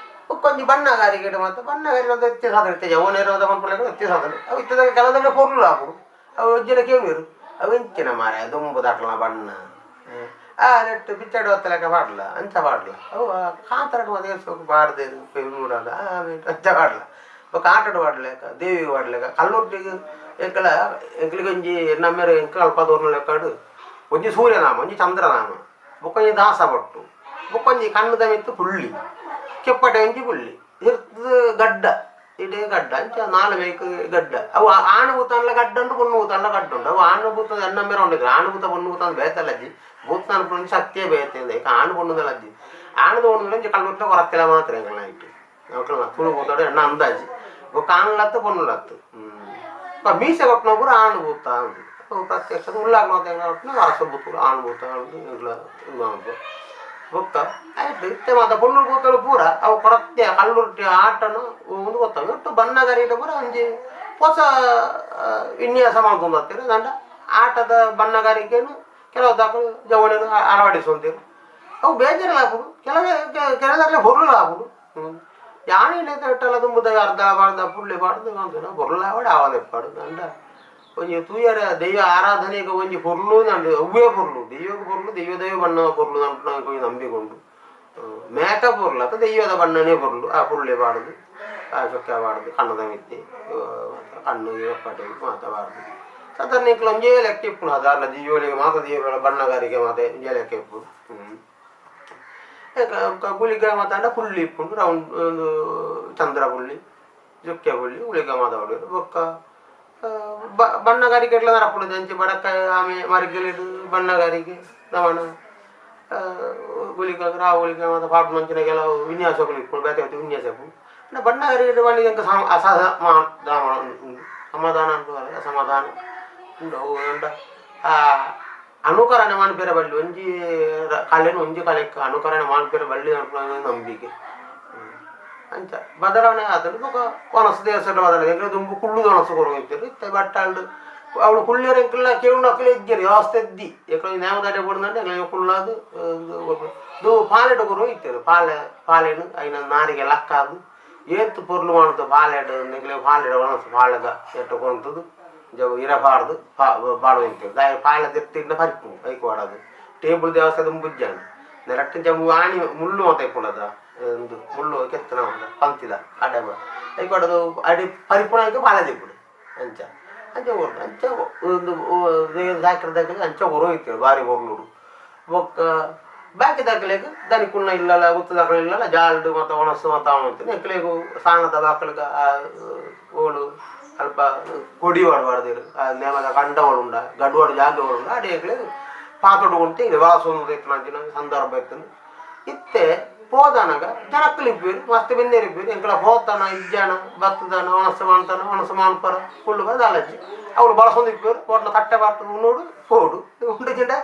ಒಂಜಿ ಬಣ್ಣಗಾರಿಕೆ ಮಾತ್ರ ಬಣ್ಣಗಾರಿಕೆ ಅಂತ ಎತ್ತೆ ಸಾಧನೆ ಇತ್ತೆ ಜವನೇರು ಅಂತ ಪನ್ಪುಲೆಕ ಎತ್ತೆ ಸಾಧನೆ ಅವು ಇತ್ತದಾಗ ಕೆಲವುದಂಡ ಪೊರ್ಲು ಆಪುಡು ಅವು ಒಜ್ಜಿನ ಕೇಳುವೆರು ಅವು ಎಂಚಿನ ಮಾರಾಯ ದುಂಬು ದಾಟ್ಲ ಬಣ್ಣ ಆ ನೆಟ್ಟು ಬಿಚ್ಚಡು ಹೊತ್ತಲೆಕ್ಕ ಪಾಡ್ಲ ಅಂಚ ಪಾಡ್ಲ ಅವು ಕಾಂತರಡು ಮಾತ್ರ ಸೋಕು ಪಾಡ್ದೇರು ಪೆರುಡಾದ ಅಂಚ ಪಾಡ್ಲ ಬೊಕ್ಕ ಆಟಡು ಪಾಡ್ಲೆಕ ದೇವಿಗೆ ಪಾಡ್ಲೆಕ ಕಲ್ಲುರ್ಟಿಗೆ ಎಂಕಲ ಎಂಕ್ಲಿಗೆ ಒಂಜಿ ನಮ್ಮೆರು ಎಂಕ ಅಲ್ಪ ದೂರ ಲೆಕ್ಕಡು ಒಂಜಿ ಸೂರ್ಯನಾಮ ಒಂಜಿ ಚಂದ್ರನಾಮ ಬೊಕ್ಕೊಂಜಿ ದಾಸ ಪೊಟ್ಟು ಬೊಕ್ಕೊಂಜಿ ಕಣ್ಣುದ ಮಿತ್ತು ಪುಳ್ಳಿ ಕೆಪ್ಪಟೆ ಒಂಜಿ ಪುಳ್ಳಿ ಹಿರ್ದು ಗಡ್ಡ ಇಡೇ ಗಡ್ಡ ಅಂಚ ನಾಲ್ ಮೇಕ್ ಗಡ್ಡ ಅವು ಆಣು ಭೂತಾನ್ಲ ಗಡ್ಡ ಉಂಟು ಪೊಣ್ಣು ಭೂತಾನ್ಲ ಗಡ್ಡ ಉಂಟು ಅವು ಆಣು ಭೂತ ಎನ್ನ ಮೇರೆ ಉಂಟು ಆಣು ಭೂತ ಪೊಣ್ಣು ಭೂತ ಬೇತಲ್ಲಜ್ಜಿ ಭೂತ ಅನ್ಪುನ ಶಕ್ತಿಯೇ ಬೇತೆ ಈಗ ಆಣು ಪೊಣ್ಣುದಲ್ಲಜ್ಜಿ ಆಣು ತೋಣುದಲ್ಲ ಒಂಜಿ ಕಲ್ಲುರ್ಟಿಲ ಕೊರತಿಲ ಮಾತ್ರ ಎಂಕಲ್ನ ಐಟ್ ಎಂಕಲ್ನ ತುಳು ಭೂತಡು ಎಣ್ಣ ಅಂದಾಜಿ ಬೊಕ್ಕ ಆಣ್ಲತ್ತು ಪೊಣ್ಣುಲತ್ತು ಮೀಸೆ ಕೊಟ್ಟನ ಪೂರ ಆಣು ಭೂತ ಅಂದು ಅವು ಪ್ರತ್ಯಕ್ಷ ಉಳ್ಳಾಗ್ಲ ಅರಸ ಭೂತ ಆಣು ಭೂತ ಅಂದು ಎಂಕ್ಲ ಉಂದು ಬೊಕ್ಕ ಆಯ್ತು ಇತ್ತೆ ಮಾತ ಪೊಣ್ಣು ಭೂತಲು ಪೂರ ಅವು ಕೊರತ್ಯ ಕಲ್ಲುರ್ಟಿ ಆಟನು ಒಂದು ಗೊತ್ತಾಗ ಒಟ್ಟು ಬಣ್ಣಗಾರಿಕೆ ಪೂರ ಒಂಜಿ ಹೊಸ ವಿನ್ಯಾಸ ಮಾಡ್ಕೊಂಬತ್ತೀರಿ ದಂಡ ಆಟದ ಬಣ್ಣಗಾರಿಕೆನು ಕೆಲವು ದಾಖಲು ಜವಳಿನ ಅಳವಡಿಸ್ಕೊಂತೀರಿ ಅವು ಬೇಜಾರಲ್ಲ ಹಾಕುದು ಕೆಲವೇ ಕೆಲದಾಗಲೇ ಹೊರಲು ಹಾಕುದು ಯಾಣಿನ ಇಟ್ಟಲ್ಲ ತುಂಬುದ ಅರ್ಧ ಬಾರ್ದ ಪುಳ್ಳಿ ಬಾರ್ದು ಅಂತು ಹೊರಲು ಆವಡೆ ಆವದೆಪ್ಪಾಡು ದಂಡ ಒಂಜಿ ತೂಯರ ದೈವ ಆರಾಧನೆಗೆ ಒಂಜಿ ಪೊರ್ಲು ನಂಡು ಅವ್ವೇ ಪೊರ್ಲು ದೈವಕ್ಕೆ ಪೊರ್ಲು ದೈವ ದೈವ ಬಣ್ಣ ಪೊರ್ಲು ನಂಟು ಒಂಜಿ ನಂಬಿಕೊಂಡು ಮೇಕ ಪೊರ್ಲು ಅಥವಾ ದೈವದ ಬಣ್ಣನೇ ಪೊರ್ಲು ಆ ಪುಳ್ಳಿ ಬಾರ್ದು ಆ ಚೊಕ್ಕ ಬಾರ್ದು ಕಣ್ಣದ ಮಿತ್ತಿ ಕಣ್ಣು ಎಪ್ಪಟೆ ಮಾತ ಬಾರ್ದು ಸಾಧಾರಣ ಎಂಕ್ಲ ಒಂಜೇ ಲೆಕ್ಕ ಇಪ್ಪುಂಡು ಸಾಧಾರಣ ದೈವಗಳಿಗೆ ಮಾತ ದೈವಗಳ ಬಣ್ಣಗಾರಿಕೆ ಮಾತ ಒಂಜೇ ಲೆಕ್ಕ ಇಪ್ಪುಂಡು ಗುಳಿಗ ಮಾತಾಂಡ ಪುಳ್ಳಿ ಇಪ್ಪುಂಡು ರೌಂಡ್ ಒಂದು ಚಂದ್ರ ಪುಳ್ಳಿ ಜೊಕ್ಕೆ ಪುಳ್ಳಿ ಗುಳಿಗ ಮಾತಾಡು ಬೊಕ್ಕ ಬಣ್ಣಗಾರಿಕೆ ಎಟ್ಲ ನರಪುಂಡು ಅಂಚೆ ಬಡಕ ಆಮೆ ಮರಿಗೆಲಿಡು ಬಣ್ಣಗಾರಿಕೆ ನಮನ ಗುಳಿಗ ರಾವು ಗುಳಿಗ ಮಾತ ಪಾಡ್ಡು ಮಂಚಿನ ಕೆಲವು ವಿನ್ಯಾಸಗಳು ಇಪ್ಪುಂಡು ಬೇತೆ ಬೇತೆ ವಿನ್ಯಾಸ ಇಪ್ಪುಂಡು ಅಂದ್ರೆ ಬಣ್ಣಗಾರಿಕೆ ಬಣ್ಣಿದಂಕ ಸಮಾಧಾನ ಅಂಟು ಅಸಮಾಧಾನ ಉಂಡು ಅವು ಉಂಡ ಆ ಅನುಕರಣೆ ಮನ್ಪೆರೆ ಬಳ್ಳಿ ಒಂಜಿ ಕಲೆನ್ ಒಂಜಿ ಕಲೆಕ್ ಅನುಕರಣೆ ಮನ್ಪೆರೆ ಬಳ್ಳಿ ನಂಬಿಕೆ ಅಂಚ ಬದಲಾವಣೆ ಆತಂಡು ಬೊಕ ಒಣಸು ದೇವಸ್ಥಾನ ಬದಲಾವಣೆ ಎಂಕ್ಲೆ ದುಂಬು ಕುಳ್ಳುದು ಒಣಸು ಕೊರೊಂದಿತ್ತೆರ್ ಇತ್ತೆ ಬಟ್ಟಾಲ್ಡ್ ಅವಳು ಕುಳ್ಳಿಯರ್ ಎಂಕ್ಲ ಕೇಳುನಕುಲು ಇಜ್ಜೆರ್ ವ್ಯವಸ್ಥೆ ಇದ್ದಿ ಎಂಕ್ಲ ನೇಮದಾಟ ಬೋಡುಂಡ ಎಂಕ್ಲೆ ಕುಳ್ಳಾದ್ ದು ಪಾಲೆಡ್ ಕೊರು ಇತ್ತೆರ್ ಪಾಲೆ ಪಾಲೆನ್ ಐನ ನಾರಿಗೆ ಲಕ್ಕಾದ್ ಏತ್ ಪೊರ್ಲು ಮಲ್ತ್ ಪಾಲೆಡ್ ಎಂಕ್ಲೆ ಪಾಲೆಡ್ ಒಣಸು ಪಾಲೆದ ಎಟ್ಟು ಕೊಂತುದು ಇರ ಪಾಡ್ದು ಪಾಡೊಂದಿತ್ತೆರ್ ದಾಯೆ ಪಾಲೆ ದೆತ್ತಿಂಡ ಪರಿಪುಂಡು ಐಕ್ ವಾಡಾದ್ ಟೇಬುಲ್ ದೇವಸ್ಥಾನ ದುಂಬು ಇಜ್ಜಾಂಡ್ ನೆಲಟ್ ಆಣಿ ಮುಳ್ಳು ಮಾತ ಇಪ್ಪುಂಡದ ಉಂದು ಮುಳ್ಳು ಕೆತ್ತನ ಪಂತಿದ ಅಡೆ ಐಕ್ ವಾಡದು ಅಡಿ ಪರಿಪುಣ ಐಕ್ ಪಾಲೆ ದಿಪ್ಪುಡು ಅಂಚ ಅಂಚ ಕೊರ್ದು ಅಂಚ ಉಂದು ದಾಕಲಿ ಅಂಚ ಕೊರೊಂದಿತ್ತೆರ್ ಬಾರಿ ಪೊರ್ಲುಡು ಬೊಕ್ಕ ಬಾಕಿ ದಾಕಲೆಗ್ ದನಿಕುಲ್ನ ಇಲ್ಲಲ ಗುತ್ತದಕುಲು ಇಲ್ಲಲ ಜಾಲ್ಡ್ ಮಾತ ಒಣಸು ಮಾತ ಆವೊಂದಿತ್ತ್ಂಡ್ ಎಂಕ್ಲೆಗ್ ಸಾನದ ಬಾಕಲಿಗ್ ಓಲು ಅಲ್ಪ ಕೊಡಿ ವಾಡ್ಬಾರ್ದೆರ್ ಆ ನೇಮದ ಕಂಡವಳು ಉಂಡ ಗಡುವಾಡು ಜಾಗಗಳು ಉಂಡ ಅಡೆ ಎಂಕ್ಲೆಗ್ ಪಾತೊಡು ಉಂಟು ಇಂಗ್ಲೆ ವಾಸೊಂದು ಇತ್ತಿನ ಸಂದರ್ಭ ಇತ್ತುಂಡು ಇತ್ತೆ ಪೋದನಗ ಜನಕ್ಕುಲು ಇಪ್ಪುವೆರ್ ಮಸ್ತ್ ಬಿನ್ನೆರ್ ಇಪ್ಪುವೆರ್ ಎಂಕ್ಲ ಪೋತನ ಇಜ್ಜಾನ ಬತ್ತುದನ ಒಣಸು ಮಾನ್ತನ ಒಣಸು ಮಾನ್ಪರ ಕುಲ್ಲು ಬರ ದಾಲಜ್ಜಿ ಅವ್ಲು ಬಳಸೊಂದು ಇಪ್ಪುವೆರ್ ಪೋಟ್ಲ ತಟ್ಟೆ ಪಾಡ್ದ್ ಉನ್ನೊಡು ಪೋಡು ಉಂಡುಜಿಂಡ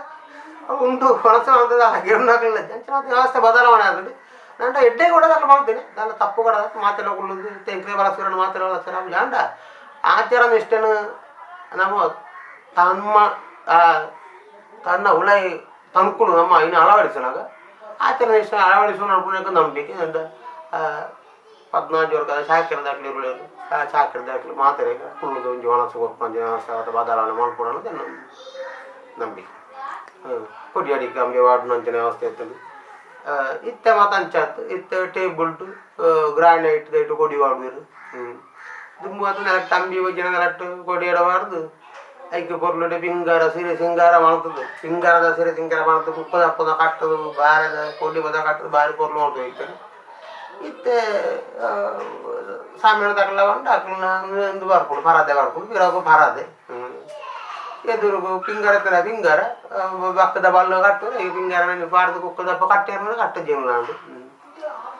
ಉಂಡು ಒಣಸು ಮಾನ್ತದ ಅಂಚಿನ ವ್ಯವಸ್ಥೆ ಬದಲಾವಣೆ ಆತುಂಡು ನಂಡ ಎಡ್ಡೆ ಕೂಡ ದಾಲ ಮಲ್ತಿನಿ ದಾಲ ತಪ್ಪು ಕೂಡ ಮಾತೆಲ್ಲ ಕುಲ್ಲುದು ಎಂಕ್ಲೆ ಬಳಸುವೆರ್ ಮಾತೆಲ್ಲ ಬಳಸುವೆರ್ ಅವು ಜಾಂಡ ಆಚಾರ ನಿಷ್ಠೆನ್ ನಮ್ಮ ತಮ್ಮ ತನ್ನ ಉಲಾಯಿ ತನ್ಕುಲು ನಮ್ಮ ಐನ್ ಅಳವಡಿಸುನಾಗ ಆಚಾರ ನಿಷ್ಠೆ ಅಳವಡಿಸುನ ನಂಬಿಕೆ ಅಂಡ 14 ವರ್ಗದ ಶಾಖೆದ ಇರುಳೆರ್ ಆ ಚಾಕ್ರಿದಾಕ್ಲು ಮಾತೆರೆಗ್ ಕುಲ್ಲುದು ಒಂಜಿ ಒಣಸು ಕೊರ್ಪುನ ವ್ಯವಸ್ಥೆ ಬದಲಾವಣೆ ಮಲ್ಪೊಡು ಅನ್ನೋದು ನಂಬಿಕೆ ಕೊಡಿ ಅಡಿಕೆ ಅಂಬೆ ವಾಡುನಂಚಿನ ವ್ಯವಸ್ಥೆ ಇತ್ತುಂಡು ಇತ್ತೆ ಮಾತ ಅಂಚಾತ್ ಇತ್ತೆ ಟೇಬುಲ್ಡ್ ಗ್ರಾನೈಟ್ ದೈಟ್ ಕೊಡಿ ವಾಡುವೆರ್ ದುಂಬು ಅದು ನೆಲಟ್ಟು ತಂಬಿ ಒಜ್ಜಿನ ನೆಲಟ್ಟು ಕೊಡಿ ಎಡಬಾರ್ದು ಐಕೆ ಪೊರ್ಲುಡೆ ಪಿಂಗಾರ ಸೀರೆ ಸಿಂಗಾರ ಮಾಡ್ತದೆ ಪಿಂಗಾರದ ಸೀರೆ ಸಿಂಗಾರ ಮಾಡ್ತದೆ ಕುಕ್ಕದ ಅಪ್ಪದ ಕಟ್ಟದು ಬಾರದ ಕೊಡಿ ಬದ ಕಟ್ಟದು ಬಾರಿ ಪೊರ್ಲು ಮಾಡ್ತದೆ ಇತ್ತೆ ಇತ್ತೆ ಸಾಮಾನ್ಯ ತಕಲ ಉಂಟು ಅಕ್ಲನ ಒಂದು ಬರ್ಪುಡು ಫರಾದೆ ಬರ್ಪುಡು ಪಿರಕು ಫರಾದೆ ಎದುರುಗು ಪಿಂಗಾರ ತರ ಪಿಂಗಾರ ಬಕ್ಕದ ಬಲ್ಲು ಕಟ್ಟು ಈ ಪಿಂಗಾರ ಪಾಡ್ದು ಕುಕ್ಕದಪ್ಪ ಕಟ್ಟೇರ ಕಟ್ಟ ಜೀವನ ಉಂಟು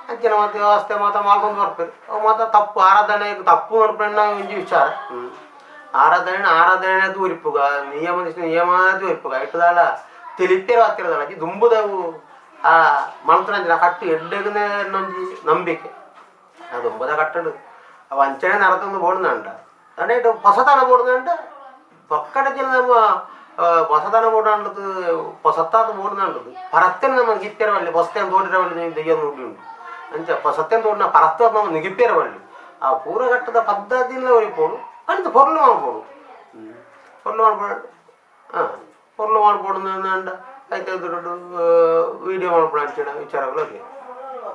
ಅಂಚಿನ ಮತ್ತೆ ವ್ಯವಸ್ಥೆ ಮಾತ ಮಾಡ್ಕೊಂಡು ಬರ್ಪೇರು ಅವು ಮಾತ ತಪ್ಪು ಆರಾಧನೆ ತಪ್ಪು ಅನ್ಪಣ್ಣ ಒಂಜಿ ವಿಚಾರ ಆರಾಧನೆ ಆರಾಧನೆ ತೂರಿಪುಗ ನಿಯಮ ನಿಯಮ ತೂರಿಪುಗ ಇಟ್ಟದಾಳ ತಿಳಿಪೇರು ಹತ್ತಿರದಲ್ಲ ದುಂಬುದವು ಆ ಮನ್ಸನಂಚಿನ ಕಟ್ಟು ಎಡ್ಡೆಗನೆ ಒಂಜಿ ನಂಬಿಕೆ ಆ ದುಂಬದ ಕಟ್ಟಡು ಅವ ಅಂಚನೆ ನರತೊಂದು ಬೋಡ್ನಂಡ ಅದೇ ಹೊಸತನ ಬೋಡ್ನಂಡ ಪಕ್ಕಡ ಜನ ನಮ್ಮ ಹೊಸತನ ಬೋಡಂಡದು ಹೊಸತಾದ ಬೋಡ್ನಂಡದು ಪರತ್ತನೆ ನಮ್ಮ ಗಿಪ್ಪೇರವಲ್ಲಿ ಹೊಸತೇನು ತೋಡಿರವಲ್ಲಿ ದೆಯ್ಯ ನುಡಿ ಉಂಟು ಅಂಚ ಸತ್ಯಂ ತೋಡಿನ ಪರತ್ತ ನಮ್ಮ ನಿಗಿಪ್ಪೇರವಲ್ಲಿ ಆ ಪೂರಘಟ್ಟದ ಪದ್ಧತಿಯಿಂದ ಒರಿಪೋಡು ಅಂತ ಪೊರ್ಲು ಮಾಡ್ಬೋದು ಪೊರ್ಲು ಮಾಡ್ಬೋದು ಹಾಂ ಪೊರ್ಲು ಮಾಡ್ಬೋದು ಅಂಡ ಐತೆ ದೊಡ್ಡ ವೀಡಿಯೋ ಮಾಡ್ಬೋದು ಅಂಚಿನ ವಿಚಾರಗಳು ಅದೇ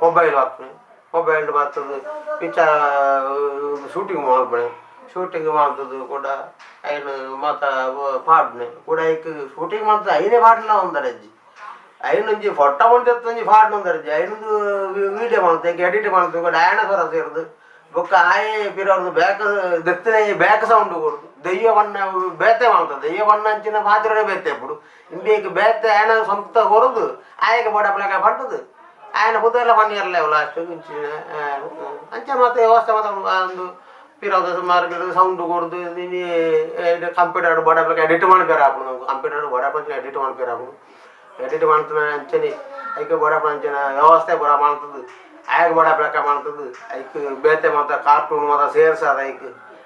ಮೊಬೈಲ್ ಹಾಕ್ತದೆ ಮೊಬೈಲ್ ಬರ್ತದೆ ವಿಚಾರ ಶೂಟಿಂಗ್ ಮಾಡ್ಬಳೆ ಶೂಟಿಂಗ್ ಮಾಡ್ತದೆ ಕೂಡ ಐನು ಮಾತ ಪಾಡ್ನೆ ಕೂಡ ಐಕ್ ಶೂಟಿಂಗ್ ಮಾಡ್ತದೆ ಐನೇ ಪಾಡ್ಲ ಒಂದರ ಅಜ್ಜಿ ಐನೊಂಜಿ ಫೋಟೋ ಒಂಜಿ ಫಾಡ್ನ ಒಂದರಜ್ಜಿ ಐನೊಂದು ವೀಡಿಯೋ ಮಾಡ್ತೆ ಎಡಿಟ್ ಮಾಡ್ತೇವೆ ಕೂಡ ಆಯಣ ಸ್ವರ ಸೇರ್ದು ಬೊಕ್ಕ ಆಯೆ ಪಿರವ್ರದ್ದು ಬ್ಯಾಕ್ ದೆತ್ತನೆ ಬ್ಯಾಕ್ ಸೌಂಡ್ ಕೊಡುದು ದೆಯ್ಯ ಬಣ್ಣ ಬೇತೆ ಮಾಡ್ತದೆ ದೆಯ್ಯ ಬಣ್ಣ ಅಂಚಿನ ಪಾತ್ರನೇ ಬೇತೆ ಬಿಡು ಇಂಬೇಕ್ ಬೇತೆ ಆಯಣ ಸ್ವಂತ ಕೊರದು ಆಯಕ್ಕೆ ಬೋಡ ಪ್ಲಕ ಪಟ್ಟದು ಆಯನ ಪುದೆಲ್ಲ ಪನ್ನಿರಲ್ಲ ಲಾಸ್ಟ್ ಇಂಚಿನ ಅಂಚೆ ಮತ್ತೆ ವ್ಯವಸ್ಥೆ ಮಾತ್ರ ಒಂದು ಪಿರವ್ರದ ಸುಮಾರು ಸೌಂಡ್ ಕೊಡುದು ಕಂಪ್ಯೂಟರ್ ಬೋಡ ಪ್ಲಕ ಎಡಿಟ್ ಮಾಡ್ಬೇರ ಆಪುಂಡು ಕಂಪ್ಯೂಟರ್ ಬೋಡ ಪ್ಲಕ ಎಡಿಟ್ ಮಾಡ್ಬೇರ ಆಪುಂಡು ಎಡಿಟ್ ಮಾಡ್ತಾನೆ ಅಂಚನೆ ಐಕೆ ಬೋಡ ಅಂಚಿನ ವ್ಯವಸ್ಥೆ ಬರ ಮಾಡ್ತದೆ ಆಯಕ್ ಬೋಡ ಪ್ಲಕ ಮಾಡ್ತದೆ ಐಕ್ ಬೇತೆ ಮಾತ ಕಾರ್ಟೂನ್ ಮಾತ ಸೇರ್ಸಾದ ಐಕ್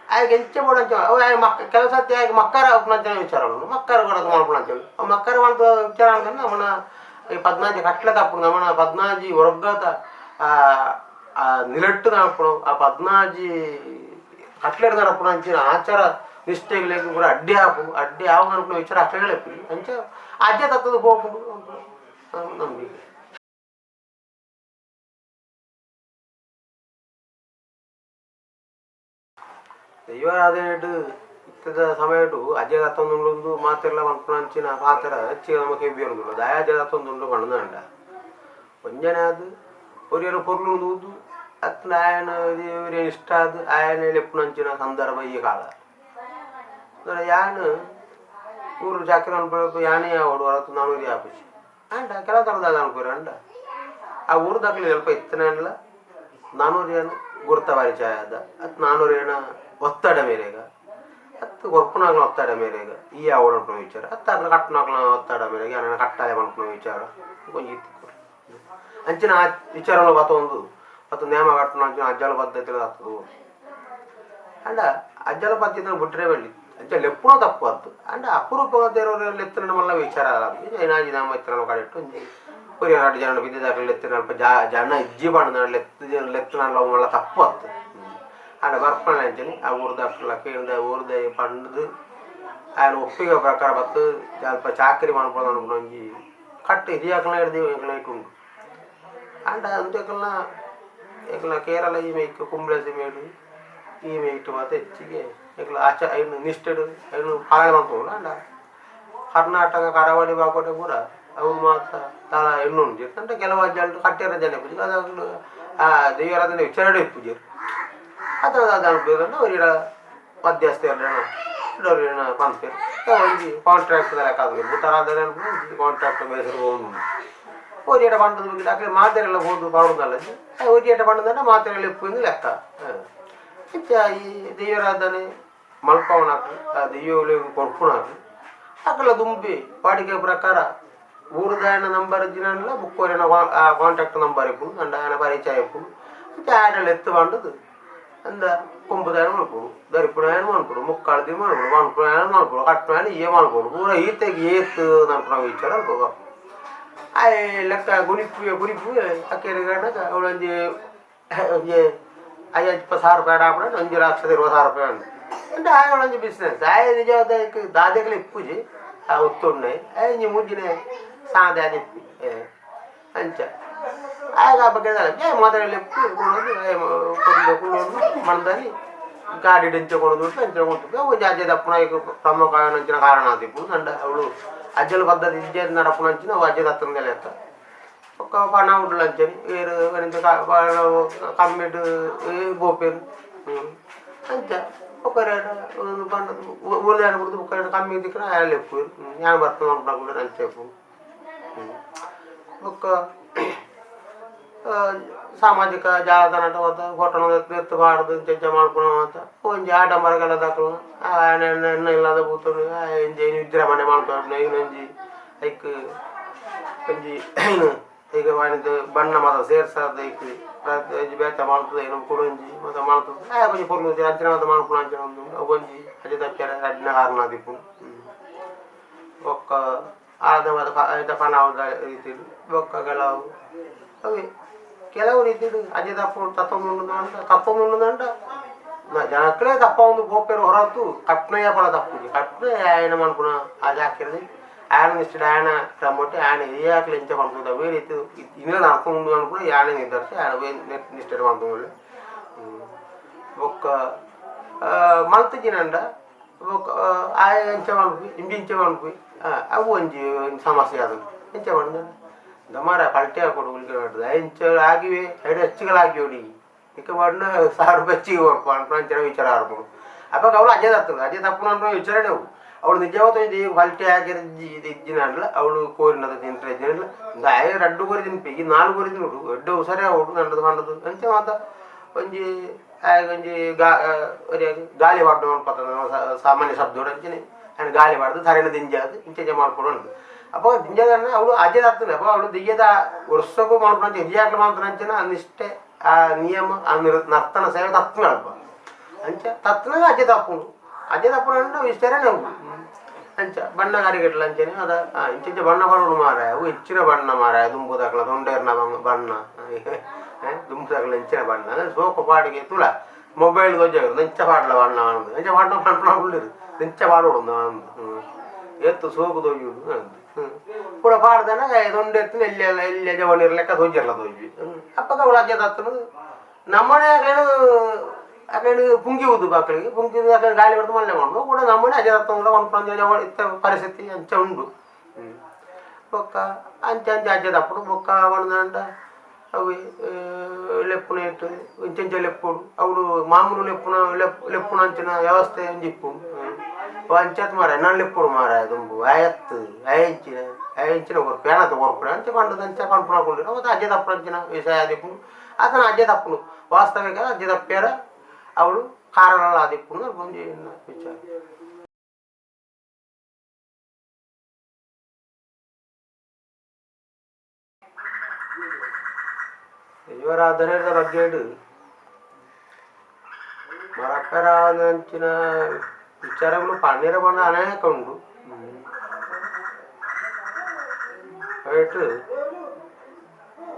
ಆಯ್ಕೆ ಎಂಚ ಬೋಡ ಅಂಚ ಅವು ಆಯ್ ಮಕ್ಕ ಕೆಲವು ಸತಿ ಆಯ್ಕೆ ಮಕ್ಕರ ಅಂಚನೆ ವಿಚಾರ ಉಂಡು ಮಕ್ಕರ ಕೂಡ ಮಾಡ್ಕೊಂಡು ಅಂತೇಳಿ ಅವು ಮಕ್ಕರ ಮಾಡ್ತ ವಿಚಾರ ಅಂದ್ರೆ ನಮ್ಮನ ಈ ಪದ್ನಾಜಿ ಕಟ್ಲೆ ತಪ್ಪು ನಮ್ಮನ ಪದ್ನಾಜಿ ವರ್ಗದ ಆ ನಿಲಟ್ಟು ನಡಪುಡು ಆ ಪದ್ನಾಜಿ ಕಟ್ಲೆಡ್ ನಡಪುಡು ಅಂಚಿನ ಆಚಾರ ನಿಷ್ಠೆಗಳಿಗೆ ಕೂಡ ಅಡ್ಡಿ ಹಾಪು ಅಡ್ಡಿ ಯಾವ ನಡಪುನ ವಿಚಾರ ಅಷ್ಟೇ ಅಂಚ ಅಜ್ಜ ತತ್ತದ ಹೋಗ್ಬಿಡು ನಂಬಿಕೆ. ದೈವಾರಾಧನೆಡ್ ಇತ್ತದ ಸಮಯಡು ಅಜ್ಜ ತತ್ತೊಂದುಂಡು ಮಾತೆಲ್ಲ ಮನ್ಪುನ ಅಂಚಿನ ಪಾತ್ರ ಹೆಚ್ಚಿಗೆ ನಮಗೆ ಹೆಬ್ಬಿ ಉಂಡು ದಯ ಅಜ್ಜ ತತ್ತೊಂದುಂಡು ಪಂಡಂಡ ಒಂಜನೆ ಅದು ಒರಿಯನ ಪೊರ್ಲು ಊದು ಅತ್ನ ಆಯನ ಒರಿಯನ ಇಷ್ಟ ಅದು ಆಯನ ಲೆಪ್ಪುನಂಚಿನ ಸಂದರ್ಭ ಈ ಕಾಲ ಅಂದ್ರೆ ಯಾನ್ ಊರು ಚಾಕ್ರಿ ಅನ್ಪು ಯಾನೇ ಆವಡು ಹೊರತು ನಾನೂರಿ ಆಪುಜಿ ಅಂಡ ಕೆಲವು ಥರದ ಅನ್ಪುರ ಅಂಡ ಆ ಊರು ದಾಖಲೆ ಸ್ವಲ್ಪ ಇತ್ತನಲ್ಲ ನಾನೂರಿಯನ ಗುರ್ತ ಪರಿಚಯ ಆದ ಅತ್ ನಾನೂರಿಯನ ಒತ್ತಡ ಮೇರೆಗ ಅತ್ತು ಕೊರ್ಪುನಾಗ್ಲ ಒತ್ತಡ ಮೇರೆಗ ಈ ಆವಡು ಅನ್ಪುನ ವಿಚಾರ ಅತ್ತ ಅಗ್ಲ ಕಟ್ಟನಾಗ್ಲ ಒತ್ತಡ ಮೇರೆಗೆ ಯಾನ ಕಟ್ಟಾಲೆ ಮನ್ಪುನ ವಿಚಾರ ಕೊಂಚ ಇತ್ತು ಅಂಚಿನ ಆ ವಿಚಾರಗಳು ಬತ್ತೊಂದು ಮತ್ತು ನೇಮ ಕಟ್ಟುನ ಅಂಚಿನ ಅಜ್ಜಲ ಪದ್ಧತಿ ಆಗ್ತದೆ ಅಂಡ ಅಜ್ಜಲ ಪದ್ಧತಿ ಬಿಟ್ಟರೆ ಬೆಳ್ಳಿ ಅಂಚ ಲೆಪ್ಪುನ ತಪ್ಪು ಅತ್ತು ಅಂಡ ಅಪರೂಪ ಎತ್ತನ ಮಲ್ಲ ವಿಚಾರ ಐನಾಜಿ ನಾಮ ಎತ್ತನ ಕಡೆಟ್ಟು ಒರಿ ಎರಡು ಜನ ಬಿದ್ದಿದಾಗಲಿ ಎತ್ತಿನ ಅಲ್ಪ ಜನ ಇಜ್ಜಿ ಬಣ್ಣ ಲೆತ್ತು ಲೆತ್ತನ ಮಲ್ಲ ತಪ್ಪು ಅತ್ತು ಅಂಡ ಬರ್ಪಣ ಅಂಚನೆ ಆ ಊರ್ದ ಕೇಳ್ದ ಊರ್ದ ಪಂಡ್ದು ఆయన ಒಪ್ಪಿಗೆ ಪ್ರಕಾರ ಬತ್ತು ಅಲ್ಪ ಚಾಕರಿ ಮಾಡ್ಬೋದು ಅನ್ಕೊಂಡು ಒಂಜಿ ಕಟ್ಟು ಹಿರಿಯಾಕಲ ಹಿಡ್ದು ಎಂಕಲ ಇಟ್ಟುಂಡು ಅಂಡ ಅಂತೆಕಲ್ನ ಎಂಕಲ್ನ ಕೇರಳ ಈ ಮೇಕ್ ಕುಂಬ್ಳೆ ಮೇಡು ಈ ಮೇಟ್ ಮಾತ್ರ ಹೆಚ್ಚಿಗೆ ಎಂಕಲ ಆಚ ಐನು ನಿಷ್ಠೆಡು ಐನು ಪಾಲನೆ ಮಾಡ್ಕೊಂಡು ಅಂಡ ಕರ್ನಾಟಕ ಕರಾವಳಿ ಭಾಗದ ಪೂರ ಅವು ಮಾತ್ರ ತಾಳ ಎಣ್ಣುಂಡು ಅಂದ್ರೆ ಕೆಲವು ಅಜ್ಜಾಳು ಕಟ್ಟಿರ ಜನ ಪೂಜೆ ಅದು ಆ ದೇವರಾಧನೆ ವಿಚಾರಣೆ ಪೂಜೆ ಅದು ಅದು ಅನ್ಬೋದು ಅವ್ರ ಮಧ್ಯಸ್ಥೆ ಪನ್ಪೇರು ಒಂಜಿ ಕಾಂಟ್ರಾಕ್ಟ್ ಲೆಕ್ಕ ಅದು ಬುತ್ತರಾದರೆ ಒಂಜಿ ಕಾಂಟ್ರಾಕ್ಟ್ ಬೇಸರ ಹೋಗುದು ಒರಿಯಟ ಪಂಡದ ಬಗ್ಗೆ ಅಕ್ಲೆ ಮಾತೆರೆಲ್ಲ ಹೋದು ಪಾಡುದಲ್ಲ ಒರಿಯಟ ಪಂಡದಂಡ ಮಾತೆರೆಲ್ಲ ಇಪ್ಪು ಲೆಕ್ಕ ಇಂಚ ಈ ದೇವರಾಧನೆ ಮಲ್ಪವನಾಕು ಆ ದೆಯ್ಯಗಳಿಗೆ ಕೊರ್ಪುನಾಕು ಅಕಲ ದುಂಬಿ ವಾಡಿಕೆ ಪ್ರಕಾರ ಊರುದಾಯನ ನಂಬರ್ ಇಜ್ಜಿನಲ್ಲ ಬುಕ್ಕೋರಿನ ಕಾಂಟ್ಯಾಕ್ಟ್ ನಂಬರ್ ಇಪ್ಪು ಅಂಡ ಆಯನ ಪರಿಚಯ ಇಪ್ಪು ಅಂಚ ಆಯನ ಎತ್ತು ಪಂಡದು ಅಂದ ಕೊಂಬುದಾಯನ ಮಲ್ಪೊಡು ದರಿಪುಡಾಯನ ಮಲ್ಪೊಡು ಮುಕ್ಕಾಳ್ದಿ ಮಲ್ಪೊಡು ಮನ್ಪುಡಾಯನ ಮಲ್ಪೊಡು ಕಟ್ಟುನಾಯನ ಏ ಮಲ್ಪೊಡು ಪೂರ ಈತೆಗೆ ಏತ್ ನನ್ಪುನ ವಿಚಾರ ಅಲ್ಪ ಆಯ್ ಲೆಕ್ಕ ಗುಣಿಪು ಗುಣಿಪು ಅಕ್ಕೇರಿ ಅವಳೊಂಜಿ ಒಂಜಿ ಐವತ್ತು ಸಾವಿರ ರೂಪಾಯಿ ಆಪಡ ಒಂಜಿ ಲಕ್ಷದ ಇರುವತ್ತು ಸಾವಿರ ರೂಪಾಯಿ ಉಂಟು అంటే ఆయన ಒಂಜಿ ಬಿಸ್ನೆಸ್ ಆಯ್ ನಿಜವಾದ ದಾದೆಗಳು ಇಪ್ಪುಜಿ ಆ ಒತ್ತುಣ್ಣೆ ಇಂಜಿ ಮುಂಜಿನೆ ಸಾದೆ ಅದಿಪ್ಪಿ ಅಂಚ ಆಗ ಆ ಬಗ್ಗೆ ಮೊದಲಲ್ಲಿ ಕುಳ್ಳೋದು ಕುಳ್ಳೋದು ಮಣ್ದಾನಿ ಗಾಡಿ ಡಿಂಚೆ ಕೊಡೋದು ಅಂಚನೆ ಕೊಡ್ತು ಒಂಜಿ ಅಜ್ಜೆ ದಪ್ಪುನ ಪ್ರಮುಖ ಅಂಚಿನ ಕಾರಣ ಆದಿಪ್ಪು. ಅಂಡ ಅವಳು ಅಜ್ಜಲ ಪದ್ಧತಿ ಇಜ್ಜೆ ನಡಪುನ ಅಂಚಿನ ಅವು ಅಜ್ಜೆ ದತ್ತನ ಲೆಕ್ಕ. ಬೊಕ್ಕ ಪಣ ಉಡ್ಲು ಅಂಚನೆ ಏರು ಕಮ್ಮಿಡ್ ಬೋಪೇರು ಅಂಚ ಬೊಕ್ಕ ಪಂಡ ಊರ್ದಾನ ಬುಡ್ದು ಬೊಕ್ಕ ಕಮ್ಮಿ ದಿಕ್ಕನ ಲೆಪ್ಪುವೆರ್ ಯಾನ್ ಬರ್ತದೆ ಪನ್ಪುನಕುಲು ಅಂಚ ಇಪ್ಪುಂಡು. ಬೊಕ್ಕ ಸಾಮಾಜಿಕ ಜಾಲತಾಣ ಮಾತ ಫೋಟೋ ಎತ್ತು ಪಾಡ್ದು ಇಂಚ ಇಂಚ ಮಲ್ಪುನ ಮಾತ ಒಂಜಿ ಆಡಂಬರಗಳ ದಕುಲು ಆಯನ ಎಣ್ಣ ಇಲ್ಲದ ಬೂತುಡು ಒಂಜಿ ವಿಜೃಂಭಣೆ ಮಲ್ಪುನ ಐನೊಂಜಿ ಐಕ್ ಒಂಜಿ ಈಗ ವಾಣಿದ ಬಣ್ಣ ಮಾತ ಸೇರ್ಸಾದ್ ಐಕ್ ಒಂಜಿ ಬೇತೆ ಮಲ್ತುದು ಐನ್ ಕುಡೊಂಜಿ ಮಾತ ಮಲ್ತುದು ಆಯೆ ಒಂಜಿ ಪೊರ್ಲು ಅಂಚಿನ ಮಾತ ಮಲ್ಪುನ ಅಂಚಿನ ಒಂದು ಅವ್ವೊಂಜಿ ಅಜ್ಜೆ ತಪ್ಪಿಯರೆ ರಡ್ಡಿನ ಕಾರಣ ಆದಿಪ್ಪುಂಡು. ಬೊಕ್ಕ ಆದ ಮಾತ ಐತ ಪಣವುದ ರೀತಿಡ್ ಬೊಕ್ಕ ಕೆಲವು ಅವೆ ಕೆಲವು ರೀತಿಡ್ ಅಜ್ಜೆ ತಪ್ಪು ತತ್ತೊಂದುಂಡು ತತ್ತೊಂದುಂಡು ಜನಕ್ಲೇ ತಪ್ಪೊಂದು ಪೋಪೆರ್ ಹೊರತು ಕಟ್ನಯ ಪಲ ತಪ್ಪುಜಿ. ಕಟ್ನ ಆಯನ ಮನ್ಪುನ ಆ ಜಾಕಿರ್ದ್ ಆಯನ ನಿಷ್ಠೆ ಆಯನ ಕ್ರಮೊಟ್ಟು ಆಯನ ಹಿರಿಯಾಕ್ಲು ಎಂಚ ಪನ್ಪುನ ಅವೇ ರೀತಿ ಇನಿಲ ನಡತೊಂದುಂಡು ಪನ್ಪುನ ಯಾನೆ ನಿರ್ಧರಿಸಿ ಆಯನ ಅವೇ ನಿಷ್ಠೆಡ್ ಮಲ್ತೊಂದುಲ್ಲೆ. ಬೊಕ್ಕ ಮಲ್ತಿಜಿನಂಡ ಬೊಕ್ಕ ಆಯೆ ಎಂಚ ಮನ್ಪುವಿ ಇಂಬಿ ಇಂಚ ಮನ್ಪುವಿ ಅವು ಒಂಜಿ ಸಮಸ್ಯೆ ಆತುಂಡು. ಎಂಚ ಪಂಡ ದಮಾರ ಪಲ್ಟಿ ಆಪುಂಡು ಉಲ್ಕೆ ಇಂಚ ಆಗಿವೆ ಐಡ್ ಹೆಚ್ಚುಗಳಾಗಿಯೋಡಿ ಇಕ್ಕ ಪಂಡ 1000 ರೂಪಾಯಿ ಹೆಚ್ಚಿಗೆ ಕೊರ್ಪು ಪನ್ಪುನ ಅಂಚಿನ ವಿಚಾರ ಆರ್ಪುಂಡು. ಅಪಗ ಅವಳು ಅಜ್ಜೆ ತತ್ತುಂಡು ಅಜ್ಜೆ ತಪ್ಪುನ ಪನ್ಪುನ ವಿಚಾರನೇ ಅವು ಅವಳು ನಿಜವಾದ ಪಲ್ಟಿ ಹಾಕಿರ ಇಜ್ಜಿನಂಡಲ ಅವಳು ಕೋರಿನದ ತಿಂತ್ರೆ ಇಜ್ಜಿನಂಡಲ ಆಯೆ ರಡ್ಡು ಕೋರಿ ತಿನ್ಪಿ ಈ ನಾಲ್ ಕೋರಿ ತಿನ್ನುಡು ಎಡ್ಡೆ ಹುಷಾರೇ ಅವಳು ನಂಡದು ಪಂಡದು ಅಂಚ ಮಾತ ಒಂಜಿ ಆಯಗ್ ಒಂಜಿ ಗಾಲಿ ಪಾಡ್ಡು ಮನ್ಪತ್ತ ಸಾಮಾನ್ಯ ಶಬ್ದೋಡು ಅಂಚನೆ ಆಯನ್ ಗಾಲಿ ಪಾಡ್ದು ತರೆನ್ ದಿಂಜಾದ್ ಇಂಚ ಇಂಚ ಮಲ್ಪೊಡು ಪಂದ್. ಅಪಗ ದಿಂಜದನ್ನ ಅವಳು ಅಜ್ಜೆ ತತ್ತುಂಡು. ಅಪ ಅವಳು ದೆಯ್ಯದ ವರ್ಷಕ್ಕೂ ಮಲ್ಪುನಂಚ ಹಿರಿಯಾಕ್ಲು ಮಲ್ಪುನಂಚಿನ ಆ ನಿಷ್ಠೆ ಆ ನಿಯಮ ಆ ನರ್ತನ ಸೇವೆ ತತ್ತುಂಡು ಅಲ್ಪ ಅಂಚ ತತ್ತುನಗ ಅಜ್ಜೆ ತಪ್ಪುಂಡು. ಅಜ್ಜೆ ತಪ್ಪುನ ವಿಸ್ತಾರನೇ ಅವು ಅಂಚ ಬಣ್ಣಗಾರಿಕೆಡ್ಲ ಅಂಚನೆ ಅದ ಇಂಚ ಇಂಚ ಬಣ್ಣ ಪಾಡೋಡು ಮಾರಾಯ ಅವು ಹೆಚ್ಚಿನ ಬಣ್ಣ ಮಾರಾಯ ದುಂಬುದಕ್ಲ ತೊಂಡೇರ್ನ ಬಣ್ಣ ದುಂಬುದಕ್ಲ ಇಂಚಿನ ಬಣ್ಣ ಸೋಕು ಪಾಡಿಗೆ ತುಲ ಮೊಬೈಲ್ ತೋಜಾಗ ಇಂಚ ಪಾಡ್ಲ ಬಣ್ಣ ಇಂಚ ಪಾಡ್ನ ಪನ್ಪುನ ಉಲ್ಲೆರ್ ಇಂಚ ಪಾಡೋಡು ಏತ್ ಸೋಕು ತೋಜುಂಡು ಪೂರ ಪಾಡ್ದನ ತೊಂಡೆ ಎಲ್ಲಿ ಎಲ್ಲಿ ಜವನಿರ್ ಲೆಕ್ಕ ತೋಜಿರ್ಲ ತೋಜಿ. ಅಪ್ಪಗ ಅವಳು ಅಜ್ಜೆ ತತ್ತುನು ನಮ್ಮನೆ ಅಕ್ಲೇನು ಅಕ್ಲೇನು ಪುಂಗಿ ಊದು ಮಕ್ಕಳಿಗೆ ಪುಂಗಿ ಅಕ್ಲೇನು ಗಾಳಿ ಹೊಡೆದು ಮಲ್ಲೆ ಮಾಡುದು ಕೂಡ ನಮ್ಮನೆ ಅಜ್ಜೆ ತತ್ತುಂಡ ಒಂದು ಇತ್ತ ಪರಿಸ್ಥಿತಿ ಅಂಚ ಉಂಡು. ಬೊಕ್ಕ ಅಂಚ ಅಂಚ ಅಜ್ಜೆ ತಪ್ಪುಡು ಬೊಕ್ಕ ಪಂಡ್ದಂಡ ಅವು ಲೆಪ್ಪುನ ಇಟ್ಟು ಇಂಚ ಇಂಚ ಲೆಪ್ಪುಡು ಅವಳು ಮಾಮೂಲು ಲೆಪ್ಪುನ ಲೆಪ್ಪುನ ಅಂಚಿನ ವ್ಯವಸ್ಥೆ ಒಂಜಿ ಇಪ್ಪುಂಡು. ಅಂಚಾತ್ ಮಾರಾಯ ನನ್ ಲೆಪ್ಪುಡು ಮಾರಾಯ ದುಂಬು ಆಯತ್ತು ಆಯಿಂಚಿನ ಆಯಿಂಚಿನ ಕೊರ್ಪು ಏನಾತ ಕೊರ್ಪುಡು ಅಂಚ ಪಂಡದ ಅಂಚ ಪನ್ಪುನ ಕುಲ್ಲೆರ್ ಅವತ್ತು ಅಜ್ಜೆ ತಪ್ಪುನ ಅಂಚಿನ ವಿಷಯ ಆದಿಪ್ಪುಂಡು. ಆತನ ಅಜ್ಜೆ ತಪ್ಪುಂಡು ವಾಸ್ತವಿಕ ಅಜ್ಜೆ ತಪ್ಪ್ಯಾರ ಅವಳು ಕಾರಣ ಆದಿಪ್ಪುಂಡು ಒಂಜಿ ವಿಚಾರ. ದೈವಾರಾಧನೆದ ಬಗ್ಗೆಡ್ ಮರಪ್ಪೆರಾದಂಚಿನ ವಿಚಾರಗಳು ಪನ್ನೀರ ಬಣ್ಣ ಅನೇಕ ಉಂಡು. ಐಟ್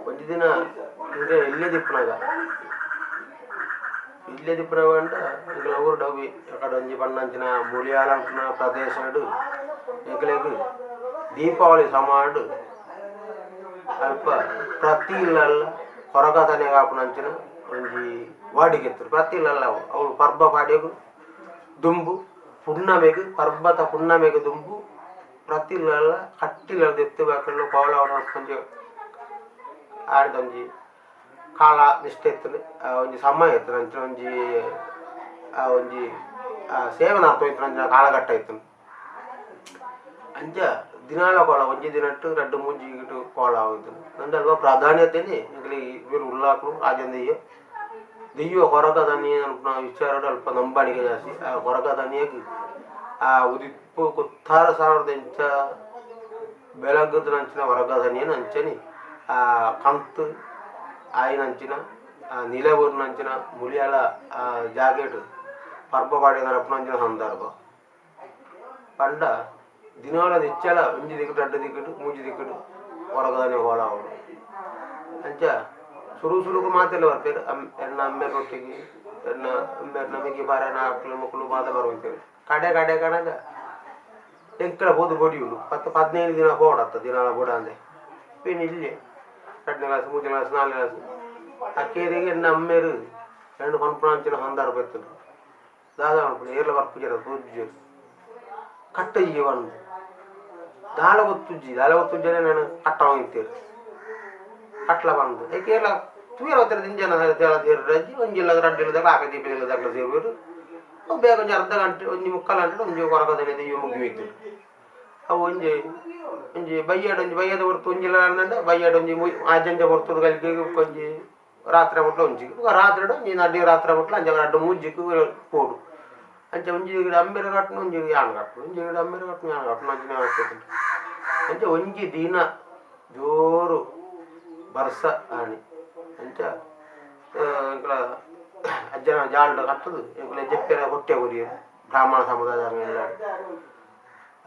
ಒಂಜಿ ದಿನ ಇಂಗೆ ಎಲ್ಲೆ ದಿಪ್ಪುನಗ ಇಲ್ಲೇ ದಿಪ್ಪುನಗ ಪಂಡ ಎಂಕಲ್ನ ಊರುಡು ಅವು ಅಕಡೆ ಒಂಜಿ ಪಣ್ಣಂಚಿನ ಮುಳಿಯಾಲ ಪನ್ಪುನ ಪ್ರದೇಶಡ್ ಎಂಕಲೆಗ್ ದೀಪಾವಳಿ ಸಮಾಡ್ ಅಲ್ಪ ಪ್ರತಿ ಇಲ್ಲಲ್ಲ ಕೊರಗತನೆ ಕಾಪುನಂಚಿನ ಒಂಜಿ ವಾಡಿಕೆ ಇತ್ತು. ಪ್ರತಿ ಇಲ್ಲಲ್ಲ ಅವು ಅವು ಪರ್ಬ ಪಾಡ್ಯಗ್ ದುಂಬು ಪುಣ್ಣಮೆಗ್ ಪರ್ಬದ ಪುಣ್ಣಮೆಗ್ ದುಂಬು ಪ್ರತಿ ಇಲ್ಲಲ್ಲ ಕಟ್ಟಿಲ ದೆತ್ತ್ ಬಾಕಲು ಕೋಲ ಒಂಜಿ ಆಡ್ದೊಂಜಿ ಕಾಲ ನಿಷ್ಠೆ ಇತ್ತುಂಡು ಒಂಜಿ ಸಮಯ ಇತ್ತುಂಡು ಅಂಚಿನ ಒಂಜಿ ಆ ಒಂಜಿ ಸೇವೆ ನಡತೊಂದಿತ್ತಿನ ಅಂಚಿನ ಕಾಲಘಟ್ಟ ಇತ್ತುಂಡು. ಅಂಚ ದಿನಾಲ ಕೋಲ ಒಂಜಿ ದಿನಟ್ ರಡ್ಡ್ ಮೂಜಿ ಇಟ್ಟು ಕೋಲ ಆವೊಂದಿತ್ತುಂಡು. ಅಂಡ ಅಲ್ಪ ಪ್ರಾಧಾನ್ಯತೆನೆ ಎಂಕ್ಲೆಗ್ ಇವೆರ್ ಉಲ್ಲಾಕ್ಲು ರಾಜಂದೆಯ್ಯ ದೆಯ್ಯ ಕೊರಗ ತನಿಯ ಪನ್ಪುನ ವಿಚಾರಡ್ ಅಲ್ಪ ನಂಬಾಣಿಕೆ ಜಾಸ್ತಿ. ಆ ಕೊರಗ ತನಿಯಗ್ ಆ ಉದಿಪ್ಪು ಕುತ್ತಾರ ಸಾವಿರದ ಇಂಚ ಬೆಳಗ್ಗದ ಅಂಚಿನ ಕೊರಗ ತನಿಯನ್ ಅಂಚನೆ ಆ ಕಂತ್ ಆಯಿನಂಚಿನ ಆ ನಿಲೆ ಊರಿನಂಚಿನ ಮುಳಿಯಾಲ ಆ ಜಾಗೆಡ್ ಪರ್ಬ ಪಾಡ್ಯ ನಡಪುನಂಚಿನ ಸಂದರ್ಭ ಪಂಡ ದಿನಾಲ ನಿಚ್ಚಲ ಒಂಜಿ ದಿಕ್ಕುಡು ರಡ್ಡ್ ದಿಕ್ಕುಡು ಮೂಜಿ ದಿಕ್ಕುಡು ಕೊರಗದನೆ ಕೋಲ ಆವೊಡು. ಅಂಚ ಸುರು ಸುರುಕು ಮಾತೆಲ್ಲ ಬರ್ಪೆರ್ ಎನ್ನ ಅಮ್ಮೆರ್ ಒಟ್ಟಿಗೆ ಎನ್ನ ಅಮ್ಮೆರ್ನ ಮೆಗ್ಗಿ ಬಾರನ ಅಕ್ಲು ಮೊಕುಲು ಮಾತ ಬರೊಂದಿತ್ತೆರ್. ಕಡೆ ಕಡೆ ಕಣಗ ಎಂಕಲ ಪೋದು ಬೊಡಿಯುಂಡು 10 15 ದಿನ ಪೋವಡತ್ತ ದಿನಾಲ ಬೋಡಾಂದೆ ಪಿನ್ ಇಲ್ಲೆ ರಡ್ಡನೇ ಕ್ಲಾಸ್ ಮೂಜನೇ ಕ್ಲಾಸ್ ನಾಲ್ನೇ ಕ್ಲಾಸ್ ಅಕೇರಿಗೆ ಎನ್ನ ಅಮ್ಮೆರ್ ಎನ್ನ ಪನ್ಪುನಂಚಿನ ಸಂದರ್ಭ ಇತ್ತುಂಡು. ದಾದ ಮನ್ಪುಂಡು ಏರ್ಲ ಬರ್ಪುಜೆರ್ ತೋಜುಜೆರ್ ಕಟ್ಟಯ್ಯ ಪಂದ್ ದಾಲ ಗೊತ್ತುಜ್ಜಿ ದಾಲ ಗೊತ್ತುಜ್ಜನೆ ನಾನು ಕಟ್ಟವ ಇತ್ತೆರ್ ಕಟ್ಲ ಪಂದ್ ಐಕ್ ಏರ್ಲ ತೂಯೆರೆ ಬತ್ತೆರ್ ದಿಂಜ ಜನ ಸೇರುಜಿ ಒಂಜಿ ಇಲ್ಲದ ರಡ್ಡ್ ಇಲ್ಲದ ಆಪೆ ದೀಪೆ ಇಲ್ಲದಕ್ಲು ಸೇರುವೆರ್ ಅವು ಬೇಗ ಒಂಜಿ ಅರ್ಧ ಗಂಟೆ ಒಂಜಿ ಮುಕ್ಕಾಲು ಗಂಟೆ ಒಂಜಿ ಕೊರಗದನೆ ದೆಯ್ಯ ಮುಗಿಯೋಯ್ತು. ಅವು ಒಂಜಿ ಒಂಜಿ ಬಯ್ಯಡ್ ಒಂಜಿ ಬಯ್ಯದ ಹೊರ್ತು ಒಂಜಿ ಅಂಡ ಬಯ್ಯಡ್ ಒಂಜಿ ಆಜಂಜ ಹೊರ್ತದ ಕಲಿಕೆ ಒಂಜಿ ರಾತ್ರೆ ಮುಟ್ಲ ಒಂಜಿ ರಾತ್ರೆ ಒಂಜಿ ನಡಿ ರಾತ್ರೆ ಮುಟ್ಲ ಅಂಚ ರಡ್ಡ್ ಮೂಜಿಕ್ ಪೋಡು ಅಂಚ ಒಂಜಿ ಅಂಬೆರೆ ಕಟ್ಟುನು ಒಂಜಿ ಯಾನ್ ಕಟ್ಟುನು ಒಂಜಿ ಅಂಬೆರೆ ಕಟ್ಟುನು ಯಾನ್ ಕಟ್ಟುನು ಅಂಚನೆ ಆಗ್ತದೆ. ಅಂಚ ಒಂಜಿ ದಿನ ಜೋರು ಬರ್ಸ ಆಣಿ ಅಂಚ ಎಂಕ್ಲ ಅಜ್ಜನ ಜಾಲ್ಡ್ ಕಟ್ಟುದು ಎಂಕ್ಲ ಜೆಪ್ಪೆರೆ ಹೊಟ್ಟೆ ಕೊರಿಯೆರ್ ಬ್ರಾಹ್ಮಣ ಸಮುದಾಯ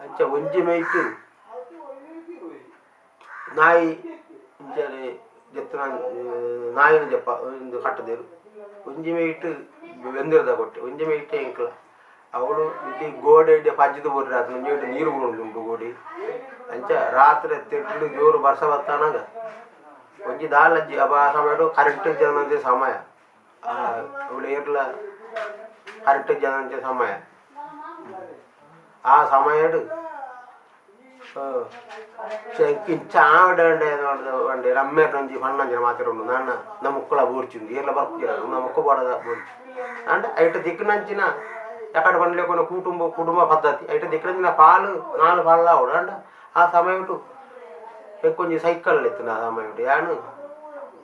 ಅಂಚ ಒಂಜಿ ಮೈಟ್ ನಾಯಿ ಇಂಚನೆ ಜೆತ್ತನ ನಾಯಿನ ಜಪ್ಪ ಇಂದು ಕಟ್ಟದೇರು ಒಂಜಿ ಮೈಟ್ ಬೆಂದಿರದ ಕೊಟ್ಟೆ ಒಂಜಿ ಮೈಟ್ ಎಂಕ್ಲ ಅವಳು ಇಡೀ ಗೋಡೆ ಇಡೀ ಪಜ್ಜದ ಬೋರಿ ರಾತ್ರಿ ಒಂಜಿ ಮೈಟ್ ನೀರು ಬೂರುಂಡು ಗೋಡೆ ಅಂಚ ರಾತ್ರಿ ತೆಡ್ಲು ಜೋರು ಬರ್ಸ ಬತ್ತಾನಾಗ ಒಂಜಿ ದಾಲಜ್ಜಿ ಅಪ್ಪ ಆ ಸಮಯ ಕರೆಂಟ್ ಜನದ ಸಮಯ ಅವಳು ಏರ್ಲ ಕರೆಂಟ್ ಜನಂಚ ಸಮಯ ಆ ಸಮಯಡು ಇಂಚ ಆವಡೆ వండి ರಮ್ಮೇರ್ ಒಂಜಿ ಪಣ್ಣಂಜಿನ ಮಾತ್ರ ಉಂಡು ನಾನ ನಮ್ಮಕ್ಕಳ ಬೋರ್ಚಿಂದು ಏರ್ಲ ಬರ್ಪುಜಿರ ನಮ್ಮಕ್ಕ ಬೋಡದ ಬೋರ್ಚಿ ಅಂಡ್ ಐಟ ದಿಕ್ಕಿನಂಚಿನ ಎಕಡೆ ಪಂಡ್ಲೇಕೊನ ಕುಟುಂಬ ಕುಟುಂಬ ಪದ್ಧತಿ ಐಟ ದಿಕ್ಕಿನಂಚಿನ ಪಾಲು ನಾಲು ಪಾಲು ಆವಡು ಅಂಡ ಆ ಸಮಯಟು ಒಂಜಿ ಸೈಕಲ್ ಇತ್ತು ಆ ಸಮಯಟು ಯಾನು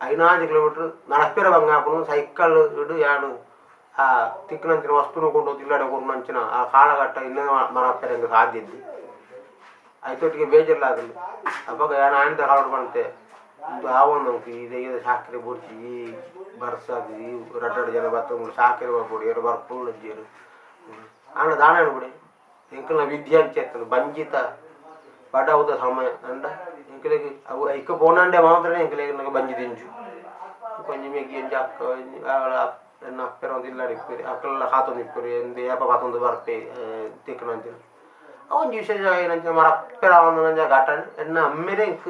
5 ಕಿಲೋಮೀಟರ್ ನಡಪೆರ ಬಂಗಾಪುನು ಸೈಕಲ್ ಇಡು ಯಾನು ಆ ತಿಕ್ಕಿನಂಚಿನ ವಸ್ತುನು ಕೊಂಡು ಇಲ್ಲಡೆ ಕೊಡುನಂಚಿನ ಆ ಕಾಲಘಟ್ಟ ಇನ್ನೂ ಮರಪ್ಪೆರಂಗೆ ಸಾಧ್ಯ ಇದ್ದು ಐತೊಟ್ಟಿಗೆ ಬೇಜಾರ್ಲಾಗಲಿ ಅವಾಗ ಯಾನು ಆಯ್ದ ಕಾಲೋಡು ಬಂತೆ ಇಂದು ಆವೊಂದು ಈ ದೆಯ್ಯದ ಸಾಕ್ರೆ ಬೊಡ್ಚಿ ಈ ಬರ್ಸಾಗ ಈ ರಡ್ಡಡು ಜನ ಬತ್ತ ಸಾಕ್ರೆ ಬರ್ಪೊಡು ಏರು ಬರ್ಪುಂಡು ಆಂಡ ದಾನ ಬಿಡಿ ಎಂಕಲ್ನ ವಿದ್ಯೆ ಅಂಚೆತ್ತದು ಬಂಜಿತ ಬಡವುದ ಸಮಯ ಅಂಡ ಎಂಕಲೆಗ್ ಅವು ಐಕ ಪೋನಂಡೆ ಮಾತ್ರ ಎಂಕಲೆಗ್ ಬಂಜಿ ದಿಂಜು ಕೊಂಜಿ ಮೆಗ್ಗಿ ಒಂಜಿ ಅಕ್ಕ ಎನ್ನ ಅಪ್ಪೆರ ಒಂದು ಇಲ್ಲಡೆ ಇಪ್ಪೆರ್ ಅಕ್ಕಲೆಲ್ಲ ಕಾತೊಂದು ಇಪ್ಪೆರ್ ಎಂದ್ ಏಪ ಕಾತೊಂದು ಬರ್ಪೆ ತಿಕ್ಕುನಂಚಿನ ಒಂಜಿ ವಿಶೇಷ ಏನಂಚಿನ ಮರಪ್ಪೆರ ಆವೊಂದು ಘಟನೆ ಎನ್ನ ಅಮ್ಮೆರೆ ಎಂಕ್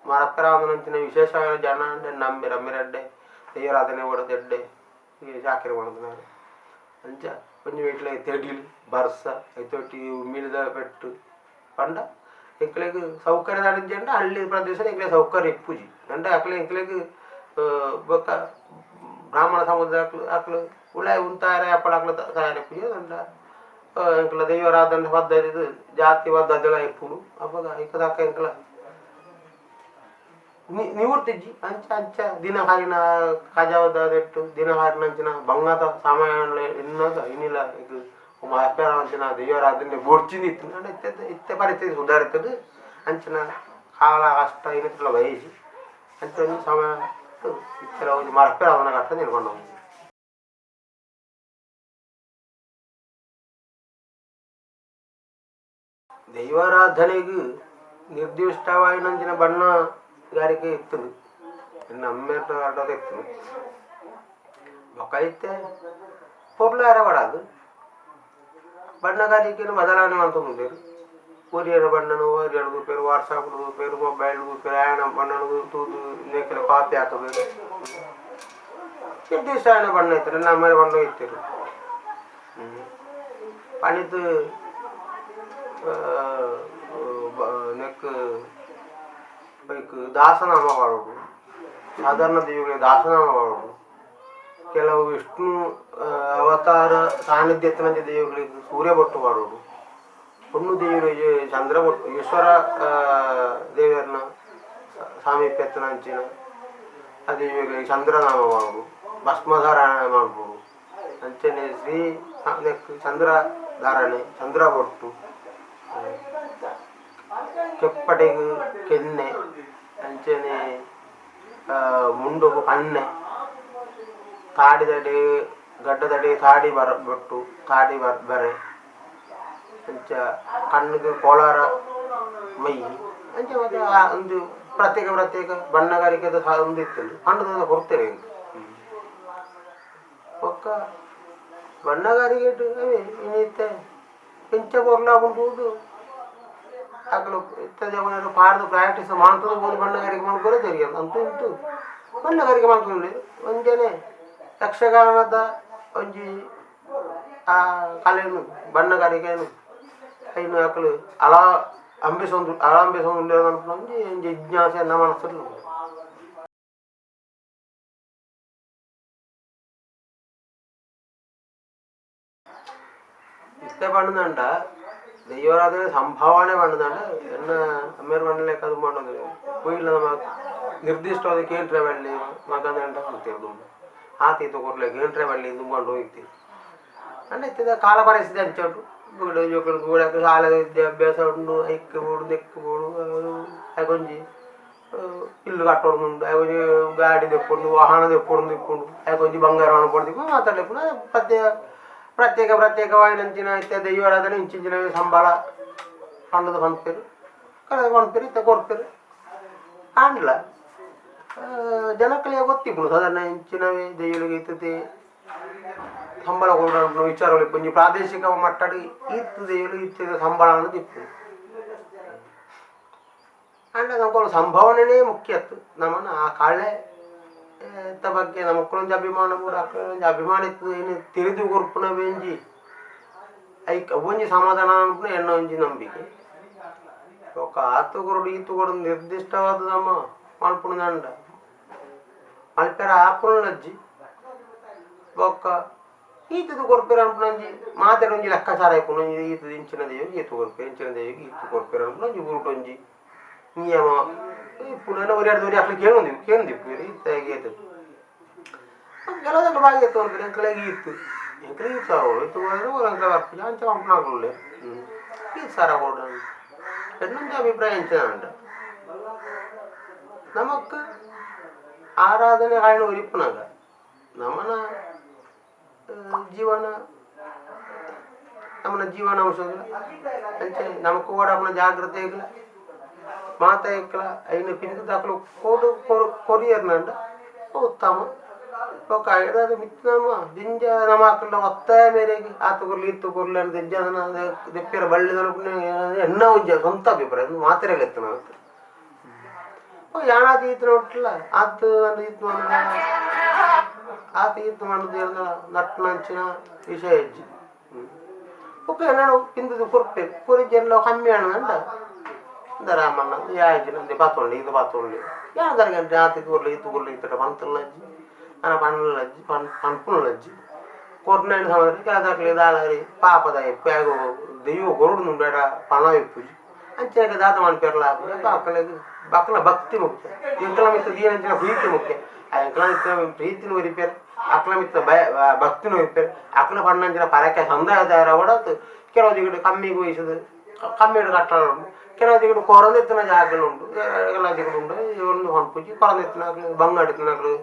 ಮರಪ್ಪೆರ ಆವೊಂದು ವಿಶೇಷ ಜನ ಅಂಡ ಎನ್ನ ಅಮ್ಮೆರ್ ಅಮ್ಮೆರ್ ಎಡ್ಡೆ ದೈವಾರಾಧನೆ ಓಡದು ಎಡ್ಡೆ ಚಾಕರಿ ಮಲ್ತುನಾರ್ ಅಂಚ ಒಂಜಿ ವೀಟ್ಲ ತೆಡಿಲ್ ಬರ್ಸ ಐತೊಟ್ಟಿ ಉಮಿಲ್ದ ಪೆಟ್ಟು ಪಂಡ ಎಂಕ್ಲೆಗ್ ಸೌಕರ್ಯ ದಾದ ಹಳ್ಳಿ ಪ್ರದೇಶ ಎಂಕ್ಲೆಗ್ ಸೌಕರ್ಯ ಇಪ್ಪುಜಿ ಅಂಡ ಅಕ್ಲೆ ಎಂಕ್ಲೆಗ್ ಬೊಕ್ಕ ಬ್ರಾಹ್ಮಣ ಸಮುದಾಯ ಅಕ್ಲು ಉಲಾಯಿ ಉಂತಾರೆ ಅಪ್ಪಳ ಅಕ್ಲು ತಯಾರಿ ಇಪ್ಪುಜಿ ಅಂಡ ಎಂಕ್ಲ ದೈವಾರಾಧನೆ ಪದ್ಧತಿ ಜಾತಿ ಪದ್ಧತಿಲ ಇಪ್ಪುಂಡು ಅಪಗ ಐಕ್ ದಕ್ಕ ಎಂಕ್ಲ ನಿವೃತ್ತಿಜ್ಜಿ ಅಂಚ ಅಂಚ ದಿನ ಹಾರಿನ ಕಜಾವದ ದಿನ ಹಾರಿನಂಚಿನ ಬಂಗಾತ ಸಮಯ ಇನ್ನಗ ಇನ್ನಿಲ್ಲ ಇದು ಅಂಚಿನ ದೈವಾರಾಧನೆ ಬೊಡ್ಚಿಂದು ಇತ್ತು ಅಂಡ ಇತ್ತೆ ಇತ್ತೆ ಪರಿಸ್ಥಿತಿ ಸುಧಾರಿತದೆ ಅಂಚಿನ ಕಾಲ ಕಷ್ಟ ಇನ್ನಿಲ್ಲ ವಯಸ್ಸು ಅಂಚ ಒಂಜಿ ಸಮಯ ಇತ್ತೆಲ ಒಂಜಿ ಮರಪ್ಪೆರ ಕಟ್ಟ ನೆನ್ಕೊಂಡು. ದೈವಾರಾಧನೆಗೆ ನಿರ್ದಿಷ್ಟವಾಯಿನಂಚಿನ ಬಣ್ಣಗಾರಿಕೆ ಇತ್ತು ಎನ್ನ ಅಮ್ಮೆರ್ನ ಆಟದ ಇತ್ತು ಬೊಕ್ಕ ಇತ್ತೆ ಪೊರ್ಲಾರ ಬಡದು ಬಣ್ಣಗಾರಿಕೆಯನ್ನು ಬದಲಾವಣೆ ಮಲ್ತೊಂದುಲ್ಲೆರ್ ಒರಿಯನ ಬಣ್ಣನು ಒರಿಯನ ತೂಪೆರ್ ವಾಟ್ಸಾಪ್ ತೂಪೆರ್ ಮೊಬೈಲ್ ತೂಪೆರ್ ಆಯನ ಬಣ್ಣನು ತೂದು ನೆಕ್ಕೆಲ ಕಾಪಿ ಹಾಕಬೇರು ನಿರ್ದಿಷ್ಟ ಆಯನ ಬಣ್ಣ ಇತ್ತು ನನ್ನ ಅಮ್ಮೆರ್ ಬಣ್ಣ ಇತ್ತೆರ್ ಪಣಿತ್ ನೆಕ್ ಬೈಕ್ ದಾಸನಾಮ ಪಾಡೋಡು ಸಾಧಾರಣ ದೇವಿಗಳಿಗೆ ದಾಸನಾಮ ಪಾಡೋಡು ಕೆಲವು ವಿಷ್ಣು ಅವತಾರ ಸಾನ್ನಿಧ್ಯ ದೇವಿಗಳಿಗೆ ಸೂರ್ಯ ಬೊಟ್ಟು ಪಾಡೋಡು ಪೊಣ್ಣು ದೇವಿಗೆ ಚಂದ್ರ ಬೊಟ್ಟು ಈಶ್ವರ ದೇವರನ್ನ ಸಾಮೀಪ್ಯತ್ನಂಚಿನ ಆ ದೇವಿಗಳಿಗೆ ಚಂದ್ರನಾಮ ಪಾಡೋಡು ಭಸ್ಮಧಾರಣೆ ಮಾಡ್ಬೋದು ಅಂಚನೆ ಶ್ರೀ ಚಂದ್ರ ಧಾರಣೆ ಚಂದ್ರ ಬೊಟ್ಟು ಕೆಪ್ಪಟೆಗ್ ಕೆನ್ನೆ ಅಂಚನೆ ಮುಂಡುಗು ಕನ್ನೆ ತಾಡಿದಡೆ ಗಡ್ಡದಡೆ ತಾಡಿ ಬರ ಬೊಟ್ಟು ತಾಡಿ ಬರೆ ಅಂಚ ಕಣ್ಣಿಗೆ ಕೋಲಾರ ಮೈ ಅಂಚ ಮತ್ತೆ ಒಂದು ಪ್ರತ್ಯೇಕ ಪ್ರತ್ಯೇಕ ಬಣ್ಣಗಾರಿಕೆದ ಒಂದು ಇತ್ತು ಪಂಡದ ಕೊಡ್ತೇವೆ ಬೊಕ್ಕ ಬಣ್ಣಗಾರಿಕೆ ಅವೇ ಇನ್ನಿತ್ತೆ ಇಂಚ ಪೊರ್ಲಾಪುಂಡು ಅಕುಲು ಇತ್ತೆ ಜವನರು ಪಾಡ್ದು ಪ್ರಾಕ್ಟೀಸ್ ಮಲ್ತೊಂದು ಪೋದು ಬಣ್ಣಗಾರಿಕೆ ಮಲ್ಪುರೆ ತೆರಿಯಂದ್ ಅಂತು ಇಂತು ಬಣ್ಣಗಾರಿಕೆ ಮಲ್ತೊಂದುಲ್ಲೆರ್ ಒಂಜನೆ ಯಕ್ಷಗಾನದ ಒಂಜಿ ಆ ಕಲೆನು ಬಣ್ಣಗಾರಿಕೆನು ಐನು ಅಕಲು ಅಲಾ ಅಂಬಿಸೊಂದು ಅಳಂಬಿಸೊಂದು ಒಂಜಿ ಜಿಜ್ಞಾಸೆ ಎನ್ನ ಮನಸ್ಸುಡು. ಇತ್ತೆ ಪಂಡುಂಡ ದೈವಾರಾಧನೆ ಸಂಭಾವನೆ ಪಂಡುಂಡ ಎನ್ನ ಅಮ್ಮೆರ್ ಪಂಡಲೆಕ್ಕ ಅದು ಪಂಡೊಂದು ಪೊಯ್ಲ ನಮ ನಿರ್ದಿಷ್ಟವಾದ ಕೇಂದ್ರ ಬಳ್ಳಿ ಮಗಂದಂಡ ಪಂತೇರ್ ದುಂಬು ಆತ ಈತ ಕೊರ್ಲೆ ಕೇಂದ್ರ ಬಳ್ಳಿ ದುಂಬು ಪಂಡ ಹೋಗ್ತೀವಿ. ಅಂಡ ಇತ್ತಿದ ಕಾಲ ಪರಿಸ್ಥಿತಿ ಅಂಚ ಉಂಡು. ಬುಡ ಜೋಕುಲು ಪೂರ ಶಾಲೆ ವಿದ್ಯಾಭ್ಯಾಸ ಉಂಡು, ಐಕ್ ಬೋಡು ನೆಕ್ಕ್ ಬೋಡು, ಐಕೊಂಜಿ ಇಲ್ಲು ಕಟ್ಟೊಂದುಂಡು, ಐಕೊಂಜಿ ಗಾಡಿ ದೆಪ್ಪೊಂಡು, ವಾಹನ ದೆಪ್ಪೊಂದು ಇಪ್ಪುಂಡು, ಐಕೊಂಜಿ ಬಂಗಾರ ಪೊಡ್ದಿಪ್ಪು ಮಾತಾಡ್ಲಿಪ್ಪುಂಡು. ಪ್ರತ್ಯೇಕ ಪ್ರತ್ಯೇಕ ಪ್ರತ್ಯೇಕವಾಯಿನಂಚಿನ ಇತ್ತೆ ದೈವಾರಾಧನೆ ಇಂಚಿಂಚಿನ ಸಂಬಳ ಪಂಡದ ಪನ್ಪೆರ್ ಕಡೆದ ಪನ್ಪೆರ್ ಇತ್ತೆ ಕೊರ್ಪೆರ್. ಆಂಡಲ ಜನಕ್ಕುಲೆಗ್ ಗೊತ್ತಿಪ್ಪುಂಡು ಸಾಧಾರಣ ಇಂಚಿನವೇ ದೈವೊಲೆಗ್ ಇತ್ತತೆ ಸಂಬಳ ಕೊರೊಡು ವಿಚಾರಗಳು ಒಂಜಿ ಪ್ರಾದೇಶಿಕ ಮಟ್ಟಡ್ ಈತ್ ದೈವೊಲು ಇತ್ತಿನ ಸಂಬಳ ಅನ್ನೋದು ಇಪ್ಪುಂಡು. ಆಂಡ ನಮಕ್ ಸಂಭಾವನೆನೇ ಮುಖ್ಯ ಅತ್ತು. ನಮನ ಆ ಕಳೆ ಬಗ್ಗೆ ನಮಕ್ಕೊಂಜಿ ಅಭಿಮಾನ ಪೂರ ಅಕ್ಲೆಗೊಂಜಿ ಅಭಿಮಾನ ಇತ್ತು ಏನು ತೆರಿದು ಕೊರ್ಪುನ ಒಂಜಿ ಐಕ್ ಒಂಜಿ ಸಮಾಧಾನ ಅನ್ಪುನ ಎನ್ನ ಒಂಜಿ ನಂಬಿಕೆ. ಬೊಕ್ಕ ಆತ್ ಕೊರೊಡು ಈತ್ ಕೊರೊಡು ನಿರ್ದಿಷ್ಟವಾದ ನಮ ಮಲ್ಪುನಂಡ ಮಲ್ಪೆರ ಆಪುನಲಜ್ಜಿ. ಬೊಕ್ಕ ಈತದ ಕೊರ್ಪೆರ್ ಅನ್ಪುನ ಒಂಜಿ ಮಾತೆಡ್ ಒಂಜಿ ಲೆಕ್ಕಾಚಾರ ಇಪ್ಪುಂಡು. ಒಂಜಿ ಈತ ಇಂಚಿನ ದೈವಗ್ ಈತ್ ಕೊರ್ಪೆರ್, ಇಂಚಿನ ದೈವಗ್ ಈತ್ ಕೊರ್ಪೆರ್ ಅನ್ಪುನ ಒಂಜಿ ಊರುಡು ಒಂಜಿ ನಿಯಮ ಇಪ್ಪುಂಡು. ಒರಿಯರ್ದ್ ಒರಿ ಅಕ್ಲು ಕೇನೊಂದು ಕೇನೊಂದಿಪ್ಪುವೆರ್ ಇತ್ತೆ ಏತ್ ಕೆಲವುದಕ್ಲು ಬಾಯಿ ಎತ್ತು ಪನ್ಪೆರ್ ಎಂಕ್ಲೆಗ್ ಈತ್ ಎಂಕ್ಲೆಗ್ ಈತ್ ಆವೊಡು ಈತ್ ಕೊರ್ರೆ ಎಂಕ್ಲೆ ಬರ್ಪುಜಿ ಅಂಚ ಪನ್ಪುನಕುಲು ಉಲ್ಲೆರ್. ಈತ್ ಸಾರ ಕೊರೊಡು ಎನ್ನೊಂಜಿ ಅಭಿಪ್ರಾಯ ಎಂಚಿನ ಪಂಡ ನಮಕ್ ಆರಾಧನೆ ಆಯ್ನ ಒರಿಪುನಗ ನಮನ ಜೀವನ ನಮನ ಜೀವನಾಂಶ ಅಂಚನೆ ನಮಕ್ ಓಡಾಪುನ ಜಾಗ್ರತೆ ಮಾತ ಎಕ್ಕಲ ಐನ ಪಿಂದು ಕೋಡು ಕೊರಿಯರ್ನಂಡ ಉತ್ತಮ. ಬೊಕ್ಕ ಐದಾದ ಮಿತ್ತ್ ನಮ ದಿಂಜ ನಮ ಅಕಲ್ನ ಒತ್ತಾಯ ಮೇರೆಗ್ ಆತ್ ಕೊರ್ಲೆ ಈತ್ ಕೊರ್ಲೆ ಅಂದ್ ದಿಂಜ ದೆಪ್ಪಿಯರ ಬಳ್ಳಿ ಎನ್ನ ಒಂಜಿ ಸ್ವಂತ ಅಭಿಪ್ರಾಯ ಮಾತೆರೆಗ್ ಎತ್ತುನ ಯಾನಾತ್ ಈತ್ ನೊಟ್ಲ ಆತ್ ಈತ್ ಆತ್ ಈತ್ ಪಂಡುದು ನಟ್ಟುನಂಚಿನ ವಿಷಯ ಇಜ್ಜಿ. ಬೊಕ್ಕ ಎನ್ನಡ ಪಿಂದುದು ಕೊರ್ಪೆರ್ ಕೊರಿಜೆರ್ಲ ಕಮ್ಮಿ ಆಂಡ ರಾಮಣ್ಣ ಯಾಯ್ಜಿನ ಅಂದೆ ಪಾತೊಂಡೆ ಇದು ಪಾತೊಂಡೆ ಯಾದರ್ಗಂಟೆ ಆತ್ ಕೊರ್ಲೆ ಈತ್ ಕೊರ್ಲೆ ಈತಡ ಪಂತುಲಜ್ಜಿ ಆನ ಪನ್ಲಜ್ಜಿ ಪನ್ ಪನ್ಪುನಲಜ್ಜಿ ಕೊರ್ನಾಂಡ ಸಮಯ ಕೆಲದಕ್ಲೆ ದಾಲರಿ ಪಾಪದ ಇಪ್ಪು ದೈವ ಕೊರೊಡು ಬೇಡ ಪಣ ಇಪ್ಪುಜಿ ಅಂಚನೆ ದಾದ ಮನ್ಪೆರ್ಲ ಅಕಲೆಗ್ ಅಕಲ್ನ ಭಕ್ತಿ ಮುಖ್ಯ, ಎಂಕಲ್ನ ಮಿತ್ತ್ ದೀನಂಚಿನ ಪ್ರೀತಿ ಮುಖ್ಯ. ಆ ಎಂಕಲ್ನ ಮಿತ್ತ್ ಪ್ರೀತಿನ ಒರಿಪೆರ್, ಅಕಲ್ನ ಮಿತ್ತ್ ಭಯ ಭಕ್ತಿನ ಒರಿಪೆರ್, ಅಕಲ್ನ ಪಣ್ಣಂಚಿನ ಪರಕೆ ಸಂದಾಯ ತಯಾರಾವೊಡು. ಕೆಲವು ದಿಗಡ್ ಕಮ್ಮಿಗ್ ವಹಿಸುದು ಕಮ್ಮಿಡ್ ಕಟ್ಟಡ ಉಂಡು, ಕೆಲವು ದಿಗಡ್ ಕೊರಂದೆತ್ತಿನ ಜಾಗಲು ಉಂಡು, ಕೆಲವು ದಿಗಡ್ ಉಂಡು ಒಂದು ಪನ್ಪುಜಿ ಕೊರಂದೆತ್ತಿನಕ್ಲು ಬಂಗಾಡಿತ್ತಿನಕ್ಲು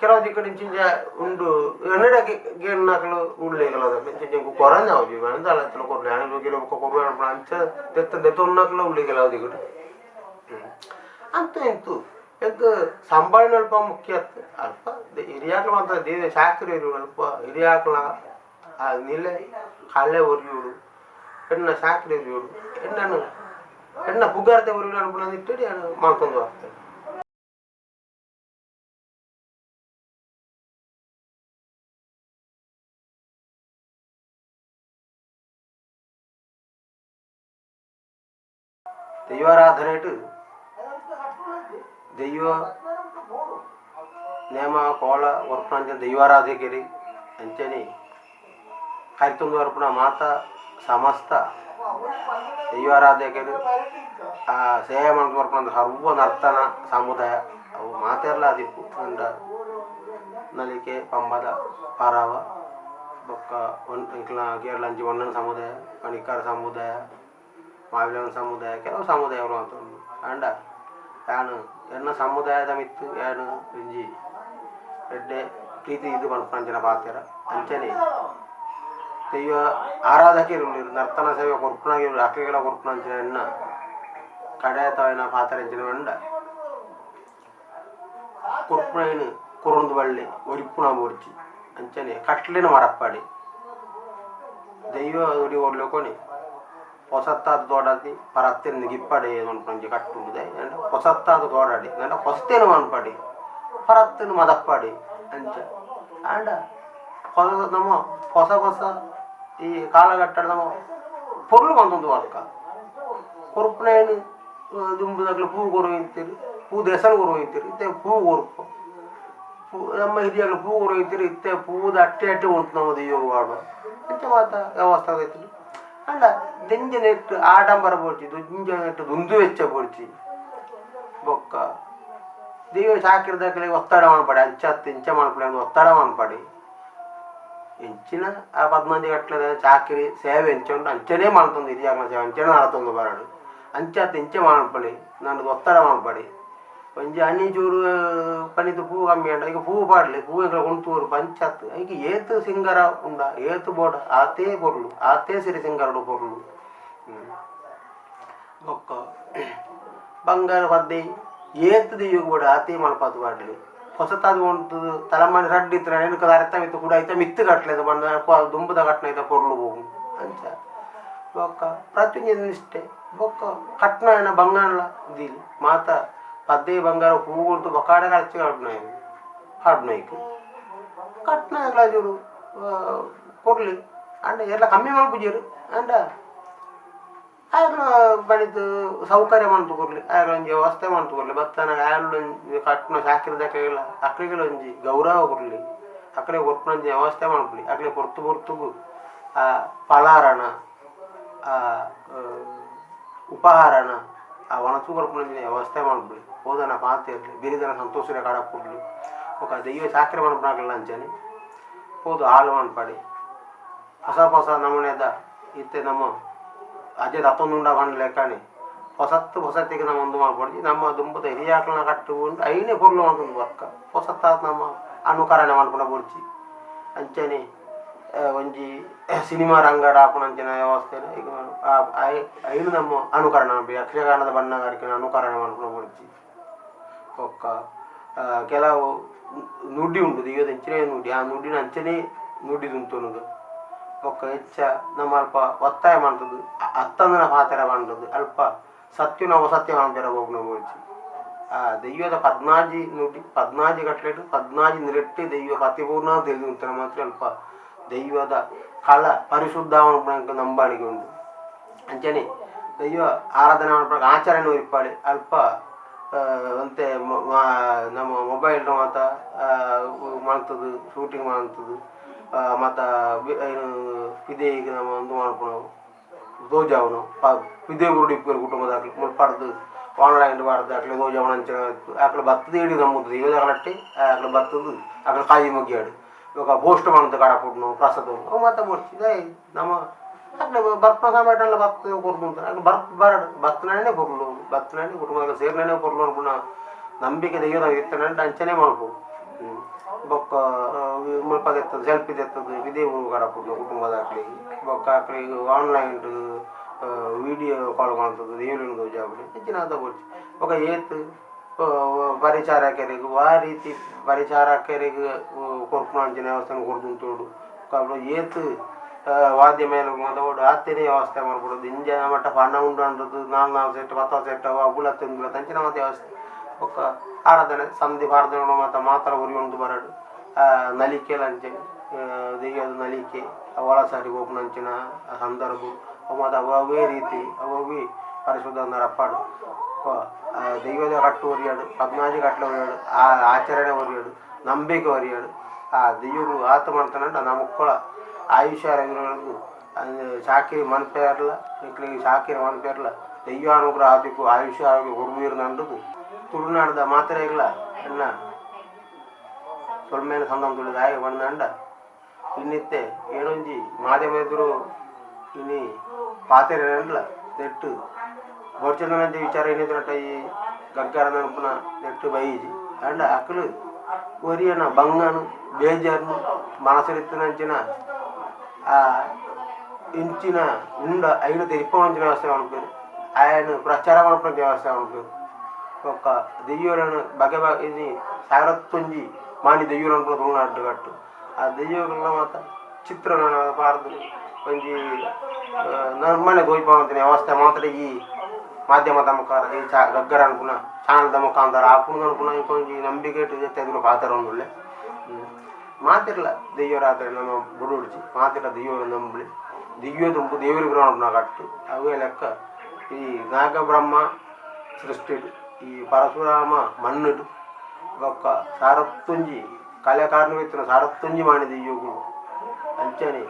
ಕೆಲವು ದಿಕ್ಕಡ್ ಇಂಚಿಂಚ ಉಂಡು ಎನ್ನಡ ಗೇಣ್ಣಕ್ಲು ಉಳ್ಳೆ ಕೆಲವು ಇಂಚಿಂಚ ಎಂಕ್ ಕೊರಂದೆ ಆವುಜಿ ದಾಲ ಇತ್ತ್ಂಡ ಕೊರ್ಲೆ ಯಾನ್ ಬೊಕ್ಕ ಕೊರ್ವೆ ಪನ್ಪುನ ಅಂಚ ದೆತ್ತ್ ದೆತ್ತೊನ್ನಕ್ಲ ಉಳ್ಳೆ ಕೆಲವು ದಿಕ್ಕಡ್. ಅಂತು ಇಂತು ಎಂಕ್ ಸಂಭಾಳನೆ ಅಲ್ಪ ಮುಖ್ಯ ಅತ್ತ್. ಅಲ್ಪ ಹಿರಿಯಾಕ್ಲು ಮಾತ ದೇವ ಚಾಕ್ರಿ ಅಲ್ಪ ಹಿರಿಯಾಕ್ಲ ಆ ನಿಲೆ ಕಲೆ ಒರಿಯೊಡು, ಎನ್ನ ಚಾಕ್ರಿ ಒರಿಯೊಡು, ಎನ್ನನು ಎನ್ನ ಪುಗಾರ್ತೆ ಒರಿಯೊಡು ಅನ್ಪುನ ನಿಟ್ಟುಡ್ ಯಾನ್ ಮಲ್ತೊಂದು ಬರ್ಪೆ. ದೈವಾರಾಧನೆಟ್ ದೈವ ನೇಮ ಕೋಲ ಕೊರ್ಪುನಂಚಿನ ದೈವಾರಾಧಕೆರ್ ಅಂಚನೆ ಕರಿತೊಂದು ಬರ್ಪುನ ಮಾತ ಸಮಸ್ತ ದೈವಾರಾಧಕೆರ್ ಆ ಸೇವೆ ಮಲ್ತೊಂದು ಬರ್ಪುನ ಸರ್ವ ನರ್ತನ ಸಮುದಾಯ ಅವು ಮಾತೆರ್ಲ ಆದಿಪ್ಪು. ಪಂಡ ನಲಿಕೆ ಪಂಬದ ಪರವ ಬೊಕ್ಕ ಎಂಕ್ಲ್ನ ಕೇರಳಂಚಿ ಒನ್ನನ ಸಮುದಾಯ, ಪಣಿಕ್ಕರ ಸಮುದಾಯ, ಮಾವಿಲನ ಸಮುದಾಯ, ಕೆಲವು ಸಮುದಾಯಗಳು ಅಂತ ಉಂಡು. ಆಂಡ ಯಾನ್ ಎನ್ನ ಸಮುದಾಯದ ಮಿತ್ತ್ ಯಾನ್ ಒಂಜಿ ಎಡ್ಡೆ ಪ್ರೀತಿ ಇದು ಪನ್ಪುನಂಚಿನ ಪಾತೆರ. ಅಂಚನೆ ದೈವ ಆರಾಧಕೆರ್ ಉಲ್ಲೆರ್, ನರ್ತನ ಸೇವೆ ಕೊರ್ಪುನಗೇರ್ ಅಕ್ಲೆಗ್ಲ ಕೊರ್ಪುನಂಚಿನ ಎನ್ನ ಕಡೆತವಾಯಿನ ಪಾತೆರ ಎಂಚಿನ ಪಂಡ ಕೊರ್ಪುನೈನ್ ಕೊರೊಂದು ಬಲ್ಲೆ ಒರಿಪುನ ಬೋಡ್ಚಿ. ಅಂಚನೆ ಕಟ್ಲೆನ್ ಮರಪ್ಪಾಡಿ ದೈವ ಒಡಿ ಒರ್ಲೆಕೊನೆ ಪೊಸತ್ತಾದ್ ತೋಡಾದಿ ಪರತ್ತೆನ್ ಗಿಪ್ಪಡೆ ಪನ್ಪುನಂಚಿ ಕಟ್ಟುಂಡು. ದಾಯೆ ಪೊಸತ್ತಾದ್ ತೋಡಾಡಿ ಪಂಡ ಪೊಸತೇನ್ ಮನ್ಪಡಿ ಪರತ್ತನ್ ಮದಪ್ಪಾಡಿ ಅಂಚ. ಆಂಡ ಹೊಸ ನಮ್ಮ ಹೊಸ ಹೊಸ ಈ ಕಾಲಘಟ್ಟ ನಮ್ಮ ಪೊರ್ಲು ಮಂತೊಂದು ವರ್ಕ ಕೊರ್ಪುನೈನ್ ದುಂಬುದಕ್ಲು ಪೂ ಕೊರು ಇಂತೀರಿ, ಪೂ ದೆಸಲು ಕೊರು ಇಂತೀರಿ. ಇತ್ತೆ ಪೂ ಕೊರ್ಪು ಪೂ ನಮ್ಮ ಹಿರಿಯರು ಪೂ ಕೊರು ಇಂತೀರಿ. ಇತ್ತೆ ಪೂದ ಅಟ್ಟೆ ಅಟ್ಟೆ ಉಂಟು ನಮ್ಮ ದೆಯ್ಯೋಗು ಪಾಡುವ ಅಂಚ ಮಾತ ವ್ಯವಸ್ಥೆ ಆಯ್ತು. ಅಂಡ ದಿಂಜ ನೆಟ್ಟು ಆಡಂಬರ ಬೋಡ್ಚಿ, ದಿಂಜ ನೆಟ್ಟು ದುಂದು ವೆಚ್ಚ ಬೋಡ್ಚಿ. ಬೊಕ್ಕ ದೈವ ಚಾಕಿರಿದಕ್ಲೆ ಒತ್ತಡ ಮನ್ಪಡೆ, ಅಂಚ ಇಂಚ ಮನ್ಪಡೆ ಅಂದ್ ಒತ್ತಡ ಮನ್ಪಡೆ. ಎಂಚಿನ ಆ 15 ಗಟ್ಲೆ ಚಾಕಿರಿ ಸೇವೆ ಎಂಚ ಉಂಡು ಅಂಚನೇ ಮಲ್ತೊಂದು, ಹಿರಿಯಾಕ್ಲ ಸೇವೆ ಅಂಚನೆ ನಡತೊಂದು ಬರಡು. ಅಂಚಾತ್ ಇಂಚ ಮನ್ಪಡೆ, ನನ್ನದು ಒತ್ತಡ ಮನ್ಪಡೆ. ಒಂಜಿ ಅನಿ ಚೂರು ಪನಿತ್ ಪೂ ಕಮ್ಮಿ ಆಂಡ ಈಗ ಪೂ ಪಾಡ್ಲೆ, ಪೂ ಎಂಕ್ಲ ಉಂತೂರು ಪಂಚಾತ್. ಐಕ್ ಏತ್ ಸಿಂಗರ ಉಂಡ ಏತ್ ಬೋಡ ಆತೇ ಪೊರ್ಲು, ಆತೇ ಸಿರಿ ಸಿಂಗರಡು ಪೊರ್ಲು. ಬೊಕ್ಕ ಬಂಗಾರ ಪದ್ದೆ ಏತ್ ದೆಯ್ಯೋಗು ಬೋಡ ಆತೇ ಮಲ್ಪಾತ್ ಪಾಡ್ಲೆ. ಹೊಸತಾದ್ ಉಂತುದು ತಲಮಾನಿ ರಡ್ಡ್ ಇತ್ತ್ಂಡ ಎನ್ಕ ಅರ್ಥ ಮಿತ್ತ್ ಕೂಡ ಐತ ಮಿತ್ತ್ ಕಟ್ಲೆದ ಪಂಡ ದುಂಬುದ ಕಟ್ನ ಐತ ಪೊರ್ಲು ಬೋವು ಅಂಚ. ಬೊಕ್ಕ ಪ್ರತಿಯೊಂಜಿ ನಿಷ್ಠೆ ಬೊಕ್ಕ ಕಟ್ನಾಯನ ಬಂಗಾರ್ಲ ದೀಲಿ ಮಾತ ಪದ್ದೆ ಬಂಗಾರ ಪೂ ಉಂತು ಬೊಕ್ಕಾಡೆ ಖರ್ಚು ಕಟ್ನಾಯ ಪಾಡ್ನೈಕ್ ಕಟ್ನಾಯಗ್ಲ ಚೂರು ಕೊರ್ಲಿ. ಅಂಡ ಏರ್ಲ ಕಮ್ಮಿ ಮಲ್ಪುಜೆರ್, ಅಂಡ ಆಯಗ್ಲ ಬಡಿದ್ ಸೌಕರ್ಯ ಮಂತು ಕೊರ್ಲಿ, ಆಯಗ್ಲ ಒಂಜಿ ವ್ಯವಸ್ಥೆ ಮಂತು ಕೊರ್ಲಿ. ಬತ್ತನ ಆಯಲ್ ಒಂಜಿ ಕಟ್ಟುನ ಚಾಕ್ರಿದಕ್ಲೆಗ್ಲ ಅಕ್ಲೆಗ್ಲ ಒಂಜಿ ಗೌರವ ಕೊರ್ಲಿ, ಅಕ್ಲೆ ಕೊರ್ಪುನ ಒಂಜಿ ವ್ಯವಸ್ಥೆ ಮನ್ಪುಲಿ. ಅಕ್ಲೆ ಪೊರ್ತು ಪೊರ್ತುಗು ಆ ಪಲಾರನ ಆ ಉಪಹಾರನ ಆ ವನಸು ಕೊರ್ಪುನ ಒಂಜಿ ವ್ಯವಸ್ಥೆ ಮನ್ಪುಲಿ. ಓದನ ಪಾತೆರ್ಲಿ, ಬಿರಿದನ ಸಂತೋಷದ ಕಡಪುಡ್ಲಿ. ಬೊಕ ದೈವ ಚಾಕ್ರಿ ಮನ್ಪುನಕ್ಲೆಲ ಅಂಚನೆ ಪೋದು ಹಾಳು ಮನ್ಪಡೆ. ಹೊಸ ಹೊಸ ನಮೂನೆದ ಇತ್ತೆ ನಮ್ಮ ಅಜೆ ದತ್ತೊಂದುಂಡ ಪಂಡ್ ಲೆಕ್ಕನೆ ಹೊಸತ್ತು ಹೊಸತಿಗೆ ನಮ್ಮ ಒಂದು ಮಲ್ಪೊಡ್ಚಿ. ನಮ್ಮ ದುಂಬುದ ಹಿರಿಯಾಕ್ಲನ ಕಟ್ಟು ಉಂಡು ಐನೇ ಪೊರ್ಲು ಮಲ್ತೊಂದು ಬರ್ಕ ಹೊಸತ್ತಾತ್ ನಮ್ಮ ಅನುಕರಣೆ ಮನ್ಪುನ ಬೊಡ್ಚಿ. ಅಂಚನೆ ಒಂಜಿ ಸಿನಿಮಾ ರಂಗಡ್ ಆಪುನಂಚಿನ ವ್ಯವಸ್ಥೆ ಈಗ ಐನು ನಮ್ಮ ಅನುಕರಣೆ ಮನ್ಪಿ ಯಕ್ಷಗಾನದ ಬಣ್ಣಗಾರಿಕೆನ ಅನುಕರಣೆ ಮನ್ಪುನ ಬೊಡ್ಚಿ. ಬೊಕ್ಕ ಕೆಲವು ನುಡಿ ಉಂಡು ದೈವದ ಅಂಚನೆ ನುಡಿ, ಆ ನುಡಿನ ಅಂಚನೆ ನುಡಿದುಂತೊನುದು. ಬೊಕ್ಕ ಹೆಚ್ಚ ನಮ್ಮ ಅಲ್ಪ ಒತ್ತಾಯ ಮಲ್ತುದು ಅತ್ತಂದನ ಪಾತೆರ ಪಂಡುದು ಅಲ್ಪ ಸತ್ಯನ ಅವಸತ್ಯ ಮನ್ಪೆರ ಪೋಪುನ ಬೋಡ್ಚಿ. ಆ ದೈವದ 14 ನುಡಿ 14 ಕಟ್ಲೆಡ್ 14 ನಿರೆಟ್ಟ್ ದೈವ ಪತಿಪೂರ್ಣ ತೆರಿದುಂತುನ ಮಾತ್ರ ಅಲ್ಪ ದೈವದ ಕಲ ಪರಿಶುದ್ಧ ಮನ್ಪುನ ನಂಬಾಳಿಗೆ ಉಂಡು. ಅಂಚನೆ ದೈವ ಆರಾಧನೆ ಮನ್ಪುನ ಆಚರಣೆ ಒರಿಪಾಳೆ. ಅಲ್ಪ ಒಂತೆ ನಮ್ಮ ಮೊಬೈಲ್ ಮಾತ ಮಲ್ತುದು ಶೂಟಿಂಗ್ ಮಲ್ತುದು ಮಾತ ಪಿದಯಿಗ್ ನಮ ಉಂದು ಮನ್ಪುನವು ತೋಜಾವುನವು. ಪಿದಯಿ ಊರುಡು ಇಪ್ಪುವೆರ್ ಕುಟುಂಬದಕ್ಲು ಮುಲ್ಪಡ್ದ್ ಆನ್ಲೈನ್ ಪಾಡ್ದ್ ಅಕ್ಲೆಗ್ ತೋಜಾವುನ ಅಂಚ ಅಕ್ಲು ಬತ್ತುದು ಇಡೀ ನಂಬುದು ದೈವದಕಲಟ್ಟೆ ಅಕ್ಲು ಬತ್ತುದು ಅಕ್ಲು ಕೈ ಮುಗಿಯಡ್ ಬೊಕ ಪೋಸ್ಟ್ ಮಲ್ತ್ ಕಡಪುಡ್ನು ಪ್ರಸಾದ ಅವು ಮಾತ ಬೋಡ್ಚಿ. ದಾಯೆ ನಮ ಅಕ್ಲು ಬರ್ಪುನ ಸಮಯಟಲ ಬತ್ತ್ ಕೊರ್ದು ಅಕ್ಲು ಬರಡ್ ಬತ್ತುನನೇ ಪೊರ್ಲು, ಬತ್ತುನನೇ ಕುಟುಂಬದಕುಲು ಸೇರಿನನೇ ಪೊರ್ಲು ಪನ್ಪುನ ನಂಬಿಕೆ ದೈವದ ಇತ್ತುಂಡ ಅಂಚನೆ ಮಲ್ಪೊಡು. ಬೊಕ್ಕ ಮುಲ್ಪ ದೆತ್ತದು ಸೆಲ್ಫಿ ದೆತ್ತದು ಪಿದಯಿ ಊರುಗು ಕಡಪುಡ್ನು ಕುಟುಂಬದಕ್ಲೆಗ್. ಬೊಕ್ಕ ಅಕ್ಲೆಗ್ ಆನ್ಲೈನ್ ವಿಡಿಯೋ ಕಾಲ್ ಮಲ್ತುದು ದೈವೊಲೆನ್ ತೋಜಾವೊಡು ಇಂಚಿನ ಮಾತ ಬೋಡ್ಚಿ. ಬೊಕ್ಕ ಏತ್ ಪರಿಚಾರಕೆರೆಗ್ ವಾ ರೀತಿ ಪರಿಚಾರಕೆರೆಗ್ ಕೊರ್ಪುನಂಚಿನ ವ್ಯವಸ್ಥೆನ್ ಕೊರ್ದುಂತೊಡು. ಬೊಕ್ಕ ಏತ್ ವಾದ್ಯ ಮೇಳ ಮಾತ ಬೋಡು ಆತೇನೆ ವ್ಯವಸ್ಥೆ ಮಲ್ಪೊಡು. ದಿಂಜ ಮಟ್ಟ ಪಣ ಉಂಡು ಅಂಟುದು 4 4 ಸೆಟ್ 10 ಸೆಟ್ ಅವು ಅವುಲತ್ತ್ ಉಂದುಲತ್ತ್ ಅಂಚಿನ ಮಾತ ವ್ಯವಸ್ಥೆ. ಬೊಕ್ಕ ಆರಾಧನೆ ಸಂಧಿ ಪಾಡ್ದನೊಡು ಮಾತ ಮಾತ್ರ ಒರಿಯೊಂದು ಬರಡ್. ನಲಿಕೆಲ ಅಂಚನೆ ದೈವದ ನಲಿಕೆ ಒಳಸಾರಿ ಪೋಪುನಂಚಿನ ಸಂದರ್ಭ ಅವು ಮಾತ ಅವೇ ರೀತಿ ಅವೇ ಪರಿಶುದ್ಧ ನಡಪಾಡು. ದೈವದ ಕಟ್ಟು ಒರಿಯಡು, 14 ಕಟ್ಲೆ ಒರಿಯಡು, ಆ ಆಚರಣೆ ಒರಿಯಡು, ನಂಬಿಕೆ ಒರಿಯಡು. ಆ ದೈವಗಳು ಆತ ಮಾಡ್ತಾನಂಡ ನಮಕ್ಕಳ ಆಯುಷ್ಯ ಚಾಕಿರಿ ಮನ್ಪೇರ್ಲ ನಿಕ್ಲೆಗ್ ಚಾಕಿರಿ ಮನ್ಪೇರ್ಲ ದೈವಾನುಗ್ರಹ ಆದಿಕ್ಕು ಆಯುಷ್ಯ ಆರೋಗ್ಯ ಕೊರ್ಬೀರ್ ನಂಡುದು ತುಳುನಾಡ್ದ ಮಾತೆರೆಗ್ಲ ಎನ್ನ ಸೊಲ್ಮೆನ ಸಂದಂ ತುಳಿದ ಆಯೆ ಪಂಡ. ಇನ್ನಿತ್ತೆ ಏನೊಂಜಿ ಮಾಧ್ಯಮ ಎದುರು ಇನಿ ಪಾತೆರೆಂಡ್ಲ ನೆಟ್ಟು ಬೊಡ್ಚಂದನಂಚ ವಿಚಾರ ಇನ್ನಿತನಟ ಈ ಗಗ್ಗರ ನನ್ಪುನ ನೆಟ್ಟು ಬೈಜಿ ಅಂಡ ಅಕ್ಲು ಒರಿಯನ ಬಂಗನು ಬೇಜಾರ್ನು ಮನಸ್ಸಿರಿತ್ತಿನಂಚಿನ ಆ ಇಂಚಿನ ಉಂಡ ಐನ ತೆರಿಪವನಂಚಿನ ವ್ಯವಸ್ಥೆ ಮನ್ಪುವೆರ್, ಆಯನ್ ಪ್ರಚಾರ ಮನ್ಪುನಂಚಿನ ವ್ಯವಸ್ಥೆ ಮನ್ಪುವೆರ್. ಬೊಕ್ಕ ದೈವೊಲೆನ ಬಗೆ ಬಗೆ ಇನಿ ಸಾವಿರತ್ತೊಂಜಿ ಮಾನಿ ದೈವೊಲು ಅನ್ಪುನ ತುಳುನಾಡ್ ಕಟ್ಟು ಆ ದೈವಗಳನ್ನ ಮಾತ ಚಿತ್ರಣ ಪಾಡ್ದ್ ಒಂಜಿ ನಮ್ಮನೆ ತೋಜಿಪಾವುನಂಚಿನ ವ್ಯವಸ್ಥೆ ಮಾತ್ರ ಈ ಮಾಧ್ಯಮದ ಮುಖಾಂತರ ಈ ಗಗ್ಗರ ಅನ್ಪುನ ಚಾನಲ್ದ ಮುಖಾಂತರ ಆಪುಂಡು ಅನ್ಪುನ ಒಂಜಿ ನಂಬಿಕೆ ಎದುರು ಪಾತೆರೊಂದುಲ್ಲೆ. ಮಾತಿರ್ಲ ದೆಯ್ಯೋರಾದ್ರೆ ನಮ್ಮ ಬುಡುಡ್ಜಿ ಮಾತಿರ್ಲ ದೆಯ್ಯೋ ನಂಬಳಿ ದೆಯ್ಯೋ ದುಂಬು ದೇವರು ಬ್ರಹ್ಮನ ಕಟ್ಟು ಅವೇ ಲೆಕ್ಕ. ಈ ನಾಗಬ್ರಹ್ಮ ಸೃಷ್ಟಿಡು ಈ ಪರಶುರಾಮ ಮಣ್ಣುಡು ಬೊಕ್ಕ ಸಾರತ್ತೊಂಜಿ ಕಲೆ ಕಾರಣವಿತ್ತಿನ ಸಾರತ್ತೊಂಜಿ ಮಾಣಿ ದೆಯ್ಯೋಗಳು. ಅಂಚನೆ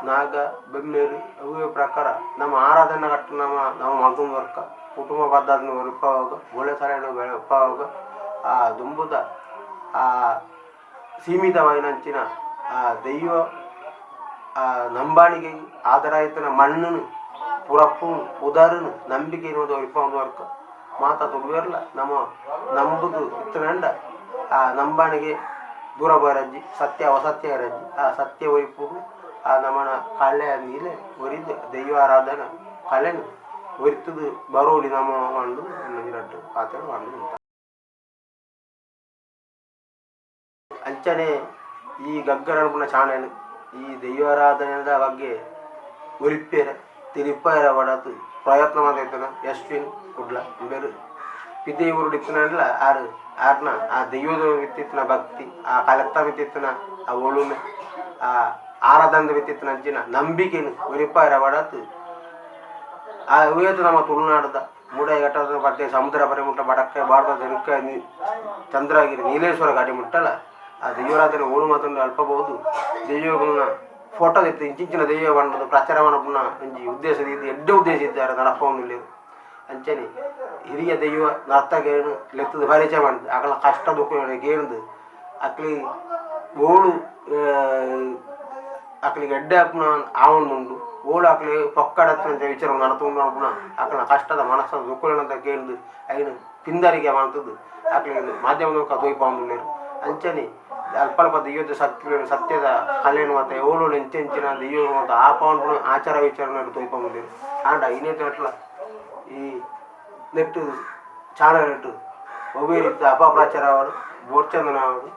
ನಾಗ ಬೆಮ್ಮೇರು ಅವೇ ಪ್ರಕಾರ ನಮ್ಮ ಆರಾಧನೆ ಕಟ್ಟು ನಮ್ಮ ನಮ್ಮ ಮಲ್ತೊಂದು ವರ್ಕ ಕುಟುಂಬ ಪದ್ಧತಿನ ಒರಿಪಾವಾಗ ಬೋಳೆ ಸಲಹೆ ಒಪ್ಪಾವಾಗ ಆ ದುಂಬುದ ಆ ಸೀಮಿತವಾಯಿನಂಚಿನ ಆ ದೈವ ಆ ನಂಬಾಳಿಗೆ ಆದರಾಯ್ತನ ಮಣ್ಣುನು ಪುರಪ್ಪುನು ಉದಾರನು ನಂಬಿಕೆ ಇರುವುದು ಒರಿಪಾವೊಂದು ವರ್ಕ ಮಾತ ತುಳುವೆರ್ಲ ನಮ್ಮ ನಂಬುದು ಇತ್ತನಂಡ ಆ ನಂಬಾಣಿಗೆ ದೂರ ಬರಜ್ಜಿ ಸತ್ಯ ಅವಸತ್ಯ ಇರಜ್ಜಿ ಆ ಸತ್ಯ ಒರಿಪುಡು ಆ ನಮ್ಮನ ಕಲೆ ನೀಲೆ ಒರಿದು ದೈವ ಆರಾಧನೆ ಕಲೆನು ಒರಿತದು ಬರೋಡಿ ನಮ್ಮ ಒಂದು ರಡ್ಡು ಪಾತ್ರ ಒಂದು. ಅಂಚನೆ ಈ ಗಗ್ಗರನುಪುನ ಚಾನೆಲ್ ಈ ದೈವಾರಾಧನೆದ ಬಗ್ಗೆ ಒರಿಪೇರೆ ತಿರಿಪಾಯರ ಬಡತು ಪ್ರಯತ್ನ ಮಾಡ್ತೈತನ ಯಶ್ವಿನ್ ಕುಡ್ಲ ಇಂಬೆರು ಪಿದೆ ಊರುಡು ಇತ್ತಿನಂಡ್ಲ ಆರು ಆರ್ನ ಆ ದೈವದ ಮಿತ್ತಿತ್ತಿನ ಭಕ್ತಿ ಆ ಕಲೆತ್ತ ಮಿತ್ತಿತ್ತಿನ ಆ ಒಳುಮೆ ಆ ಆರಾಧನೆದ ಮಿತ್ತಿತ್ತಿನ ಅಂಚಿನ ನಂಬಿಕೆನು ಒರಿಪಾಯರ ಬಡತು ಆ ಉಯತು ನಮ್ಮ ತುಳುನಾಡದ ಮೂಡಾಯಿ ಘಟ್ಟದ ಪಟ್ಟೆ ಸಮುದ್ರ ಪರಿ ಮುಟ್ಟ ಬಡಕ್ಕೆ ಭಾರತ ತೆನುಕ ಚಂದ್ರಗಿರಿ ನೀಲೇಶ್ವರ ಗಾಡಿ ಮುಟ್ಟಲ ಆ ದೈವರಾಧನೆ ಓಳು ಮಾತಂಡು ಅಲ್ಪಬಹುದು ದೈವಗಳನ್ನ ಫೋಟೋ ಇತ್ತು ಇಂಚಿಂಚಿನ ದೈವ ಬಣ್ಣದ ಪ್ರಚಾರ ಮಾಡಪುನ ಒಂಜಿ ಉದ್ದೇಶ ಇದು ಎಡ್ಡೆ ಉದ್ದೇಶ ಇದ್ದಾರೆ ನಡಪವೊಂದುಲ್ಲೆರ್. ಅಂಚನೆ ಹಿರಿಯ ದೈವ ನರ್ತಕೇನು ಲೆತ್ತದ ಪರಿಚಯ ಮಾಡಿದ್ ಅಕಲ್ನ ಕಷ್ಟ ದುಃಖ ಕೇಂದ್ ಅಕ್ಲಿ ಓಳು ಅಕ್ಲಿಗೆ ಎಡ್ಡೆ ಆಪುನ ಆವೊಂದುಂಡು ಓಳು ಅಕ್ಲಿ ಪೊಕ್ಕಡತ್ತಿನಂಚ ವಿಚಾರ ನಡತೊಂದು ಅಪುನ ಅಕ್ಲ್ನ ಕಷ್ಟದ ಮನಸ್ಸದ ದುಃಖಗಳಂತ ಕೇಂದ್ ಐನ್ ಪಿಂದರಿಕೆ ಮಲ್ತುದು ಅಕ್ಲೆಗ್ ಮಾಧ್ಯಮದ ತೋಯಿಪಾವೊಂದುಲ್ಲೆರ್. ಅಂಚನೆ ಅಲ್ಪ ಅಲ್ಪ ದೈವದ ಶಕ್ತಿಲೆನ್ ಸತ್ಯದ ಕಲೆನ್ ಮಾತ ಓಲೋಲು ಎಂಚೆಂಚಿನ ದೈವ ಮಾತ ಆಪವೊಂದು ಆಚಾರ ವಿಚಾರ ತೋಯಿಪಾವೊಂದುಲ್ಲೆರ್. ಆಂಡ ಇನೇತಟ್ಲ ಈ ನೆಟ್ ಚಾನಲ್ ಇಟ್ಟು ಒವ್ವೇ ರೀತಿಯ ಅಪಪ್ರಚಾರ ಆವಡ್ ಬೋಡ್ಚಂದನ ಆವಡ್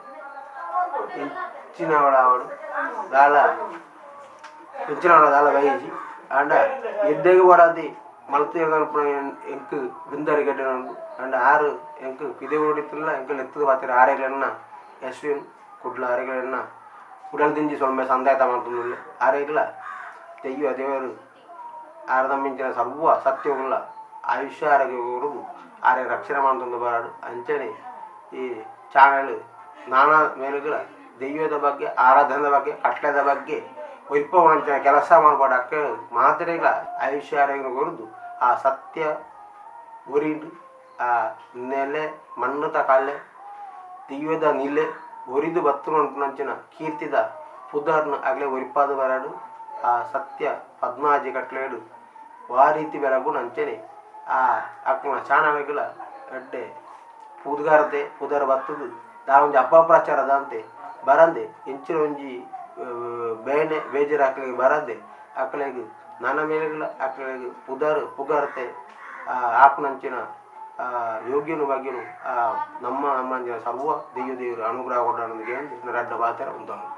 ಎಂಚಿನವಡ ಆವಡ್ ದಾಲ ಎಂಚಿನವಡ ದಾಲ ಬೈಜಿ. ಆಂಡ ಎಡ್ಡೆಗ್ ಬೋಡಾದ್ ಮಲ್ತ್ ಪನ್ಪುನ ಎಂಕ್ ಬಿಂದರಿ ಗೆಡ್ಡೆ ಉಂಡು. ಆಂಡ ಆರ್ ಎಂಕ್ ಪಿದಯಿ ಊರುಡು ಎಂಕ್ ಲೆತ್ತುದು ಪಾತೆರ ಆರೆಗ್ಲೆನ ಯಶ್ವಿನ್ ಕುಡ್ಲ ಆರೆಗ್ಲೆನ ಉಡಲ್ ದಿಂಜಿ ಸೊಲ್ಮೆ ಸಂದಾಯ್ತ ಮಲ್ತೊಂದುಲ್ಲೆ. ಆರೆಗ್ಲ ದೈವ ದೇವರು ಆರ್ ನಮ್ಮಿಂಚಿನ ಸರ್ವ ಸತ್ಯಗುಲ್ಲ ಆಯುಷ್ಯ ಆರೋಗ್ಯ ಕೊರ್ದು ಆರೆ ರಕ್ಷಣೆ ಮಲ್ತೊಂದು ಬರಡ್. ಅಂಚನೆ ಈ ಚಾನಲ್ ನಾನಾ ಮೇಲುಗಳ ದೈವದ ಬಗ್ಗೆ ಆರಾಧನೆದ ಬಗ್ಗೆ ಕಟ್ಲೆದ ಬಗ್ಗೆ ಒಯ್ಪವುನಂಚಿನ ಕೆಲಸ ಮಲ್ಪಡ್ ಅಕ್ಕ ಮಾತೆರೆಗ್ಲ ಆಯುಷ್ಯ ಆರೋಗ್ಯ ಕೊರ್ದು ಆ ಸತ್ಯ ಒರಿಡ್ ಆ ನೆಲೆ ಮಣ್ಣುದ ಕಲೆ ದೈವದ ನಿಲೆ ಒರಿದು ಬತ್ತುನಂಚಿನ ಕೀರ್ತಿದ ಪುದರ್ನ್ ಅಗಲೆ ಒರಿಪಾದ್ ಬರಡ್. ಆ ಸತ್ಯ ಪದ್ಮಾಜಿ ಕಟ್ಲೇಡು ವಾ ರೀತಿ ಬೆಳಗುನ ಅಂಚನೆ ಆ ಅಕ್ಲ್ನ ಚಾನಲ್ಗ್ಲ ಎಡ್ಡೆ ಪುದ್ಗಾರ್ತೆ ಪುದರ್ ಬತ್ತುದು ದಾಲ ಒಂಜಿ ಅಪಪ್ರಚಾರ ದಾಂತೆ ಬರಂದೆ ಎಂಚಿನ ಒಂಜಿ ಬೇನೆ ಬೇಜಾರ್ ಅಕ್ಲೆಗ್ ಬರಂದೆ ಅಕ್ಲೆಗ್ ನನ ಮೇಲೆಗ್ಲ ಅಕ್ಲೆಗ್ ಪುದರ್ ಪುಗರ್ತೆ ಆಪುನಂಚಿನ ಯೋಗ್ಯನು ಭಾಗ್ಯನು ನಮ್ಮ ನಮ್ಮಂಚಿನ ಸರ್ವ ದೈವ ದೇವರು ಅನುಗ್ರಹ ಕೊರಡ್ ರಡ್ಡ್ ಪಾತೆರ ಉಂತೊಂದು.